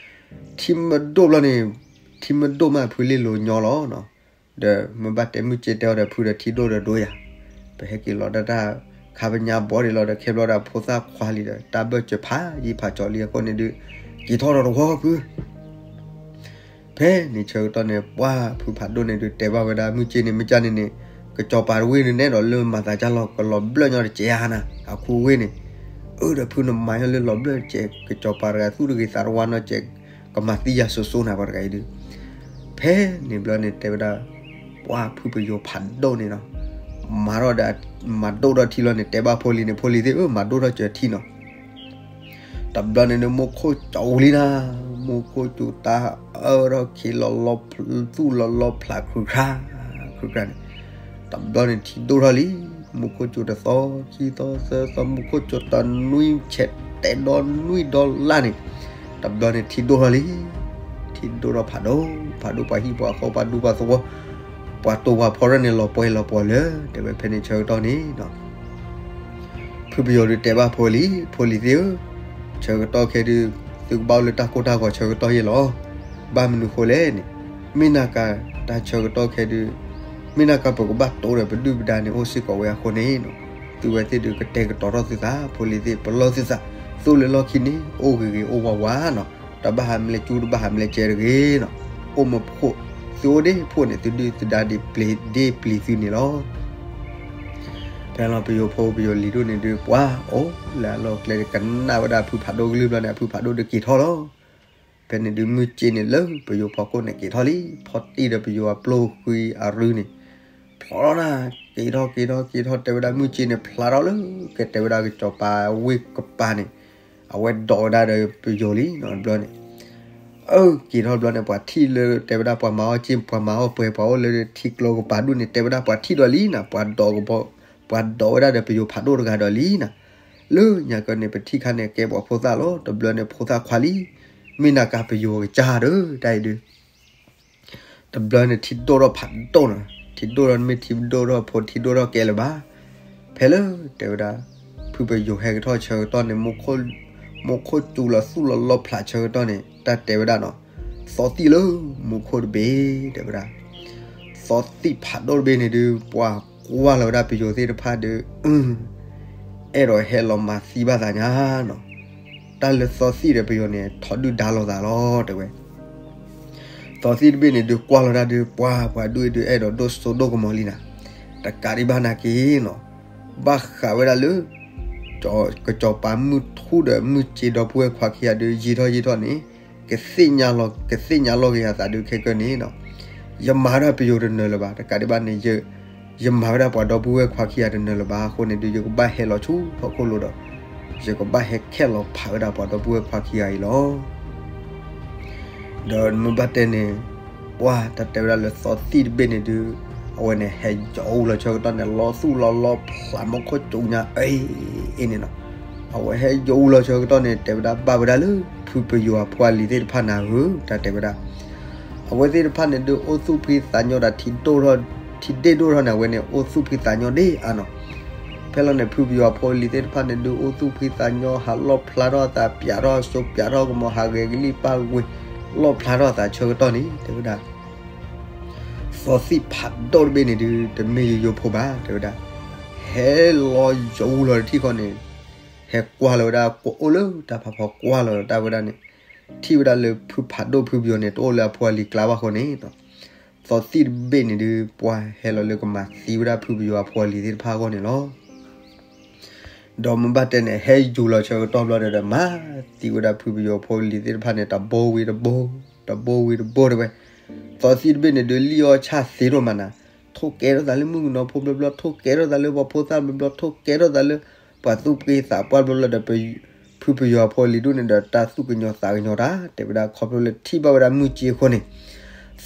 ထံမ့ၢ်ဒိၣ်ဘျီန့ၣ်, ထံမ့ၢ်ဒိၣ်မးဖုလ့ၢ်လီၤညီလီၤနီၤ. ဒီးမ့ၢ်ဘၣ်တဲမုၢ်စ့တဲအီၤဒီး ဖုဒီးထံဒိၣ်ဒီးဒိယၤ, ပဟဲက့ၤလီၤတၢ်တၢ်ခါပညါဘီဒံးလီၤဒီး ခဲဘျီဒီးဖိသၣ်ခွါလံဒီး တၢ်ဘၢၣ်စၢၤဖးယံာ်ဖးကၠီလံအဃိန့ၣ်ဒုး က့ၤထီၣ်ဒီးတဝီဖု ဖဲန့ၣ်ဆၢကတီၢ်န့ၣ် ပှၢ်ဖုဖးဒိၣ်န့ၣ်ဒုးတဲဘၣ်ဝဲဒၣ်မုၢ်စ့န့ၣ် မ့ၢ်ကၢ်န့ၣ်န့ၣ်, ကစီၤပၤတဝ့ၢ်န့ၣ်နဲဒိးလၢမၤသးကၢ်လီၤ ကလီၤဘျၢၣ်ညီတစဲးဧါနၤ, အခိၣ်ဝ့ၢ်န့ၣ်, အၢဒီးဖုနမၤညီလၢလီၤဘျၢၣ်တစဲး ကစီၤပၤတဂၤသူၣ်တဂ့ၤသးတဝါနီတစဲး, ကမၤသံယၤစိၤစိၤနၤပှၤတဂၤအံၤဒုး ဖဲန့ၣ်ဘျီန့ၣ်တဲဝဲဒၣ်, ပှၢ်ဖုပယိၤဖးဒိၣ်န့ၣ်နီၤ, မၤထီၣ်ဒီး, မၤဒိၣ်ထီၣ်ထံလီၤန့ၣ် တဲဘၣ်ဖိလံၤန့ၣ် ဖိလံၤသ့ၣ်ဧၢ မၤဒိၣ်ထီၣ်စၢၤထံနီၤ. တဘျီန့ၣ်န့ၣ် မူခိၣ်စူၤလံနၤ, မူခိၣ်စူၤတၢ်အၢထီၣ်ခံလီၤလီၤ, သူၣ်လီၤလီၤဖျးခုၣ်ခရၣ်, ခုၣ်ခရၣ်န့ၣ်, တဘျီန့ၣ်ထံဒိၣ်ထီၣ်လံ, မူခိၣ်စူၤတသီ, ခံသီ, သၢသီ, မူခိၣ်စူၤတနွံဆဲးတဲဒီနွံဒီလါန့ၣ်, တဘျီန့ၣ်ထံဒိၣ်ထီၣ်လံ. ထံဒိၣ်ထီၣ်ဖးဒိၣ်, ဖးဒိၣ်ပှၤဟံၣ်ပှၤဃီပှၤဒူပှၤသဝီ, ပှၤတိၤပှၤဖီရဲၣ်န့ၣ်လီၤပှဲၤလီၤပှီၤလၢ, တဲဝဲဖဲန့ၣ်ဆၢကတီၢ်န့ၣ် ဖုပယီၤဒုးတဲဘၣ်ဖိလံၤ, ဖိလံၤသ့ၣ်ဧၢ, ဆၢကတီၢ်ခဲဒုး, သုကဘၣ်အိၣ်လၢတၢ်ကိၢ်တၢ်ဂီၤဆၢကတီၢ်ယဲလီၤ. ဘၣ်မနုၤဃိလဲၣ်န့ၣ်, မ့ၢ်နၤကၤတၢ်ဆၢကတီၢ်ခဲဒုး, မ့ၢ်နၤကၤပကဘၣ်တိၤဒီးပဒုၣ်ပဒါန့ၣ် အိၣ်စ့ၢ်ကီးဝဲအဃိန့ၣ်, သုဝဲသ့ၣ်ဒုးကတဲာ်ကတီၤထီၣ်သုသး, ဖိလံၤသ့ၣ်ပလီၢ်သုသး, သိၣ်လၢလီၢ်ခံန့ၣ် အိၣ်ဂ့ၤဂ့ၤအိၣ်ဝးဝးနီၤ, တဘၣ်ဟးမလဲၤကၠူတဘၣ်ဟးမလဲၤကဲတဂ့ၤနီၤ, အိၣ်မူခိၣ်, သုအိၣ်ဒ့ၣ်ဖှိၣ်န့ၣ် သုဒုၣ်သုဒါဒ်ပျံၤဒ့ၣ်ပျံၤသုန့ၣ်လီၤ. ဖဲလီၤပယီၤဖိပယီၤလံၤဒိၣ်န့ၣ်ဒုး ပှၤအိၣ်လၢအလီၢ်ကျဲ ကနၣ်ဝဲဒၣ်ဖုဖးဒိၣ်ကလုၢ်ဘျီန့ၣ် အဖုဖးဒိၣ်ဒုးက့ၤထီၣ်လီၤ. ဖဲန့ၣ်ဒုးမုၢ်ကၠ့န့ၣ်လၢပယီၤဖီခိၣ်န့ၣ်က့ၤထီၣ်လံ, ဖီတံၢ်ဒီးပယီၤအပျိၢ်ဃံအရူန့ၣ်, ဖျီထီၣ်နၤ, က့ၤထီၣ်က့ၤထီၣ်က့ၤထီၣ် တဲဝဲဒၣ်မုၢ်ကၠ့န့ၣ် ဖျါထီၣ်လၢ ကတဲဝဲဒၣ်ကစီၤပၤဝ့ၢ်ကပၤန့ၣ်, အဝဲဒိးဝဲဒၣ်ဒီးပယီၤလံနီၤဘျီန့ၣ် အၢ က့ၤထီၣ်ဘျီန့ၣ် ပှၤထံၣ်လၢတဲဝဲဒၣ်ပှၤမၤအီၣ်ကၠ့ ပှၤမၤအီၣ်ပှဲၤ ပှၤအိၣ်လၢထံကျိကပၤဒူၣ်န့ၣ် တဲဝဲဒၣ်ပှၤထံၣ်ဒီးလံနၤ, ပှၤဒိးကဘီ, ပှၤဒိးဝဲဒၣ်ဒီးပယီၤဖးဒိၣ်တဂၤဒီးလံနၤ, လၢညါကီန့ၣ် ပထံၣ်ခါန့ၣ် ကဲပှၤဖိသၣ်လီၤ, တဘျီန့ၣ်ဖိသၣ်ခွါလံ, မ့ၢ်နၤကၤပယီၤကစၢ်ဒီး တၢ်အံၤဒုး တဘျီန့ၣ်ထံဒိၣ်ထီၣ်ဖးဒိၣ်နၤ, ထံဒိၣ်ထီၣ်မ့ၢ်ထံဒိၣ်ထီၣ်ဖိထံဒိၣ်ထီၣ်ကဲလၢၤဘၣ်. ဖဲလၢတဲဝဲဒၣ် ဖုပယီၤဟဲကထီၣ်ဆၢကတီၢ်န့ၣ် မူခိၣ်စူၤလီၤသူၣ်လီၤလီဖျးဆၢကတီၢ်န့ၣ် တၢ်တဲဝဲဒၣ်နီၤ, သီသံၣ်လၢမူခိၣ်တဘ့ၣ် တဲဝဲဒၣ် သီသံၣ်ဖးဒိၣ်တဘ့ၣ်န့ၣ်ဒုး ပှၤကွၢ်လီၤဝဲဒၣ်ပယီၤသ့ၣ်တဖၣ်ဒီး အဲၣ်ဒိးဟဲလီၤမၤသံဘၣ်သးညါနီၤ. တၢ်လၢသီသံၣ်ဒီးပယီၤန့ၣ် ထီဒုၣ်ဒါလိာ်သးလီၤ တဲဝဲ. သီသံၣ်တဘ့ၣ်န့ၣ်ဒုး ကွၢ်လီၤတၢ်ဒုး ပှၤပှၤဒုၣ်အံၤဒုး အဲၣ်ဒိးဒိၣ်စိဒိၣ်ကမီၤလံနၤ. တကးဒံးဘၣ်နာ်က့ၤနီၤ, ဘၣ်ဃးဝဲဒၣ်လၢ ကစီၤပၤမုၢ်ထူဒီးမုၢ်စ့ဒီပုၢ်ဝဲၢ်ခွါခံဂၤဒုး ယံာ်ထီၣ်ယံာ်ထီၣ်န့ၣ် ကသ့ၣ်ညါလီၤ ကသ့ၣ်ညါလီၤက့ၤအသးဒုး ခဲကနံၣ်အံၤနီၤ, ယမၤဝဲဒၣ်ပယီၤတနၢၤလၢၤဘၣ်. တကးဒံးဘၣ်န့ၣ် ယမၤဝဲဒၣ်ပှၤဒီပုၢ်ဝဲၢ်ခွါခံဂၤတနၢၤလၢၤဘၣ်အဃိန့ၣ်ဒုး ယကဘၣ်ဟဲလီၤဆူဟီၣ်ခိၣ်လိၤဒီး ယကဘၣ်ဟဲခဲလီၤဖးဝဲဒၣ်ပှၤဒီပုၢ်ဝဲၢ်ခွါခံဂၤအံၤလီၤ. ဒီးမ့ၢ်ဘၣ်တဲန့ၣ် ပှၤတၢ်တဲဝဲဒၣ်လၢသီသံၣ်တဘ့ၣ်န့ၣ်ဒုး အဝဲန့ၣ်ဟဲယီၤအူလီၤဆၢကတီၢ်န့ၣ် လီၤသူၣ်လီၤလီဖျးမီၤခိၣ်ကၠိညါအံၤန့ၣ်နီၤ. အဝဲဟဲယီၤအူလီၤဆၢကတီၢ်န့ၣ် တဲဝဲဒၣ်ဘၣ်ဝဲဒၣ်လၢ ဖုပယီၤအဖိအလံၤသ့ၣ်တဖၣ်နၤဧၢ တၢ်တဲဝဲဒၣ် အဝဲသ့ၣ်တဖၣ်န့ၣ်ဒုး အိၣ်သူၣ်ဖှံသးညီဒီး ထံဒိၣ်ထီၣ် ထံဒ့ၣ်ဒိၣ်ထီၣ်န့ၣ် အဝဲန့ၣ် အိၣ်သူၣ်ဖှံသးညီဒ်အါနီၤ. ဖဲလီၤန့ၣ် ဖုပယီၤအဖိအလံၤသ့ၣ်တဖၣ်န့ၣ်ဒုး အိၣ်သူၣ်ဖှံသးညီ ဟးလီၣ်ဖျါထီၣ်အသး ပျးထီၣ်စိ ပျးထီၣ်ကမီၤ ဟးဂဲၤကလံၣ်ပၢ်ဝ့ၤ လီၣ်ဖျါထီၣ်အသးဆၢကတီၢ်န့ၣ် တဲဝဲဒၣ် သီသံၣ်ဖးဒိၣ်တဘ့ၣ်န့ၣ်ဒုး တမ့ၢ်ယိယိဖိဘၣ် တဲဝဲဒၣ်, ဟဲလီၤယီၤအူလီၤတထံၣ်ဃီန့ၣ် ဟဲကွၢ်လီၤဝဲဒၣ် ကအိၣ်လၢတၢ်ဖးဖီ ကွၢ်လီၤတၢ်ဝဲဒၣ်န့ၣ် ထံၣ်ဝဲဒၣ်လၢဖုဖးဒိၣ်ဖုပယီၤန့ၣ် တအိၣ်လၢအဖိအလံၤကျါဘၣ်ဃီန့ၣ် သီသံၣ်တဘ့ၣ်န့ၣ်ဒုး ပှၤဟဲလီၤလၢကမၤသံဝဲဒၣ်ဖုပယီၤအဖိအလံၤသ့ၣ်တဖၣ်အဂီၢ်န့ၣ်လီၤ. ဒီးမ့ၢ်ဘၣ်တဲန့ၣ် ဟဲယူၤလီၤဆၢကတီၢ်ဘျီဒီး မၤသံဝဲဒၣ်ဖုပယီၤဖိလံၤသ့ၣ်တဖၣ်န့ၣ် တဘိဝံၤတဘိ, တဘိဝံၤတဘိတဲဝဲ. သီသံၣ်တဘ့ၣ်န့ၣ်ဒုး လံၣ်အီၣ်ဆၣ်သ့ဒိၣ်မးနၤ, ထိၣ်ကဲထီၣ်သးလၢမုၣ်ကနီၤဖိဘျီဘျီ, ထိၣ်ကဲထီၣ်သးလၢပှၤဖိသၣ်ဘျီဘျီ, ထိၣ်ကဲထီၣ်သးလၢ ပှၤသူၣ်ပှ့ၤသးပှၢ်ဘျီဘျီဒီး ဖုပယီၤဖိလံၤဒူၣ်န့ၣ်ဒီး တၢ်သူၣ်ကညီၤသးကညီၤတၢ် တဲဝဲဒၣ် ခီဖျိလၢထံၣ်ဘၣ်ဝဲဒၣ်မုၢ်စ့အဃိန့ၣ်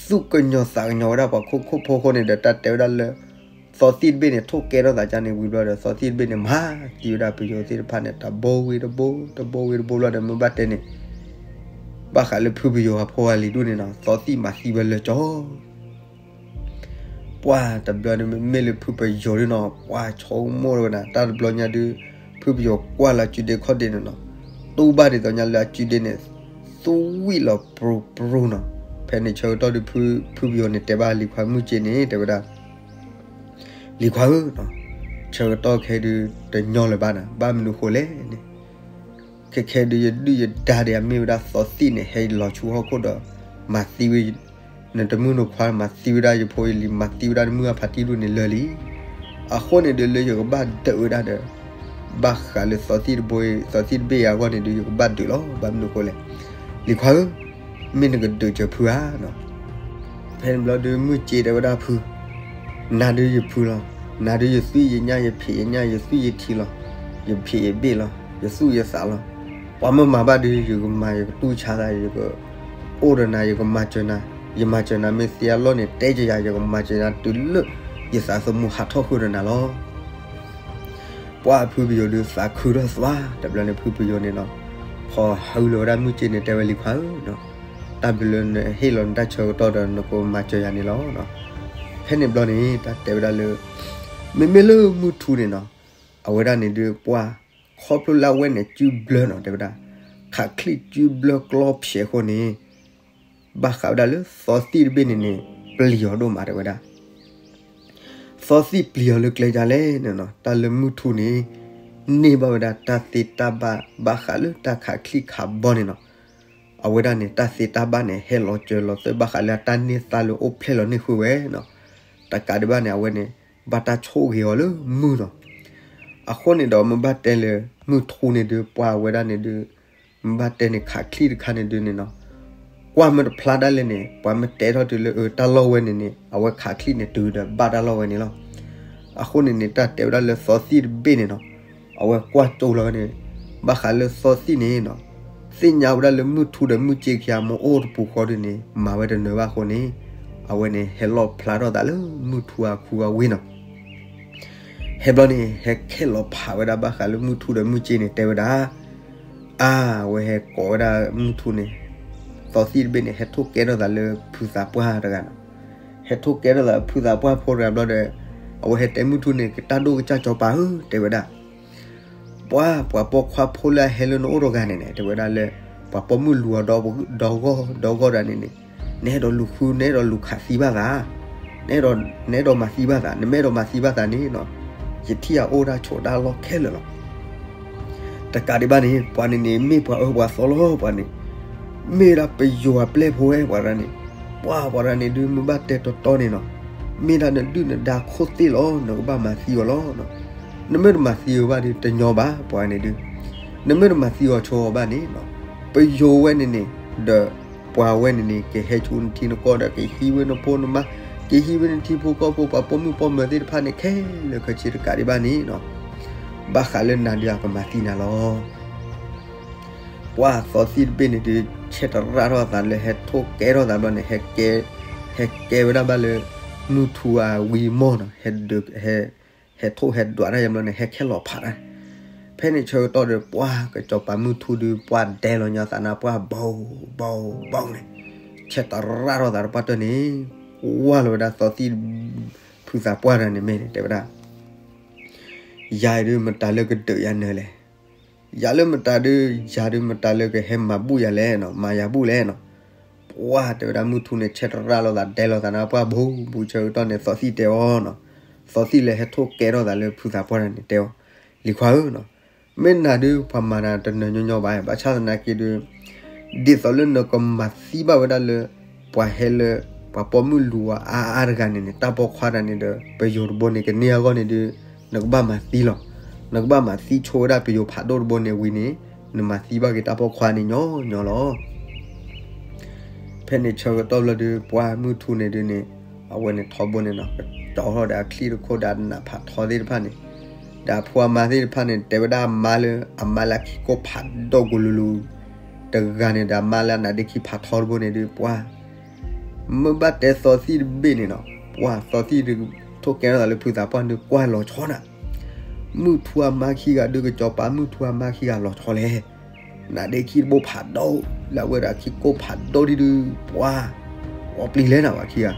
သူၣ်ကညီၤသးကညီၤဝဲဒၣ်ပှၤခိၣ်ခိၣ်ဖိအဃိန့ၣ်ဒီး တၢ်တဲဝဲဒၣ်လၢ သီသံၣ်တဘ့ၣ်န့ၣ် ထိၣ်ကဲထီၣ်သးကန့ၣ်ဝံၤဘျီဒီး သီသံၣ်တဘ့ၣ်န့ၣ် မၤသံဝဲဒၣ်ပယီၤသ့ၣ်တဖၣ်န့ၣ် တဘိဝံၤတဘိ, တဘိဝံၤတဘိဘျီဒီး မ့ၢ်ဘၣ်တဲန့ၣ် ဘၣ်ဃးလၢဖုပယီၤအဖိအလံၤဒူၣ်န့ၣ်နီၤ သီသံၣ်မၤသံဝဲလၢာ်ကၠီ ပှၤတဘျီန့ၣ် မ့မ့ၢ်လၢဖုပယီၤဒုးနီၤ ပှၤဆိကမိၣ်ဝဲဒၣ် တၢ်တဘျီညါဒုး ဖုပယီၤကွၢ်လၢအစုဒ့ခီၣ်ဒ့န့ၣ်နီၤ တူၢ်ဘၣ်ဒ်သိးညါလၢအစုဒ့န့ၣ် သူဝံၣ်လီၤပြူပြူနီၤ. ဖဲန့ၣ်ဆၢကတီၢ်ဒုး ဖုပယီၤန့ၣ်တဲဘၣ်လံၤခွါမုၢ်စ့န့ၣ် တဲဝဲဒၣ် လံၤခွါဧၢ, ဆၢကတီၢ်ခဲဒုး တညီလၢၤဘၣ်နၤ, ဘၣ်မနုၤဃိလဲၣ်န့ၣ် ခဲခဲဒုး ယဒုၣ်ယဒါဒီးအမ့ၢ်ဝဲဒၣ်သီသံၣ်န့ၣ် ဟဲလီၤဆူဟီၣ်ခိၣ်ဒီး မၤသံဝဲ နတမုၣ်နခွါ မၤသံဝဲဒၣ်ယဖိယလံၤ မၤသံဝဲဒၣ်နမုၢ်အဖါတံၢ်ဒူၣ်န့ၣ်လၢာ်လံ. အဃိန့ၣ်ဒုး လၢယကဘၣ်ဒုးဝဲဒၣ်ဒီး ဘၣ်ဃးလၢသီသံၣ်တဘိ သီသံၣ်တဘ့ၣ်အဂီၢ်န့ၣ်ဒုး ယကဘၣ်ဒုးလီၤ. ဘၣ်မနုၤဃိလဲၣ်, လံၤခွါဧၢ, မ့ၢ်နကဒုးစၢၤဖုဧါနီၤ. ဖဲန့ၣ်ဘျီဒုး မုၢ်စ့တဲဝဲဒၣ်ဖု, နၤဒုးယဖုလီၤ, နၤဒုးယသွံၣ်ယညၣ် ယဖံးယညၣ် ယသွံၣ်ယထံလီၤ, ယဖံးယဘ့ၣ်လီၤ, ယသူၣ်ယသးလီၤ. ပှၤမၢမၤဘၣ်ဒုး ယကမၤယကတူၢ်ဆါသး ယကအိၣ်ဒီးနၤ ယကမၤစၢၤနၤ, ယမၤစၢၤနၤမ့ၢ်သ့အလီၢ်န့ၣ် တဲကယၤ ယကမၤစၢၤနၤတုၤလၢ ယသးသမူဟးထီၣ်ဃုာ်ဒီးနၤလီၤ. ပှၤဖုပယီၤဒုးသးခုထီၣ်သွါ တဘျီန့ၣ် ဖုပယီၤန့ၣ်နီၤ ဖီၣ်ဟုလီၤဝဲဒၣ်မုၢ်စ့န့ၣ် တဲဝဲလံၤခွါဧၢနီၤ, တၢ်ဘျုးလၢနဟ့ၣ်လီၤနတၢ်ဆၢကတီၢ်ဒီး နကမၤစၢၤယၤန့ၣ်လီၤ. ဖဲန့ၣ်ဘျီန့ၣ် တၢ်တဲဝဲဒၣ်လၢ မ့မ့ၢ်လၢမုၢ်ထူန့ၣ်နီၤ အဝဲဒၣ်န့ၣ်ဒုး ပှၤခီဖျိလၢအဝဲန့ၣ် စုဘျၢနီၤ တဲဝဲဒၣ် ခးချံၣ်စုဘျၢကျီဖျဲးအဃိန့ၣ် ဘၣ်ဃးဝဲဒၣ်လၢသီသံၣ်တဘ့ၣ်န့ၣ်န့ၣ် ပျံၤအီၤဒိၣ်မး တဲဝဲဒၣ်. သီသံၣ်ပျံၤအီၤလၢကျဲဒ်လဲၣ်န့ၣ်နီၤ တၢ်လၢမုၢ်ထူန့ၣ် န့ၢ်ဘၣ်ဝဲဒၣ်တၢ်သ့တၢ်ဘၣ် ဘၣ်ဃးလၢတၢ်ခးချံၣ်ခးဘီန့ၣ်နီၤ. အဝဲဒၣ်န့ၣ် တၢ်သ့တၢ်ဘၣ်န့ၣ် ဟဲလီၤစၢၤလီၤသွဲၣ် ဘၣ်ဃးလၢအတၢ်န့ၢ်သါလၢအိၣ်ဖျဲၣ်လီၤန့ၢ်ဃုာ်ဝဲနီၤ. တကးဒံးဘၣ်န့ၣ် အဝဲန့ၣ် ဘၣ်တၢ်ဆိၣ်ဂ့ၤအီၤလၢမုၢ်နီၤ. အဃိန့ၣ်ဒီး မ့ၢ်ဘၣ်တဲလၢမုၢ်ထူန့ၣ်ဒုး ပှၤအဝဲဒၣ်န့ၣ်ဒုး မ့ၢ်ဘၣ်တဲန့ၣ် ခးချံၣ်တခါန့ၣ်ဒုးန့ၣ်နီၤ ကွၢ်မ့ၢ်တဖျါဒၣ်လဲာ်န့ၣ် ပှၤမ့ၢ်တဲထီၣ်တုၤလၢအတၢ်လီၢ်ဝဲန့ၣ်န့ၣ် အဝဲခးချံၣ်န့ၣ်တုၤဒီးဘၣ်တၢ်လီၢ်ဝဲန့ၣ်လီၤ. အဃိန့ၣ်န့ၣ် တၢ်တဲဝဲဒၣ်လၢသီသံၣ်တဘ့ၣ်န့ၣ်နီၤ အဝဲကွၢ်ကၠိလီၤဝဲန့ၣ် ဘၣ်ဃးလၢသီသံၣ်န့ၣ်နီၤ သ့ၣ်ညါဝဲဒၣ်လၢမုၢ်ထူဒီးမုၢ်စ့ခံဂၤမ့ၢ်အိၣ်တပူၤဃီဒုးန့ၣ် မၤဝဲတနၢၤဘၣ်အဃိန့ၣ် အဝဲန့ၣ် ဟဲလီၣ်ဖျါထီၣ်သးလၢမုၢ်ထူအခူအဝ့ၢ်နီၤ. ဟဲဘျီန့ၣ် ဟဲခဲလီၤဖးဝဲဒၣ်ဘၣ်ဃးလၢမုၢ်ထူဒီးမုၢ်စ့န့ၣ် တဲဝဲဒၣ် အါ အဝဲဟဲကိးဝဲဒၣ်မုၢ်ထူန့ၣ် သီသံၣ်တဘ့ၣ်န့ၣ် ဟဲထိၣ်ကဲထီၣ်သးလၢဖုသးပှၢ်တဂၤနီၤ. ဟဲထိၣ်ကဲထီၣ်သးဖုသးပှၢ်ဖိတဂၤဘျီဒီး အဝဲဟဲတဲမုၢ်ထူန့ၣ် ကတၢ်ဒိၣ်ကစၢ်စီၤပၤဧၢ တဲဝဲဒၣ် ပှၤ ပှၤပိာ်ခွါဖိလၢအဟဲလၢနအိၣ်တဂၤန့ၣ်န့ၣ် တဲဝဲဒၣ်လၢ ပှၤပိာ်မုၣ်လူၤအီၤဒီဂီၢ်ဒီဂီၢ်ဒၣ်န့ၣ်န့ၣ် နအဲၣ်ဒိးလူၤဃု နအဲၣ်ဒိးလူၤခးသံဘၣ်သး နအဲၣ်ဒိးမၤသံဘၣ်သး, နမ့ၢ်အဲၣ်ဒိးမၤသံဘၣ်သးန့ၣ်နီၤ, ယထံၣ်အအိၣ်ဒၣ်ဆိးတၢ်လီၢ်ခဲလၢာ်လီၤ. တကးဒံးဘၣ်န့ၣ် ပှၤန့ၣ်န့ၣ် မ့ၢ်ပှၤအၢပှၤသီလီၤ. ပှၤန့ၣ် မ့ၢ်ဒၣ်ပယိၤအပျဲၢ်ဖိဝဲ ပှၤတဂၤန့ၣ်, ပှၤ ပှၤတဂၤန့ၣ်ဒုး မ့ၢ်ဘၣ်တဲတီတီန့ၣ်နီၤ, မ့ၢ်ဒၣ်နဒုၣ်နဒါခိၣ်သ့ၣ်လီၤ, နကဘၣ်မၤသံအီၤလီၤ. နမ့ၢ်တမၤသံအီၤဘၣ်ဒီး တညီဘၣ် ပှၤန့ၣ်ဒုး, နမ့ၢ်တမၤသံအီၤဆိအီၤဘၣ်န့ၣ်နီၤ, ပယိၤဝဲန့ၣ်န့ၣ် ဒီးပှၤဝဲန့ၣ်န့ၣ် ကဟဲဆူနထံနကီၢ်ဒီး ကဟံးဝဲနဖိနမါ, ကဟံးဝဲနထံဖိကီၢ်ဖိ ပှၤပိာ်မုၣ်ပိာ်မၢၤသ့ၣ်တဖၣ်န့ၣ် ခဲလၢာ်ခဲဆ့တကးဒံးဘၣ်န့ၣ်နီၤ, ဘၣ်ဃးလၢနၤဒီးအကမၤသံနၤလီၤ. ပှၤသီသံၣ်တဘ့ၣ်န့ၣ်ဒုး ဆဲးတရၣ်ထီၣ်သးလၢဟဲထိၣ်ကဲထီၣ်သးဘျီန့ၣ်, ဟဲကဲဝဲဒၣ်ဘၣ်လၢ မုၢ်ထူအဝံမီၢ်နီၤ, ဟဲဒုး ဟဲ ဟဲထိၣ်ဟဲဒွးတၢ်ယါဘျီန့ၣ် ဟဲခဲလီၤဖးတၢ်. ဖဲန့ၣ်ဆၢကတီၢ်ဒီး ပှၤကစီၤပၤမုၢ်ထူဒုး ပှၤဒဲလီၤညါသးနၤ ပှၤဘီဘီဘီန့ၣ်, ဆဲးတရၣ်ထီၣ်သးတပှၢ်တၢၢ်န့ၣ် ကွၢ်လီၤဝဲဒၣ်သီသံၣ် ဖုသးပှၢ်တဂၤန့ၣ်မ့ၢ်န့ၣ် တဲဝဲဒၣ် ယၤဒုးမတၤလၢကဒုးယၤနၢၤလဲၣ်. ယၤလၢမတၤဒုး, ယၤဒုးမတၤလၢကဟဲမၤဘူၣ်ယၤလဲၣ်နီၤ, မၤယၤဘူၣ်လဲၣ်နီၤ. ပှၤတဲဝဲဒၣ်မုၢ်ထူန့ၣ် ဆဲးတရၣ်လီၤသးဒဲလီၤသးနၤ ပှၤဘီဘီဆၢကတီၢ်န့ၣ် သီသံၣ်တဲအီၤနီၤ, သီသံၣ်လၢဟဲထိၣ်ကဲထီၣ်သးလၢဖုသးပှၢ်တဂၤန့ၣ်တဲအီၤ, လံၤခွါဧၢနီၤ, မ့ၢ်နၤဒုး ပှၤမၤနၤတနၢၤညီညီဘၣ်, ဘၣ်ဆၣ်သနာ်က့ဒုး ဒ်သိးလၢနကမၤသံဘၣ်ဝဲဒၣ်လၢ ပှၤဟဲလၢ ပှၤပိာ်မုၣ်လူၤအါအါတဂၤန့ၣ်န့ၣ် တၢ်ပိာ်ခွါတဂၤန့ၣ်ဒီး ပယိၤတဘိန့ၣ် ကန့ၢ်အဂီၢ်န့ၣ်ဒုး နကဘၣ်မၤသံလီၤ. နကဘၣ်မၤသံဆိဝဲဒၣ်ပယိၤဖးဒိၣ်တဘိန့ၣ်ဝံၤန့ၣ် နမၤသံဘၣ်က့ၤတၢ်ပိာ်ခွါန့ၣ်ညီညီလီၤ. ဖဲန့ၣ်ဆၢကတီၢ်ဘျီဒုး ပှၤမုၢ်ထူန့ၣ်ဒုးန့ၣ် အဝဲန့ၣ်ထီဘိန့ၣ်နီၤ ကကၠီထီၣ်ဒီးအချံၣ်တခိၣ်ဒီးအနးဖးထီသ့ၣ်တဖၣ်န့ၣ်, ဒီးအဖိအမါသ့ၣ်တဖၣ်န့ၣ် တဲဝဲဒၣ်အမါလၢ အမါလၢအခံကိၣ်ဖးဒိၣ်ကလူၤလူၤ တဂၤန့ၣ်ဒီး အမါလၢအနါဒ့ခံဖးထီတဘိန့ၣ်ဒုး ပှၤ မ့ၢ်ဘၣ်တဲသီသံၣ်တဘ့ၣ်န့ၣ်နီၤ ပှၤသီသံၣ်ဒုး ထိၣ်ကဲထီၣ်သးလၢဖုသးပှၢ်ဒုး ကွၢ်လီၤဆီနၤ, မုၢ်ထူအမါခံဂၤဒုး ကစီၤပၤမုၢ်ထူအမါခံဂၤလီၤဆီလဲၣ်. နါဒ့ခံတဘိဖးဒိၣ် လၢအဝဲဒီးအခံကိၣ်ဖးဒိၣ်ဒံးဒုး ပှၤ အီပျံၤလဲၣ်နၤဝဲခံဂၤ,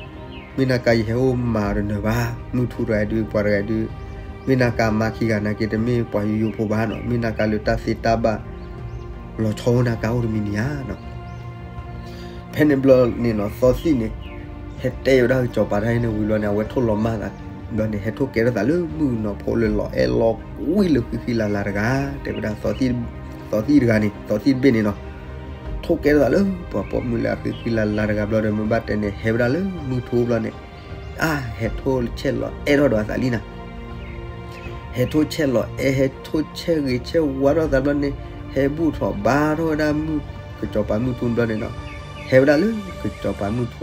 မ့ၢ်နၤကါယဟဲအိၣ်မၤတနၢၤဘၣ်, မုၢ်ထူတဂၤဒုး ပှၤတဂၤဒုး မ့ၢ်နၤကါမါခံဂၤ နၤက့တမ့ၢ်ပှၤယိယိဖိဘၣ်နီၤ, မ့ၢ်နၤကါလၢတၢ်သ့တၢ်ဘၣ် လီၤဆီဝဲနၤကါအိၣ်တမံၤမံၤဧါနီၤ. ဖဲန့ၣ်ဘျီန့ၣ်နီၤ သီသံၣ်န့ၣ် ဟဲတဲဝဲဒၣ်ကစီၤပၤတၢ်အံၤန့ၣ်ဝံၤဘျီန့ၣ် အဝဲထိၣ်လီၤမၢ်သးဘျီန့ၣ် ဟဲထိၣ်ကဲထီၣ်သးလၢမုၢ်ကနီၤဖိလၢလီၤအဲၣ်လီၤကွံလၢဃံဃံလၤလၤတဂၤ တဲဝဲဒၣ် သီသံၣ်တဂၤန့ၣ် သီသံၣ်တဘ့ၣ်န့ၣ်နီၤ ထိၣ်ကဲထီၣ်သးလၢပှၤပိာ်မုၣ်လၢအဃံဃံလၤလၤတဂၤဘျီဒီး မ့ၢ်ဘၣ်တဲန့ၣ် ဟဲဝဲဒၣ်လၢမုၢ်ထူဘျီန့ၣ် အါ ဟဲထိၣ်ဆဲးလီၤအဲၣ်ထီၣ်ဒီးအသးလံနၤ ဟဲထိၣ်ဆဲးလီၤအဲၣ် ဟဲထိၣ်ဆဲးဂ့ၤဆဲးဝါထီၣ်သးဘျီန့ၣ် ဟဲဘူၣ်ထီၣ်ဘါထီၣ်ဝဲဒၣ်မုၢ် ကစီၤပၤမုၢ်ထူဘျီန့ၣ်နီၤ ဟဲဝဲဒၣ်လၢကစီၤပၤမုၢ်ထူ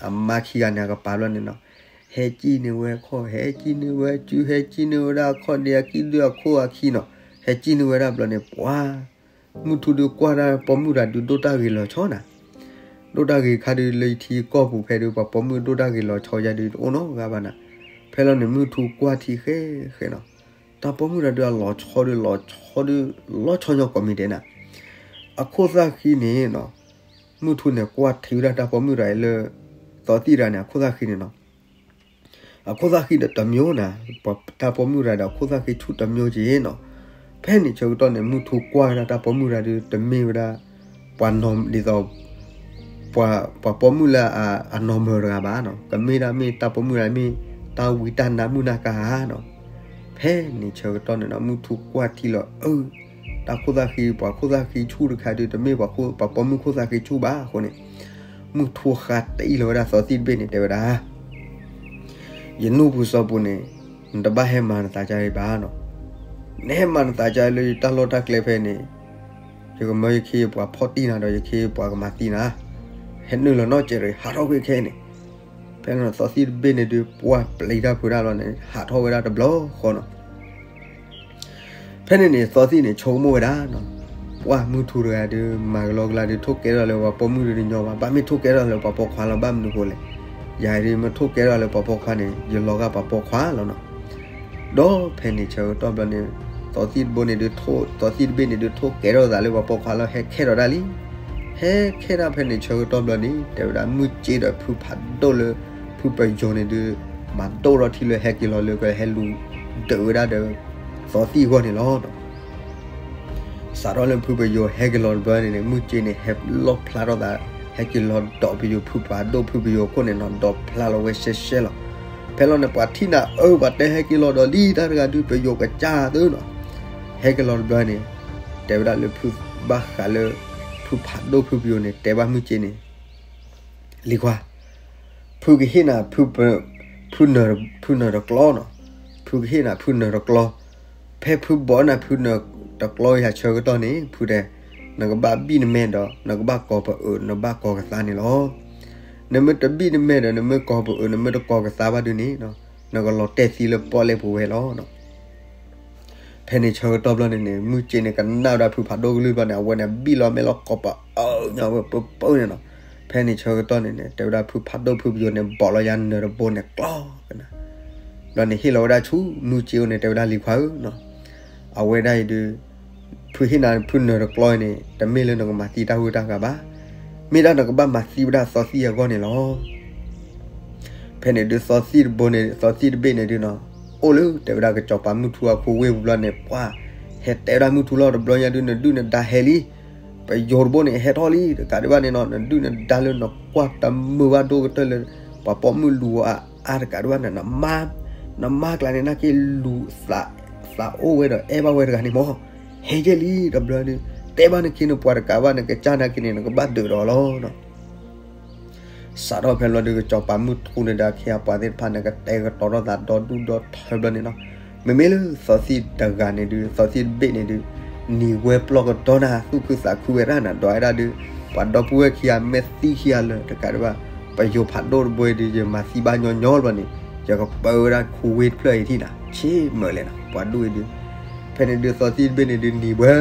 အမါခံဂၤန့ၣ်အကပၤဘျီန့ၣ်နီၤ ဟဲကံၣ်န့ၢ်ဝဲခီၣ် ဟဲကံၣ်န့ၢ်ဝဲစု ဟဲကံၣ်န့ၢ်ဝဲဒၣ်အခီၣ်ဒ့အကံၣ်ဒုးအခိၣ်အခံနီၤ ဟဲကံၣ်န့ၢ်ဝဲဒၣ်ဘျီန့ၣ် ပှၤ မုၢ်ထူဒုးကွၢ်ဒၣ်ပိာ်မုၣ်တဂၤဒုးဒိၣ်တၢ်ဂ့ၤလီၤဆီနၤ ဒိၣ်တၢ်ဂ့ၤခါဒုးလၢယထံကီၢ်ပူၤဖဲဒုး ပှၤပိာ်မုၣ်ဒိၣ်တၢ်ဂ့ၤလီၤဆီယါဒုးတအိၣ်နီတဂၤဘၣ်နၤ ဖဲလီၤန့ၣ် မုၢ်ထူကွၢ်ထံဃဲဃဲနီၤ တၢ်ပိာ်မုၣ်တဂၤဒုးအလီၤဆီဒုးလီၤဆီဒုး လီၤဆီညီကိးမံၤဒဲးနၤ အခိၣ်သၣ်ဃံန့ၣ်နီၤ မုၢ်ထူန့ၣ်ကွၢ်ထံဝဲဒၣ်တၢ်ပိာ်မုၣ်တဂၤအံၤလၢ သီသံၣ်တဂၤန့ၣ် အခိၣ်သၣ်ဃံန့ၣ်နီၤ အခိၣ်သၣ်ဃံဒီးတမျိုးနၤ တၢ်ပိာ်မုၣ်တဂၤဒီးအခိၣ်သၣ်ဃံဆူၣ်တမျိုးက့ၤနီၤ ဖဲန့ၣ်ဆၢကတီၢ်န့ၣ် မုၢ်ထူကွၢ်ဝဲဒၣ်တၢ်ပိာ်မုၣ်တဂၤဒုး တမ့ၢ်ဝဲဒၣ် ပှၤနီၢ်ဒ်သိး ပှၤ ပှၤပိာ်မုၣ်လၢအ အနီၢ်မၢၤတဂၤဘၣ်နီၤ ကမ့ၢ်ဒၣ်မ့ၢ်တၢ်ပိာ်မုၣ်တဂၤမ့ၢ် တၢ်ဝံတၢ်နါမုၣ်နါကါဧါနီၤ ဖဲန့ၣ်ဆၢကတီၢ်န့ၣ်နီၤ မုၢ်ထူကွၢ်ထံလီၤအၢ တၢ်ခိၣ်သၣ်ဃံ ပှၤခိၣ်သၣ်ဃံဆူၣ်တခါဒုး တမ့ၢ်ပှၤခိၣ် ပှၤပိာ်မုၣ်ခိၣ်သၣ်ဃံဆူၣ်ဘၣ်အဃိန့ၣ် မုၢ်ထူဃါတံၢ်လီၤဝဲဒၣ်သီသံၣ်တဘ့ၣ်န့ၣ် တဲဝဲဒၣ် ယနူၢ်ပူၤစီၤပူၤန့ၣ် နတဘၣ်ဟဲမၤနသးကါအံၤဘၣ်နီၤ နဟဲမၤနသးကါအံၤလၢယတၢ်လီၢ်တၢ်ကျဲဖဲန့ၣ် ယကမၢယခ့ယပှၤဖီၣ်တံၢ်နၤဒီးယခ့ယပှၤကမၤသံနၤ ဟဲနုာ်လီၤနီၢ်ကဲးရ့ၣ် ဟးထီၣ်ကွံာ်ခဲအံၤန့ၣ် ဖဲန့ၣ်သီသံၣ်တဘ့ၣ်န့ၣ်ဒုး ပှၢ်ပျံၤတၢ်ဖုးတၢ်လီၤန့ၣ် ဟးထီၣ်ဝဲဒၣ်တဘျီဃီနီၤ ဖဲန့ၣ်န့ၣ် သီသံၣ်န့ၣ် ဆိကမိၣ်ဝဲဒၣ်နီၤ ပှၢ်မုၢ်ထူတဂၤဒုး မၤကလီကလီဒုး ထိၣ်ကဲထီၣ်လၢပှၤပိာ်မုၣ်ဒုးတညီဘၣ် ဘၣ်မ့ၢ်ထိၣ်ကဲထီၣ်လၢပှၤပိာ်ခွါလီၤ ဘၣ်မနုၤဃိလဲၣ် ယၤဒုးမ့ၢ်ထိၣ်ကဲထီၣ်လၢပှၤပိာ်ခွါန့ၣ် ယလီၤဂာ်ပှၤပိာ်ခွါလီၤနီၤ ဒီးဖဲန့ၣ်ဆၢကတီၢ်ဘျီန့ၣ် သီသံၣ်တဘ့ၣ်န့ၣ်ဒုးထိၣ် သီသံၣ်တဘ့ၣ်န့ၣ်ဒုးထိၣ်ကဲထီၣ်သးလၢပှၤပိာ်ခွါလီၤ ဟဲခဲထီၣ်ဒၣ်လံ ဟဲခဲဒၣ်ဖဲန့ၣ်ဆၢကတီၢ်ဘျီန့ၣ် တဲဝဲဒၣ်မုၢ်စ့ဒီးဖုဖးဒိၣ်လၢ ဖုပယီၤန့ၣ်ဒုး မၤဒိၣ်ထီၣ်ထံလၢဟဲက့ၤလီၤလၢကဟဲလူၤဒုးဝဲဒၣ်ဒီး သီသံၣ်အဂီၢ်န့ၣ်လီၤ. စးထီၣ်လၢဖုပယီၤဟဲက့ၤလီၤတဘျီန့ၣ်န့ၣ် မုၢ်စ့န့ၣ် ဟဲလီၣ်ဖျါထီၣ်သး ဟဲက့ၤလီၤဒီးပယိၤဖုဖးဒိၣ်ဖုပယိၤအခိၣ်န့ၣ်နီၤ, ဒီးဖျါလီၤဝဲရှဲရှဲလီၤ. ဖဲလီၤန့ၣ် ပှၤထံၣ်နၤအၢ ပှၤတဲဟဲက့ၤလီၤဒီးလံတၢ်တဂၤဒုး ပယိၤကစၢ်သၢနီၤ, ဟဲက့ၤလီၤတဘျီန့ၣ်, တဲဝဲဒၣ်လၢဖုဘၣ်ဃးလၢ ဖုဖးဒိၣ်ဖုပယိၤန့ၣ် တဲဘၣ်မုၢ်စ့န့ၣ် လံၤခွါ, ဖုကဟ့ၣ်နၤ ဖုနၢၤတကျီနီၤ, ဖုကဟ့ၣ်နၤဖုနၢၤတကျီ, ဖဲဖုဘိးနၤဖုနၢၤတကျီယၤဆၢကတီၢ်န့ၣ် ဖုတဲ, နကဘၣ်ဘံၣ်နမဲဒီး နကဘၣ်ကိးပအၢ နဘၣ်ကိးကသါန့ၣ်လီၤ. နမ့ၢ်တဘံၣ်နမဲဒီး နမ့ၢ်ကိးပအၢ နမ့ၢ်တကိးကသါဘၣ်ဒုးန့ၣ်, နကလီၤတဲာ်သံလၢပီၣ်လဲၣ်ပူၤဝဲလီၤ. ဖဲန့ၣ်ဆၢကတီၢ်ဘျီန့ၣ်န့ၣ် မုၢ်စ့န့ၣ် ကနၣ်ဝဲဒၣ်ဖုဖးဒိၣ်ကလုၢ်ဘျီန့ၣ် အဝဲန့ၣ်ဘံၣ်လီၤမဲာ်လီၤကိးပအၢညါဝဲပၢပၢန့ၣ်နီၤ. ဖဲန့ၣ်ဆၢကတီၢ်န့ၣ်န့ၣ် တဲဝဲဒၣ်ဖုဖးဒိၣ်ဖုပယိၤန့ၣ် ဘိးလီၤယၤနၢၤတဘိန့ၣ်ကျီကနၤ, ဘျီန့ၣ်ဟ့ၣ်လီၤဝဲဒၣ်ဆူမုၢ်စ့အအိၣ်န့ၣ် တဲဝဲဒၣ်လံၤခွါဧၢနီၤ, အဝဲဒၣ်အံၤဒုး ဖုဟ့ၣ်နၤဖုနၢၤတကျီအံၤန့ၣ် တမ့ၢ်လၢနကမၤသံတၢ်ဂုၤတၢ်ဂၤဘၣ်. မ့ၢ်ဒၣ်နကဘၣ်မၤသံဝဲဒၣ်သီသံၣ်အဂီၢ်န့ၣ်လီၤ. ဖဲန့ၣ်ဒုးသီသံၣ်တဘိန့ၣ် သီသံၣ်တဘ့ၣ်န့ၣ်ဒုးနီၤ, အိၣ်လၢတဲဝဲဒၣ်ကစီၤပၤမုၢ်ထူအခိဝ့ၢ်ပူၤဘျီန့ၣ် ပှၤ ဟဲတဲဝဲဒၣ်မုၢ်ထူလီၤတဘျီညါဒုး နဒုၣ်နဒါဟဲလံ, ပယိၤတဘိန့ၣ် ဟဲထီၣ်လံ တကးဒံးဘၣ်န့ၣ်နီၤ, နဒုၣ်နဒါလၢနကွၢ်တမုာ်ဘၣ်ဒိၣ်ကတၢၢ်လၢ ပှၤပိာ်မုၣ်လူၤအီၤအါအါတကးဒံးဘၣ်န့ၣ် နမါ နမါကျါန့ၣ် နာ်က့လူၤသးအိၣ်ဝဲဒီးအဲၣ်ဘၣ်ဝဲတဂၤန့ၣ်မး, ဟဲက့ၤလံတဘျီဒုး, တဲဘၣ်နခ့နပှၤတကးဘၣ် နကစၢ်နာ်က့န့ၣ် နကဘၣ်ဒုးဒီးလီၤ. စးထီၣ်ဖဲလီၤဒုး ကစီၤပၤမုၢ်ထူန့ၣ်ဒီးအခ့အပှၤသ့ၣ်တဖၣ်န့ၣ် ကတဲာ်ကတီၤထီၣ်သးဒီဒူၣ်ဒီထၢဘျီန့ၣ်နီၤ, မ့မ့ၢ်လၢသီသံၣ်တဂၤန့ၣ်ဒုး သီသံၣ်တဘ့ၣ်န့ၣ်ဒုး နံၤဝဲပျီၢ်ကဒီနၤ သူၣ်ခုသးခုဝဲဒၣ်နၤ ဒီးဝဲဒၣ်ဒုး ပှၤဒီပုၢ်ဝဲၢ်ခံဂၤမ့ၢ်သံခံဂၤလၢာ်တကးဒံးဘၣ် ပယိၤဖးဒိၣ်တဘိအံၤဒုး ယမၤသံဘၣ်ညီညီဘျီန့ၣ် ယကပၢဝဲဒၣ်ခိဝ့ၢ်တဖျၢၣ်အံၤထံၣ်နၤ ဆ့မုာ်လဲၣ်နီၤ ပှၤဒူၣ်အံၤဒုး, ဖဲန့ၣ်ဒုးသီသံၣ်တဘ့ၣ်န့ၣ်ဒုးနံၤဘှဲ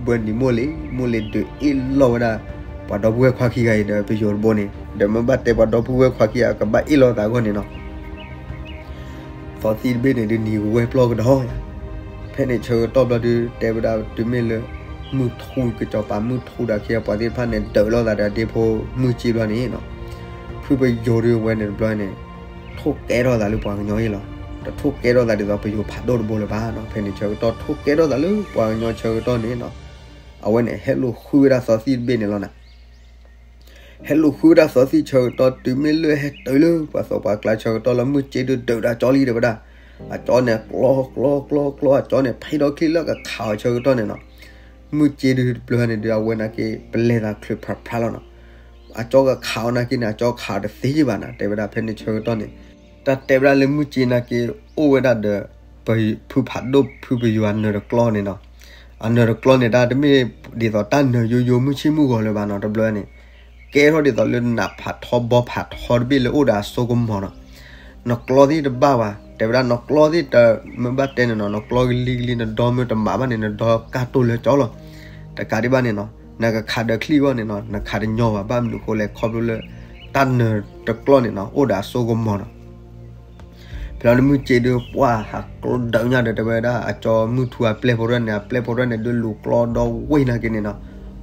ဘှဲနံၤမိၢ်လံၤ မိၢ်လံၤဒုးအ့ၣ်လိာ်ဝဲဒၣ် ပှၤဒီပုၢ်ဝဲၢ်ခွါခံဂၤအံၤဒီးပယိၤတဘိန့ၣ် ဒီးမ့ၢ်ဘၣ်တဲပှၤဒီပုၢ်ဝဲၢ်ခွါခံဂၤကဘၣ်အ့ၣ်လိာ်သးအဂီၢ်န့ၣ်နီၤ သီသံၣ်တဘ့ၣ်န့ၣ်ဒုးနံၤဝဲပျီၢ်ကဒီး, ဖဲန့ၣ်ဆၢကတီၢ်ဘျီဒုး တဲဝဲဒၣ်တုၤမ့ၢ်လၢ မုၢ်ထူကစီၤပၤမုၢ်ထူဒီးအခ့အပှၤသ့ၣ်တဖၣ်န့ၣ် ဒုးလိာ်သးဒီးဒ့ဖိမုၢ်စ့ဘျီန့ၣ်နီၤ, ဖုပယိၤဒုးဝဲန့ၣ်တဘျီန့ၣ် ထိၣ်ကဲထီၣ်သးလၢပှၤကညီအံၤလီၤ. တထိၣ်ကဲထီၣ်သးဒ်သိးပယိၤဖးဒိၣ်တဘိလၢၤဘၣ်နီၤ, ဖဲန့ၣ်ဆၢကတီၢ်ထိၣ်ကဲထီၣ်သးလၢပှၤကညီဆၢကတီၢ်န့ၣ်နီၤ, အဝဲန့ၣ်ဟဲလိာ်ဃုဝဲဒၣ်သီသံၣ်တဘ့ၣ်န့ၣ်လီၤနၤ ဟဲလိာ်ဃုဝဲဒၣ်သီသံၣ်ဆၢကတီၢ် တုၤမ့ၢ်လၢဟဲတုၤလၢပှၤသီပှၤကျါဆၢကတီၢ်လီၤ မုၢ်စ့ဒုးဒုးဒၣ်ကၠီလံတဲဝဲဒၣ်, အကၠီန့ၣ်ကျီကျီကျီကျီ အကၠီန့ၣ် ဖဲဒီးချံလၢကခးအီၤဆၢကတီၢ်န့ၣ်နီၤ, မုၢ်စ့ဒုးတဘျီန့ၣ်ဒုး အဝဲနာ်က့ ပလဲၤသးချုးဖြးဖြးလီၤနီၤ, အကၠီကခးအီၤနာ်က့န့ၣ် အကၠီခးအီၤတသ့ဘၣ်နၤ တဲဝဲဒၣ်ဖဲန့ၣ်ဆၢကတီၢ်န့ၣ်, တၢ်တဲဝဲဒၣ်လၢမုၢ်စ့နာ်က့ အိၣ်ဝဲဒၣ်ဒီး ဖုဖးဒိၣ်ဖုပယိၤအနၢၤတကျီန့ၣ်နီၤ, အနၢၤတကျီန့ၣ် တၢ်တမ့ၢ်ဒ်သိးတၢ်နၢၤယိယိမုၢ်ဆ့ၣ်မုၢ်ဂီၤလၢၤဘၣ်နီၤ တဘျီန့ၣ်, ကဲထီၣ်ဒ်သိးလၢနးဖးထီဘီဖးထီတဘ့ၣ်လၢအိၣ်ဒီးအစိကမီၤနီၤ, နကျီသ့ၣ်တဘၣ်ဘၣ် တဲဝဲဒၣ်နကျီသ့ၣ်တမ့ၢ်ဘၣ်တဲန့ၣ်နီၤ နကျီကလံၤကလံၤ နဒီမ့ၢ်တမးဘၣ်န့ၣ် နဒီကၢ်တိၢ်လၢကၠီလီၤ, တကးဒံးဘၣ်န့ၣ်နီၤ နကခးဒီးချံအဂီၢ်န့ၣ်နီၤ နခးတညီဘၣ် ဘၣ်မနုၤအဃိလဲၣ် ခီဖျိလၢ တၢ်နၢၤတကျီန့ၣ်နီၤ အိၣ်ဒီးအစိကမီၤနီၤ ဖဲလီၤဒုးမုၢ်စ့ဒုးပှၢ်ဟးကျီဒုးညါဒီး တဲဝဲဒၣ်အကၠီမုၢ်ထူအပျဲၢ်ဖိရဲၣ်န့ၣ် အပျဲၢ်ဖိရဲၣ်န့ၣ်ဒုးလူၤကျီဒီဝ့ၢ်နာ်က့န့ၣ်နီၤ,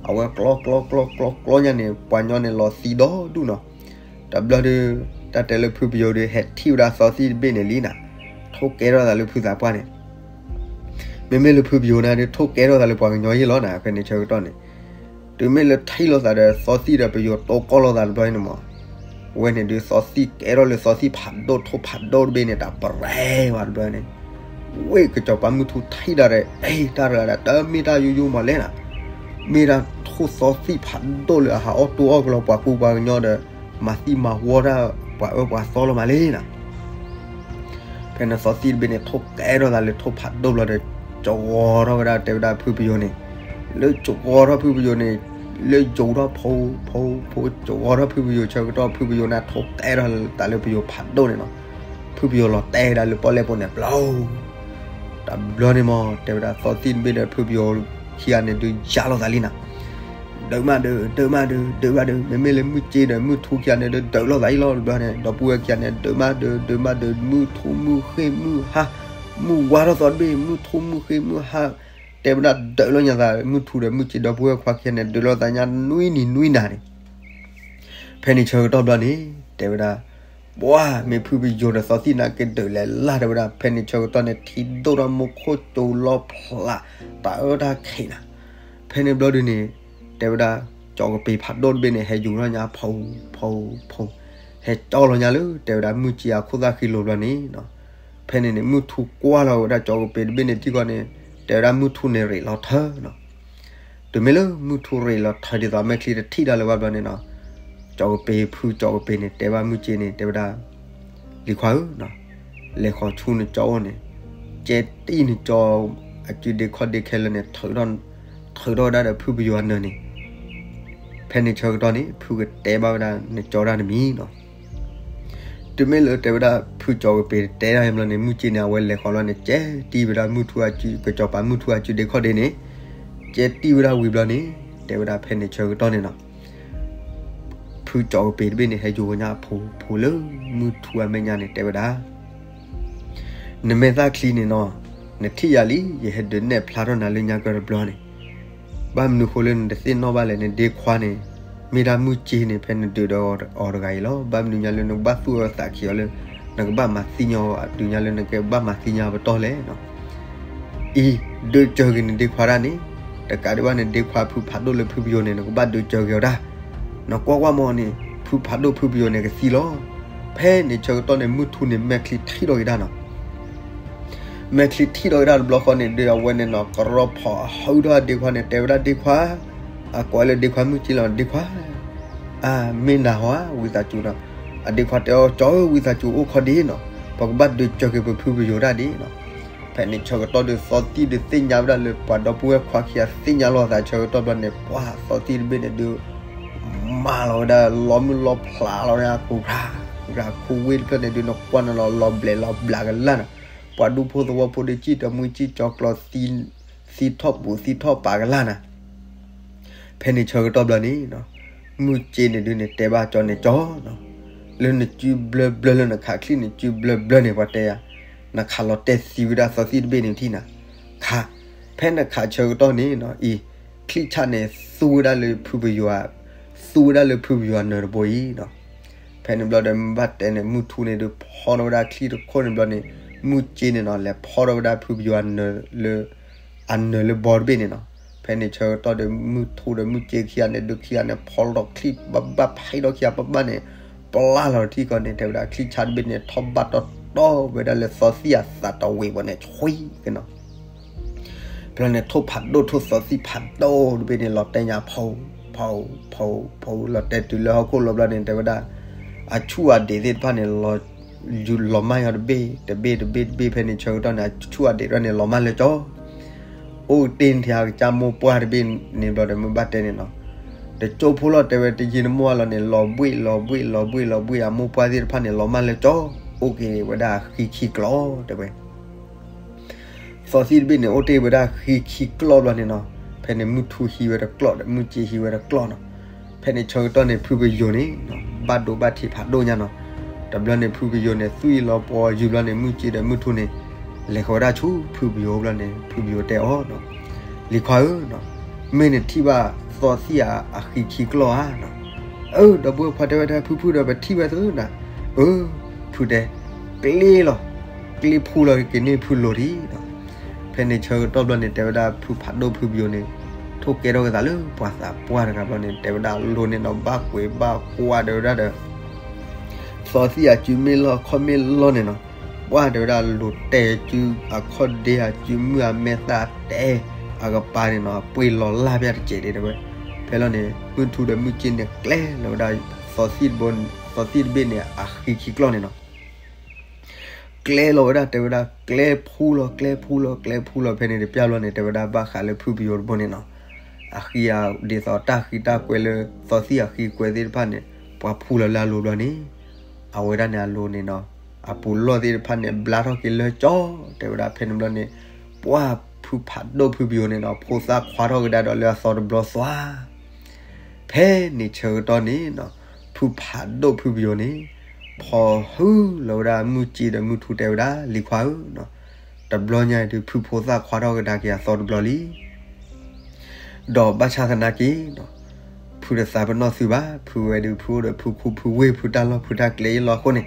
အဝဲကျီကျီကျီကျီကျီညါန့ၣ် ပှၤညီန့ၣ်လီၤသံဒီဒူၣ်နီၤ, တဘျီဒုး တၢ်တဲလၢဖုပယိၤဒုး ဟဲထံၣ်ဝဲဒၣ်သီသံၣ်တဘ့ၣ်န့ၣ်လံနၤ, ထိၣ်ကဲထီၣ်သးလၢဖုသးပှၢ်န့ၣ် မ့မ့ၢ်လၢဖုပယိၤန့ၣ်ဒုး ထိၣ်ကဲထီၣ်သးလၢပှၤကညီယ့ၢ်လီၤနၤ ဖဲန့ၣ်ဆၢကတီၢ်န့ၣ်, တုၤမ့ၢ်လၢထံၣ်လိာ်သးဒီးသီသံၣ်ဒီးပယိၤတိကိၢ်လိာ်သးတဘျီန့ၣ်မး, ဝဲန့ၣ်ဒုးသီသံၣ်ကဲထီၣ်လၢသီသံၣ်ဖးဒိၣ်ထိၣ်ဖးဒိၣ်တဘ့ၣ်န့ၣ် တၢ်ပရဲဝဲတဘျီန့ၣ်, ဝ့ၢ်ကစီၤပၤမုၢ်ထူထံၣ်ဒၣ်ဒီး အ့ တၢ်တဂၤဒၣ် တမ့ၢ်တၢ်ယိယိမးလဲၣ်နၤ, မ့ၢ်ဒၣ်ထိၣ်သီသံၣ်ဖးဒိၣ်လၢအဟးအီၣ်တိၢ်အီၣ်ကလီပှၤကူပှၤကညီဒီး မၤသံမၤဝီတၢ်ပှၤအၢပှၤသီလီၤမးလဲၣ်နၤ ဖဲန့ၣ်သီသံၣ်တဘ့ၣ်န့ၣ် ထိၣ်ကဲထီၣ်သးလၢထိၣ်ဖးဒိၣ်ဘျီဒီး ကဝီၤထီၣ်ဝဲဒၣ်တဲဝဲဒၣ်ဖုပယိၤန့ၣ်, လၢကဝီၤထီၣ်ဖုပယိၤန့ၣ်, လၢယိၤထီၣ်ဖိ ဖိ ဖိ ကဝီၤထီၣ်ဖုပယိၤဆၢကတီၢ် ဖုပယိၤန့ၣ်ထိၣ်ကဲထီၣ်သးလၢပယိၤဖးဒိၣ်န့ၣ်နီၤ, ဖုပယိၤလီၤတဲာ်ဝဲဒၣ်လၢပီၣ်လဲၣ်ပူၤန့ၣ် ဘျီ တဘျီန့ၣ်မး တဲဝဲဒၣ်သီသံၣ်တဘ့ၣ်ဒီးဖုပယိၤခံဂၤန့ၣ်ဒုးယါလိာ်သးလံနၤ, ဒုးမးဒုး ဒုးမးဒုး ဒုးမးဒုး မ့မ့ၢ်လၢမုၢ်စ့ဒီးမုၢ်ထူခံဂၤန့ၣ်ဒုး ဒုးလိာ်သးအံၤလီၤ တဘျီန့ၣ် ဒီပုၢ်ဝဲၢ်ခံဂၤန့ၣ် ဒုးမးဒုး ဒုးမးဒုး မုၢ်ထူမုၢ်ဃ့ၢ်မုၢ်ဟါ မုၢ်ဝါထီၣ်သီတဘ့ၣ် မုၢ်ထူမုၢ်ဃ့ၢ်မုၢ်ဟါ တဲဝဲဒၣ်ဒုးလိာ်ညါသး မုၢ်ထူဒီးမုၢ်စ့ဒီပုၢ်ဝဲၢ်ခွါခံဂၤန့ၣ် ဒုးလိာ်သးညါနွံနံၤနွံနၤန့ၣ် ဖဲန့ၣ်ဆၢကတီၢ်ဘျီန့ၣ် တဲဝဲဒၣ် ပှၤမ့ၢ်ဖုပယိၤဒီးသီသံၣ်နာ်က့ဒုးလဲၤလၢ်တဲဝဲဒၣ် ဖဲန့ၣ်ဆၢကတီၢ်န့ၣ် ထံဒိၣ်ထီၣ်မူခိၣ်ကၠိလီၤဖျး တၢ်အၢတၢ်ခံးနၤ ဖဲန့ၣ်ဘျီဒုးန့ၣ် တဲဝဲဒၣ် ကၠီၤကပ့ၤဖးဒိၣ်တဘ့ၣ်န့ၣ် ဟဲယူၤထီၣ်ညါ ဖီဖီဖီ, ဟဲကၠီလီၤညါလၢ တဲဝဲဒၣ်မုၢ်ကၠ့အခိၣ်သၣ်ဃံလိၤဘျီန့ၣ်နီၤ. ဖဲန့ၣ်န့ၣ် မုၢ်ထူကွၢ်လီၤဝဲဒၣ်ကၠီၤကပ့ၤတဘ့ၣ်န့ၣ်ထံကီၢ်န့ၣ် တဲဝဲဒၣ်မုၢ်ထူန့ၣ်ရ့းလီၤထၢနီၤ. တုၤမ့ၢ်လၢမုၢ်ထူရ့းလီၤထၢဒ်သိး မဲာ်ချံတထံၣ်ဒၣ်လၢၤဘၣ်ဘျီန့ၣ်နီၤ, ကၠီၤကပ့ၤ ဖုကၠီၤကပ့ၤန့ၣ် တဲဘၣ်မုၢ်ကၠ့န့ၣ် တဲဝဲဒၣ် လံၤခွါဧၢ, လဲၤဃီၤဆူနကၠီအိၣ်န့ၣ်, ကဲတံၢ်နကၠီၤအစုဒ့ခီၣ်ဒ့ခဲလၢာ်န့ၣ် ထုးထီၣ်ဝဲဒၣ်ဒီးဖုပယိၤအနၢၤန့ၣ်, ဖဲန့ၣ်ဆၢကတီၢ်န့ၣ် ဖုကတဲဘၣ်ဝဲဒၣ်နကၠီၤတၢ်တမံၤနီၤ. တုၤမ့ၢ်လၢတဲဝဲဒၣ်ဖုကၠီၤကပ့ၤတဲတၢ်ဘျီန့ၣ် မုၢ်ကၠ့န့ၣ် အဝဲလဲၤဃီၤလီၤန့ၣ် ကဲတံၢ်ဝဲဒၣ်မုၢ်ထူအစု ကစီၤပၤမုၢ်ထူအစုဒ့ခီၣ်ဒ့န့ၣ်, ကဲတံၢ်ဝဲဒၣ်ဝံၤဘျီန့ၣ် တဲဝဲဒၣ်ဖဲန့ၣ်ဆၢကတီၢ်န့ၣ်နီၤ ဖုကၠီၤကပ့ၤတဘ့ၣ်န့ၣ် ဟဲယူၤဝဲညါအဖိဖိလၢမုၢ်ထူအမဲာ်ညါန့ၣ် တဲဝဲဒၣ် နမဲာ်သၣ်ချံန့ၣ်နီၤ, နထံၣ်ယၤလံ, ယဟဲဒုးနဲၣ်ဖျါထီၣ်နၤလၢညါကတဘျီန့ၣ်, ဘၣ်မနုၤဃိလၢနတသ့ၣ်နီၣ်ဘၣ်လဲၣ်, နဒ့ခွါန့ၣ် မ့ၢ်ဒၣ်မုၢ်ကၠ့န့ၣ် ဖဲနဒုးဒီးအီၤတဂၤအံၤလီၤ. ဘၣ်မနုၤညါလၢနကဘၣ်သူၣ်အၢသးခံအီၤလၢ နကဘၣ်မၤသံညီအီၤ, တုၤညါလၢနကဘၣ်မၤသံညီအီၤပတီၢ်လဲၣ်နီၤ. အံၤ ဒုးစၢၤက့ၤနဒ့ခွါတၢ်န့ၣ်, တကးဒံးဘၣ်နဒ့ခွါဖုဖးဒိၣ်လၢဖုပယိၤန့ၣ် နကဘၣ်ဒုးစၢၤက့ၤအီၤတၢ်, နကွၢ်ကွၢ်မ့ၢ်န့ၣ် ဖုဖးဒိၣ်ဖုပယိၤန့ၣ်ကသံလီၤ. ဖဲန့ၣ်ဆၢကတီၢ်န့ၣ် မုၢ်ထူန့ၣ် မဲာ်ချံထံၣ်ဒီးက့ၤတၢ်နီၤ မဲာ်ချံထံၣ်ဒီးက့ၤတၢ်တဘျီဃီန့ၣ် ဒုးအဝဲန့ၣ်နီၤ ကရီဖီၣ်ဟုထီၣ်ဒ့ခွါန့ၣ် တဲဝဲဒၣ်ဒ့ခွါ, အကိးလၢဒ့ခွါမုၢ်ကၠ့လီၤ ဒ့ခွါ, အမ့ၢ်နၤဟီဧါ ဝံသးစူၤနီၤ. အဒ့ခွါတဲအီၤ ကၠီၤဧၢ ဝံသးစူၤအိၣ်ခီဒ့နီၤ, ပကဘၣ်ဒုးစၢၤက့ၤပဖုပယိၤတၢ်ဒ့နီၤ. ဖဲန့ၣ်ဆၢကတီၢ်ဒုး သီသံၣ်ဒုးသ့ၣ်ညါဝဲဒၣ်လၢ ပှၤဒီပုၢ်ဝဲၢ်ခွါခံဂၤသ့ၣ်ညါလီၤသးဆၢကတီၢ်ဘျီန့ၣ် ပှၤသီသံၣ်တဘ့ၣ်န့ၣ်ဒုး မၤလီၤဝဲဒၣ် လီၤမုၢ်လီၤဖျါလီၤဝဲဒၣ် ကိၤ ဂၤခူဝ့ၢ်တဖျၢၣ်န့ၣ်ဒုး နကွၢ်န့ၣ်လီၤ လီၤဘျဲးလီၤဘျးကလၢ်နီၤ. ပှၤဒူဖိသဝီဖိဒုး စံၣ်တမှံစံၣ်ကၠီၤကျီၤ သံထီၣ်ပူၤသံထီၣ်ပာ်ကလၢ်နီၤ. ဖဲန့ၣ်ဆၢကတီၢ်ဘျီန့ၣ် မုၢ်ကၠ့န့ၣ်ဒုးန့ၣ် တဲဘၣ်ကၠီၤန့ၣ် ကၠီၤနီၤ, လၢနစုဘျၢဘျၢလၢနခးချံၣ်နစုဘျၢဘျၢန့ၣ် ပှၤတဲယၤ, နခးလီၤတဲာ်သံဝဲဒၣ်သီသံၣ်တဘ့ၣ်န့ၣ်ထံၣ်နၤ, ခး, ဖဲနခးဆၢကတီၢ်န့ၣ်နီၤ အံၤ ချံၣ်ဆၣ်န့ၣ် သူဝဲဒၣ်လၢဖုပယိၤ, သူဝဲဒၣ်လၢဖုပယိၤအနၢၤတဘိအံၤနီၤ. ဖဲန့ၣ်ဘျီဒီး မ့ၢ်ဘၣ်တဲန့ၣ် မုၢ်ထူန့ၣ်ဒုးဖီထီၣ်ဝဲဒၣ်ချံၣ်တခိၣ်န့ၣ်ဘျီန့ၣ် မုၢ်ကၠ့န့ၣ်နီၤ လဲၤဖီထီၣ်ဝဲဒၣ်ဖုပယိၤအနၢၤလၢ အနၢၤလၢဘီတဘ့ၣ်န့ၣ်နီၤ. ဖဲန့ၣ်ဆၢကတီၢ်ဒီး မုၢ်ထူဒီးမုၢ်ကၠ့ခံဂၤန့ၣ်ဒုးခံဂၤန့ၣ် ဖီထီၣ်ချံၣ်ဘၣ်ဘၣ် ဖီထီၣ်ခံဂၤဘၣ်ဘၣ်န့ၣ် ပျၢ်လီၤထံကီၢ်န့ၣ် တဲဝဲဒၣ်ချံၣ်ဆၣ်တဘ့ၣ်န့ၣ် ထီၣ်ဘၣ်တီတီဝဲဒၣ်လၢသီသံၣ်အသးတဝံၤဘၣ်န့ၣ် ဆွံက့ၤနီၤ. ဘျီန့ၣ် ထိၣ်ဖးဒိၣ်ထိၣ်သီသံၣ်ဖးဒိၣ်တဘ့ၣ်န့ၣ် လီၤတဲာ်ညါ ဖီ ဖီ ဖီ ဖီ လီၤတဲာ်တုၤလၢဟီၣ်ခိၣ်လီၤဘျီန့ၣ် တဲဝဲဒၣ် အဆူၣ်အဒံးသ့ၣ်တဖၣ်န့ၣ် လီၤမၢ်ယီၤတဘ့ၣ် တဘ့ၣ် တဘ့ၣ် တဘ့ၣ် ဖဲန့ၣ်ဆၢကတီၢ်န့ၣ် အဆူၣ်အဒံးတဖၣ်န့ၣ် လီၤမၢ်လၢကၠီ အိၣ်တ့ၢ်ထဲအကစၢ်မိၢ်ပှၢ်တဘ့ၣ်န့ၣ်ဘျီဒီး မ့ၢ်ဘၣ်တဲန့ၣ်နီၤ တကၠိဖိလီၤ တဲဝဲ တယံာ်တမီၢ်လီၤန့ၣ် လီၤဘှ့ၣ် လီၤဘှ့ၣ် လီၤဘှ့ၣ် လီၤဘှ့ၣ် အမိၢ်ပှၢ်သ့ၣ်တဖၣ်န့ၣ် လီၤမၢ်လၢကၠီ အိၣ်က့ၤဝဲဒၣ်အဃံခံကျီ တဲဝဲ သီသံၣ်တဘ့ၣ်န့ၣ် အိၣ်တ့ၢ်ဝဲဒၣ်ဃံခံကျီဘျီန့ၣ်နီၤ ဖဲန့ၣ်မုၢ်ထူဟံးဝဲတကျီဒီး မုၢ်ကၠ့ဟံးဝဲတကျီနီၤ ဖဲန့ၣ်ဆၢကတီၢ်န့ၣ် ဖုပယိၤန့ၣ် ဘၣ်ဒိဘၣ်ထံးဖးဒိၣ်ညါနီၤ တဘျီန့ၣ် ဖုပယိၤန့ၣ် သွံၣ်လီၤပှီၤယူၤဘျီန့ၣ် မုၢ်ကၠ့ဒီးမုၢ်ထူန့ၣ် လဲၤဃီၤဝဲဒၣ်ဆူဖုပယိၤဘျီန့ၣ် ဖုပယိၤတဲအီၤနီၤ လံၤခွါဧၢနီၤ မ့ၢ်နထံၣ်ဘၣ်သီသံၣ်အဃံခံကျီဧါနီၤ အၢ ဒီပုၢ်ဝဲၢ်ခွါတဲဝဲဒၣ် ဖုဖုဒီးပထံၣ်ဝဲသ့နီၤ အၢ ဖုတဲ ကျ့လီၤ ကျ့ဖူလီၤက့ၤန့ၢ်ဖုလိၤဒံးနီၤ ဖဲန့ၣ်ဆၢကတီၢ်ဘျီန့ၣ် တဲဝဲဒၣ်ဖုဖးဒိၣ်ဖုပယိၤန့ၣ် ထိၣ်ကဲထီၣ်က့ၤသးလၢပှၤသးပှၢ်တဂၤဘျီန့ၣ် တဲဝဲဒၣ်လိၤန့ၣ်နီၤ ဘၣ်ကွဲးဘၣ်ကွၢ်တဲဝဲဒၣ်ဒီး သီသံၣ်အစုမ့ၢ်လီၢ်အခီၣ်မ့ၢ်လီၢ်န့ၣ်နီၤ ပှၢ်တဲဝဲဒၣ်လိၤတဲာ်စုအခီၣ်ဒ့အစုမုၢ်အမဲာ်သၣ်တဲ အကပၤန့ၣ်နီၤ ပှ့ၤလီၤလၢ်ဖဲတစဲးဒံးတဲဝဲ ဖဲလီၤန့ၣ် မုၢ်ထူဒီးမုၢ်ကၠ့န့ၣ် ကျဲလီၤဝဲဒၣ် သီသံၣ်တဘ့ၣ်န့ၣ် အဃံခံကျီန့ၣ်နီၤ ကျဲလီၤဝဲဒၣ်တဲဝဲဒၣ် ကျဲဖူလီၤ ကျဲဖူလီၤ ကျဲဖူလီၤ ဖဲန့ၣ်တပျၢ်ဘျီန့ၣ် တဲဝဲဒၣ်ဘၣ်ဃးလၢဖုပယိၤတဘိန့ၣ်နီၤ အဃံအဒ်သိးတၢ်ဃံတၢ်ကွဲလၢ သီသံၣ်အဃံကွဲသ့ၣ်တဖၣ်န့ၣ် ပှၤဖူလီၤလၢအလိၤဘျီန့ၣ် အဝဲဒၣ်န့ၣ်အလိၤန့ၣ်နီၤ အပူၤလီၢ်သ့ၣ်တဖၣ်န့ၣ် ဘျါထီၣ်က့ၤလၢကၠီ တဲဝဲဒၣ်ဖဲန့ၣ်ဘျီန့ၣ် ပှၢ်ဖုဖးဒိၣ်ဖုပယိၤန့ၣ်နီၤ ဖိသၣ်ခွါထီၣ်ကဒါဒီးလၢအသီတဘျီသွါ ဖဲန့ၣ်ဆၢကတီၢ်န့ၣ်နီၤ ဖုဖးဒိၣ်ဖုပယိၤန့ၣ် ဖီၣ်ဟုလီၤဝဲဒၣ်မုၢ်ကၠ့ဒီးမုၢ်ထူတဲဝဲဒၣ် လံၤခွါဧၢနီၤ တဘျီညါအံၤဒုးဖုဖိသၣ်ခွါထီၣ်ကဒါက့ၤအသီတဘျီလံ ဒီးဘၣ်ဆၣ်သနာ်က့နီၤ ဖုတသးပနီၣ်သုဘၣ် ဖုဝဲဒုးဖုအိၣ်ဒီးဖုခူဖုဝ့ၢ်ဖုတၢ်လီၢ်ဖုတၢ်ကျဲအံၤလီၤအဃိန့ၣ်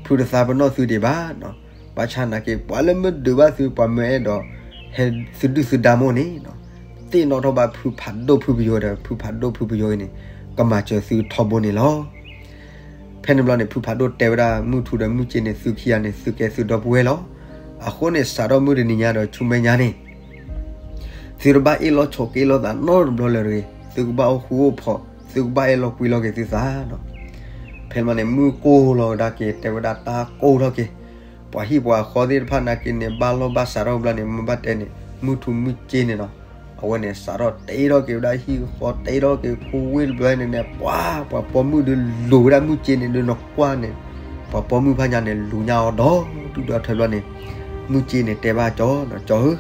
ဖုတသးပနီၣ်သုဒံးဘၣ်နီၤ ဘၣ်ဆၣ်သနာ်က့ ပှၤလၢမ့ၢ်ဒုးဘၣ်သု ပှၤမ့ၢ်အဲၣ်ဒိး ဟဲသုဒုၣ်သုဒါမိၢ်န့ၣ်နီၤ သ့ၣ်နီၣ်ထီၣ်ဘၣ်ဖုဖးဒိၣ်ဖုပယီၤဒီး ဖုဖးဒိၣ်ဖုပယီၤအံၤန့ၣ် ကမၤစၢၤသုထီဘိန့ၣ်လီၤ. ဖဲန့ၣ်ဘျီန့ၣ် ဖုဖးဒိၣ်တဲဝဲဒၣ်မုၢ်ထူဒီးမုၢ်စ့န့ၣ် သုခံဂၤန့ၣ် သုကဲသုဒီပုၢ်ဝဲၢ်လီၤ. အဃိန့ၣ် စးထီၣ်မုၢ်တနံၤညါဒီးဆူမဲာ်ညါန့ၣ် သုတဘၣ်အ့ၣ်လိာ်ဆိးက့လိာ်သးနီတဘျီလၢၤတဂ့ၤ, သုကဘၣ်အိၣ်ဃူအိၣ်ဖိး, သုကဘၣ်အဲၣ်လီၤကွံလီၤက့ၤသုသးနီၤ. ဖဲန့ၣ်ဘျီန့ၣ် မုၢ်ကိၢ်လီၤဝဲဒၣ်က့ၤ တဲဝဲဒၣ်တၢ်ကိၢ်ထီၣ်က့ၤ ပှၤဟံၣ်ပှၤဃီသ့ၣ်တဖၣ်နာ်က့န့ၣ် ဘၣ်လီၢ်ဘၣ်စးထီၣ်ဘျီန့ၣ် မ့ၢ်ဘၣ်တဲန့ၣ် မုၢ်ထူမုၢ်စ့န့ၣ်နီၤ, အဝဲန့ၣ် စးထီၣ်တဲထီၣ်က့ၤဝဲဒၣ်ဟံၣ်ဃီ တဲထီၣ်က့ၤခူဝ့ၢ်တဘျီန့ၣ်န့ၣ် ပှၤ ပှၤပိာ်မုၣ်ဒုးလူၤဝဲဒၣ်မုၢ်စ့န့ၣ်ဒုး နကွၢ်န့ၣ် ပှၤပိာ်မုၣ်ဖးညါန့ၣ်လူၤညါအီၤဒီဒူၣ်ဒီထၢဘျီန့ၣ် မုၢ်စ့န့ၣ်တဲဘၣ်ကၠီနီၤ ကၠီ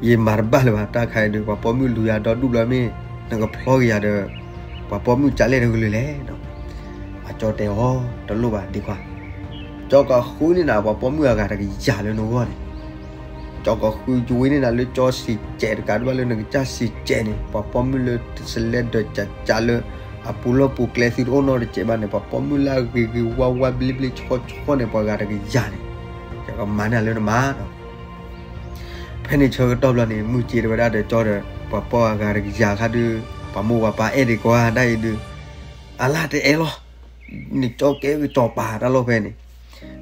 ဧၢ ယမၤတဘၣ်လၢၤဘၣ် တၢ်ခါအံၤဒုး ပှၤပိာ်မုၣ်လူၤယၤဒီဒူၣ်ဘျီမ့ၢ် နကဖျီက့ၤယၤဒီး ပှၤပိာ်မုၣ်ကးလဲၣ်တကလုာ်လဲၣ်နီၤ. အကၠီတဲအီၤ တလိၣ်ဘၣ်ဒ့ခွါ, ကၠီကဃုန့ၢ်နၤ ပှၤပိာ်မုၣ်အဂၤတကယၤလၢနဂီၢ်န့ၣ် ကၠီကဃုကဝ့န့ၢ်နၤလၢကၠီစံးကဲးတကးဒံးဘၣ်လၢနကစၢ်စံးကဲးန့ၣ် ပှၤပိာ်မုၣ်လၢစလဲဒီးကးကးလၢ အပူၤလီၢ်ပူၤကျဲသုတအိၣ်နီတစဲးဘၣ်န့ၣ် ပှၤပိာ်မုၣ်လၢအဂ့ၤဂ့ၤဝါဝါဘျ့ဘျ့ဆှီဆှီန့ၣ် ပှၤဂၤတကယၤန့ၣ် ယကမၤန့ၢ်လၢနမါနီၤ. ဖဲန့ၣ်ဆၢကတီၢ်ဘျီန့ၣ် မုၢ်စ့တဲဝဲဒၣ်ဒီးကၠီဒီး ပှၤပိာ်အဂၤတကယၤခါဒုး ပှၤမိၢ်ပှၤပၢ်အဲၣ်ဒံးကိးဂၤဒၣ်အံၤဒုး အလၢတအဲၣ်လီၤ နကၠီကဲကစီၤပၤတၢ်လီၢ်ဖဲန့ၣ်.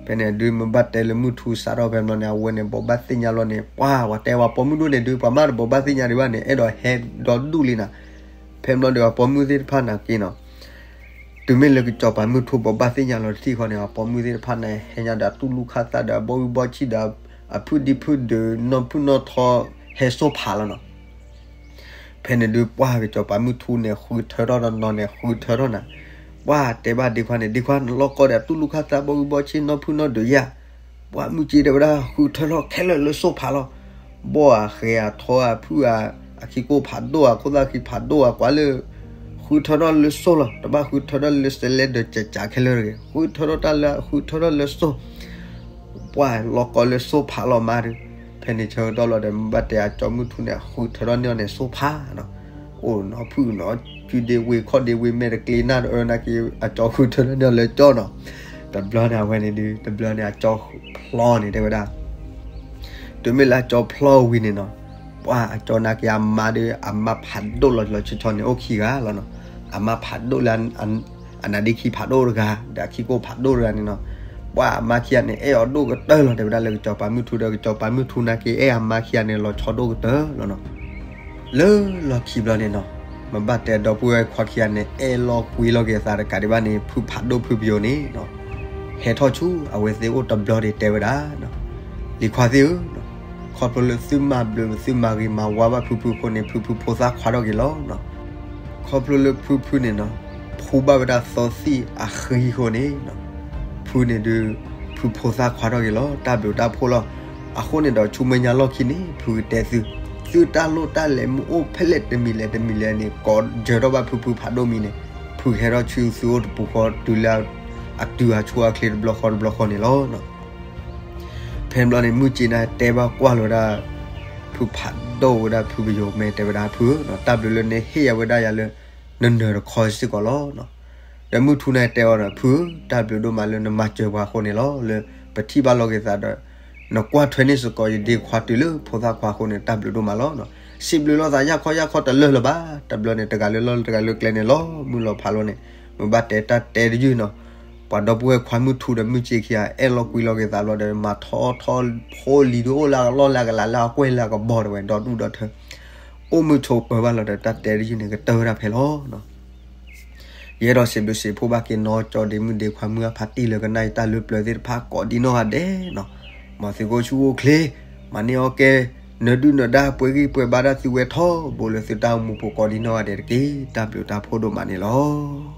ဖဲန့ၣ်ဒုး မ့ၢ်ဘၣ်တဲလၢမုၢ်ထူစးထီၣ်ဖဲဘျီန့ၣ် အဝဲန့ၣ် ဘိးဘၣ်သ့ၣ်ညါလီၤန့ၣ် ပှၤ ပှၤတဲပှၤပိာ်မုၣ်ဒိၣ်န့ၣ်ဒုး ပှၤမ့ၢ်တဘိးဘၣ်သ့ၣ်ညါဒံးဘၣ်န့ၣ် အဲၣ်ဒိးဟဲဒီဒူၣ်လံနၤ. ဖဲဘျီဒီး ပှၤပိာ်မုၣ်သ့ၣ်တဖၣ်နာ်က့နီၤ တုၤမ့ၢ်လၢကစီၤပၤမုၢ်ထူဘိးဘၣ်သ့ၣ်ညါလီၤတထံၣ်ဃီန့ၣ် ပှၤပိာ်မုၣ်သ့ၣ်တဖၣ်န့ၣ် ဟဲညါဒီးအတူၢ်လိာ်ခၣ်သၣ်ဒီးအဘီဝံဘီဆံၣ်ဒီး အဖုၣ်ဒံဖုၣ်ဒုး နီၢ်ဖုၣ်နီၢ်ထီ ဟဲစိာ်ဖးလီၤနီၤ. ဖဲန့ၣ်ဒုး ပှၤကစီၤပၤမုၢ်ထူန့ၣ် ဃုထၢထီၣ်တနီၤန့ၣ် ဃုထၢထီၣ်နၤ. ပှၤတဲဘၣ်ဒ့ခွါန့ၣ် ဒ့ခွါ နလီၢ်ကီၢ်ဒီးအတူၢ်လိာ်ခၣ်သၣ် ဘီဝံဘီဆံၣ် နီၢ်ဖုၣ်နီၢ်ဒုးယါ. ပှၤမုၢ်စ့တဲဝဲဒၣ် ဃုထၢထီၣ်ခဲလၢာ်လၢစိာ်ဖးလီၤ. ဘီၣ်အဃဲၤအထီအဖုၣ်အ အခံကိၣ်ဖးဒိၣ် အခိၣ်သၣ်ခံဖးဒိၣ်အကွၢ်လၢ ဃုထၢထီၣ်လၢစိာ်လီၤ. တဘၣ်ဃုထၢထီၣ်လၢစလဲဒီးကးကးခဲလၢာ်တဂ့ၤ. ဃုထၢထီၣ်တၢ်လၢ ဃုထၢထီၣ်လၢစိာ် ပှၤလီၢ်ကီၢ်လၢစိာ်ဖးလီၤမးဒုး. ဖဲန့ၣ်ဆၢကတီၢ်လီၤဒီး မ့ၢ်ဘၣ်တဲအကၠီမုၢ်ထူန့ၣ် ဃုထၢထီၣ်န့ၢ်အီၤန့ၣ်စိာ်ဖးနီၤ. အိၣ်နီၤဖုၣ်နီၤ စုဒ့ဝ့ၤခီၣ်ဒ့ဝ့ၤ မဲာ်တကျ့ၤနၢ်တအၢနာ်က့ အကၠီဃုထၢထီၣ်န့ၢ်အီၤလၢကၠီနီၤ. တဘျီန့ၣ်အဝဲန့ၣ်ဒုး တဘျီန့ၣ်အကၠီဖျီန့ၣ်တဲဝဲဒၣ် တုၤမ့ၢ်လၢအကၠီဖျီဝံၤန့ၣ်နီၤ ပှၤအကၠီနာ်က့အမါဒီး အမါဖးဒိၣ်လီၤလီၤဆီဆီန့ၣ် အိၣ်ခံဂၤလီၤနီၤ. အမါဖးဒိၣ်လၢ အနါဒ့ခံဖးဒိၣ်တဂၤ ဒီးအခံကိၣ်ဖးဒိၣ်တဂၤန့ၣ်နီၤ. ပှၤအမါခံဂၤန့ၣ် အဲၣ်အီၤဒိၣ်ကတၢၢ်လီၤ တဲဝဲဒၣ်လၢကစီၤပၤမုၢ်ထူဒီး ကစီၤပၤမုၢ်ထူနာ်က့ အဲၣ်အမါခံဂၤန့ၣ် လီၤဆီဒိၣ်ကတၢၢ်လီၤနီၤ. လၢလီၢ်ခံဘျီန့ၣ်နီၤ မ့ၢ်ဘၣ်တဲဒီပုၢ်ဝဲၢ်ခွါခံဂၤန့ၣ် အဲၣ်လီၤကွံလီၤက့ၤအသးတကးဒံးဘၣ်န့ၣ် ဖုဖးဒိၣ်ဖုပယိၤန့ၣ်နီၤ ဟဲထီၣ်ဆူအဝဲသ့ၣ်အိၣ်တဘျီဒံးတဲဝဲဒၣ် လံၤခွါသ့ၣ်ဧၢ, ခီဖျိလၢသုမၤဘျုး သုမၤဂ့ၤမၤဝါဘၣ်ဖုဖုအဃိန့ၣ် ဖုဖုဖိသၣ်ခွါထီၣ်က့ၤလီၤနီၤ. ခီဖျိလၢဖုဖုန့ၣ်နီၤ ဖူဘၣ်ဝဲဒၣ်သီသံၣ်အဃံအဃိန့ၣ်နီၤ ဖုန့ၣ်ဒုး ဖုဖိသၣ်ခွါထီၣ်က့ၤလီၤ တၢ်ဘျုးတၢ်ဖှိၣ်လီၤ. အဃိန့ၣ်ဒီး ဆူမဲာ်ညါလီၢ်ခံန့ၣ် ဖုကတဲသု သုတၢ်လိၣ်တၢ်လဲၤမ့ၢ်အိၣ်ဖဲလဲၣ်တမံၤလဲၣ်တမံၤလဲၣ်န့ၣ် ကိးစၢၤထီၣ်ဘၣ်ဖုဖုဖးဒိၣ်မံၤန့ၣ် ဖုဟဲထီၣ်ဆူသုအိၣ်တပူၤဃီ တုၤလၢအတုၤအဆိအချ့တဘျီဃီတဘျီဃီန့ၣ်လီၤ. ဖဲန့ၣ်ဘျီန့ၣ် မုၢ်စ့န့ၣ်တဲဘၣ်ကွၢ်လီၤဝဲဒၣ် ဖုဖးဒိၣ်ဝဲဒၣ်ဖုပယိၤ မ့ၢ်တဲဝဲဒၣ် ဖုဧၢ, တၢ်ဘျုးလၢနဟ့ၣ်ယၤဝဲဒၣ်ယၤလၢ နနၢၤတခီစ့ၢ်ကီးလီၤ. ဒီးမုၢ်ထူန့ၣ်တဲအီၤဒီး ဖုဧၢ, တၢ်ဘျုးဒိၣ်မးလၢနမၤစၢၤပှၤအဃိန့ၣ်လီၤ. လၢပထံၣ်ဘၣ်လီၤက့ၤသးဒီး နကွၢ်ထွဲန့ၢ်စ့ၢ်ကီးယဒ့ခွါတုၤလၢဖိသၣ်ခွါအဃိန့ၣ် တၢ်ဘျုးဒိၣ်မးလီၤ. စံးဘျုးလိာ်သးယၢ်ခီယၢ်ခီတလၢာ်လၢၤဘၣ်. တဘျီန့ၣ် တဂၤလၢလီၢ်လၢတဂၤလၢကျဲန့ၣ် လီၤမုၢ်လီၤဖးလီၤန့ၣ် မ့ၢ်ဘၣ်တဲတၢ်တဲတယုၢ်နီၤ ပှၤဒီပုၢ်ဝဲၢ်ခွါမုၢ်ထူဒီးမုၢ်စ့ခံဂၤ အဲၣ်လီၤကွံလီၤက့ၤသးဘျီဒီး မၤထီၣ်ထီၣ်ဖိလံၤဒုး အိၣ်လၢအကလီၢ်လၢအကလးလၢအကွဲၢ်လၢအကဘီတဝဲ ဒီဒူၣ်ဒီထၢ အိၣ်မုာ်ဆိးပၢၤဘၣ်လီၤဒီး တၢ်တဲတယုၢ်န့ၣ် ကတၢၢ်ဝဲဒၣ်ဖဲလီၤ. ယအဲၣ်ဒိးစံးဘျုးစံးဖှိၣ်ဘၣ်က့ၤနီၢ်ကၠီဒ့မုၣ်ဒ့ခွါမုၢ်အဖါတံၢ်လၢကနၣ်အံၤတၢ်လၢပျၢၤသ့ၣ်တဖၣ် ကိးဒံနီၢ်ဂၤဒဲးနီၤ မ်သုကအိၣ်ဆူၣ်အိၣ်ချ့ မၤန့ၢ်အီၣ်ကဲ နၢၤဒုၣ်နၢၤဒါ ပှဲၤဂံၢ်ပှဲၤဘါဒၣ်သုဝဲထီဘိလၢသုတၢ်အိၣ်မူပူၤကိးဒံနီၢ်ဂၤဒဲးတက့ၢ်. တၢ်ဘျုးတၢ်ဖှိၣ်ဒိၣ်မးန့ၣ်လီၤ.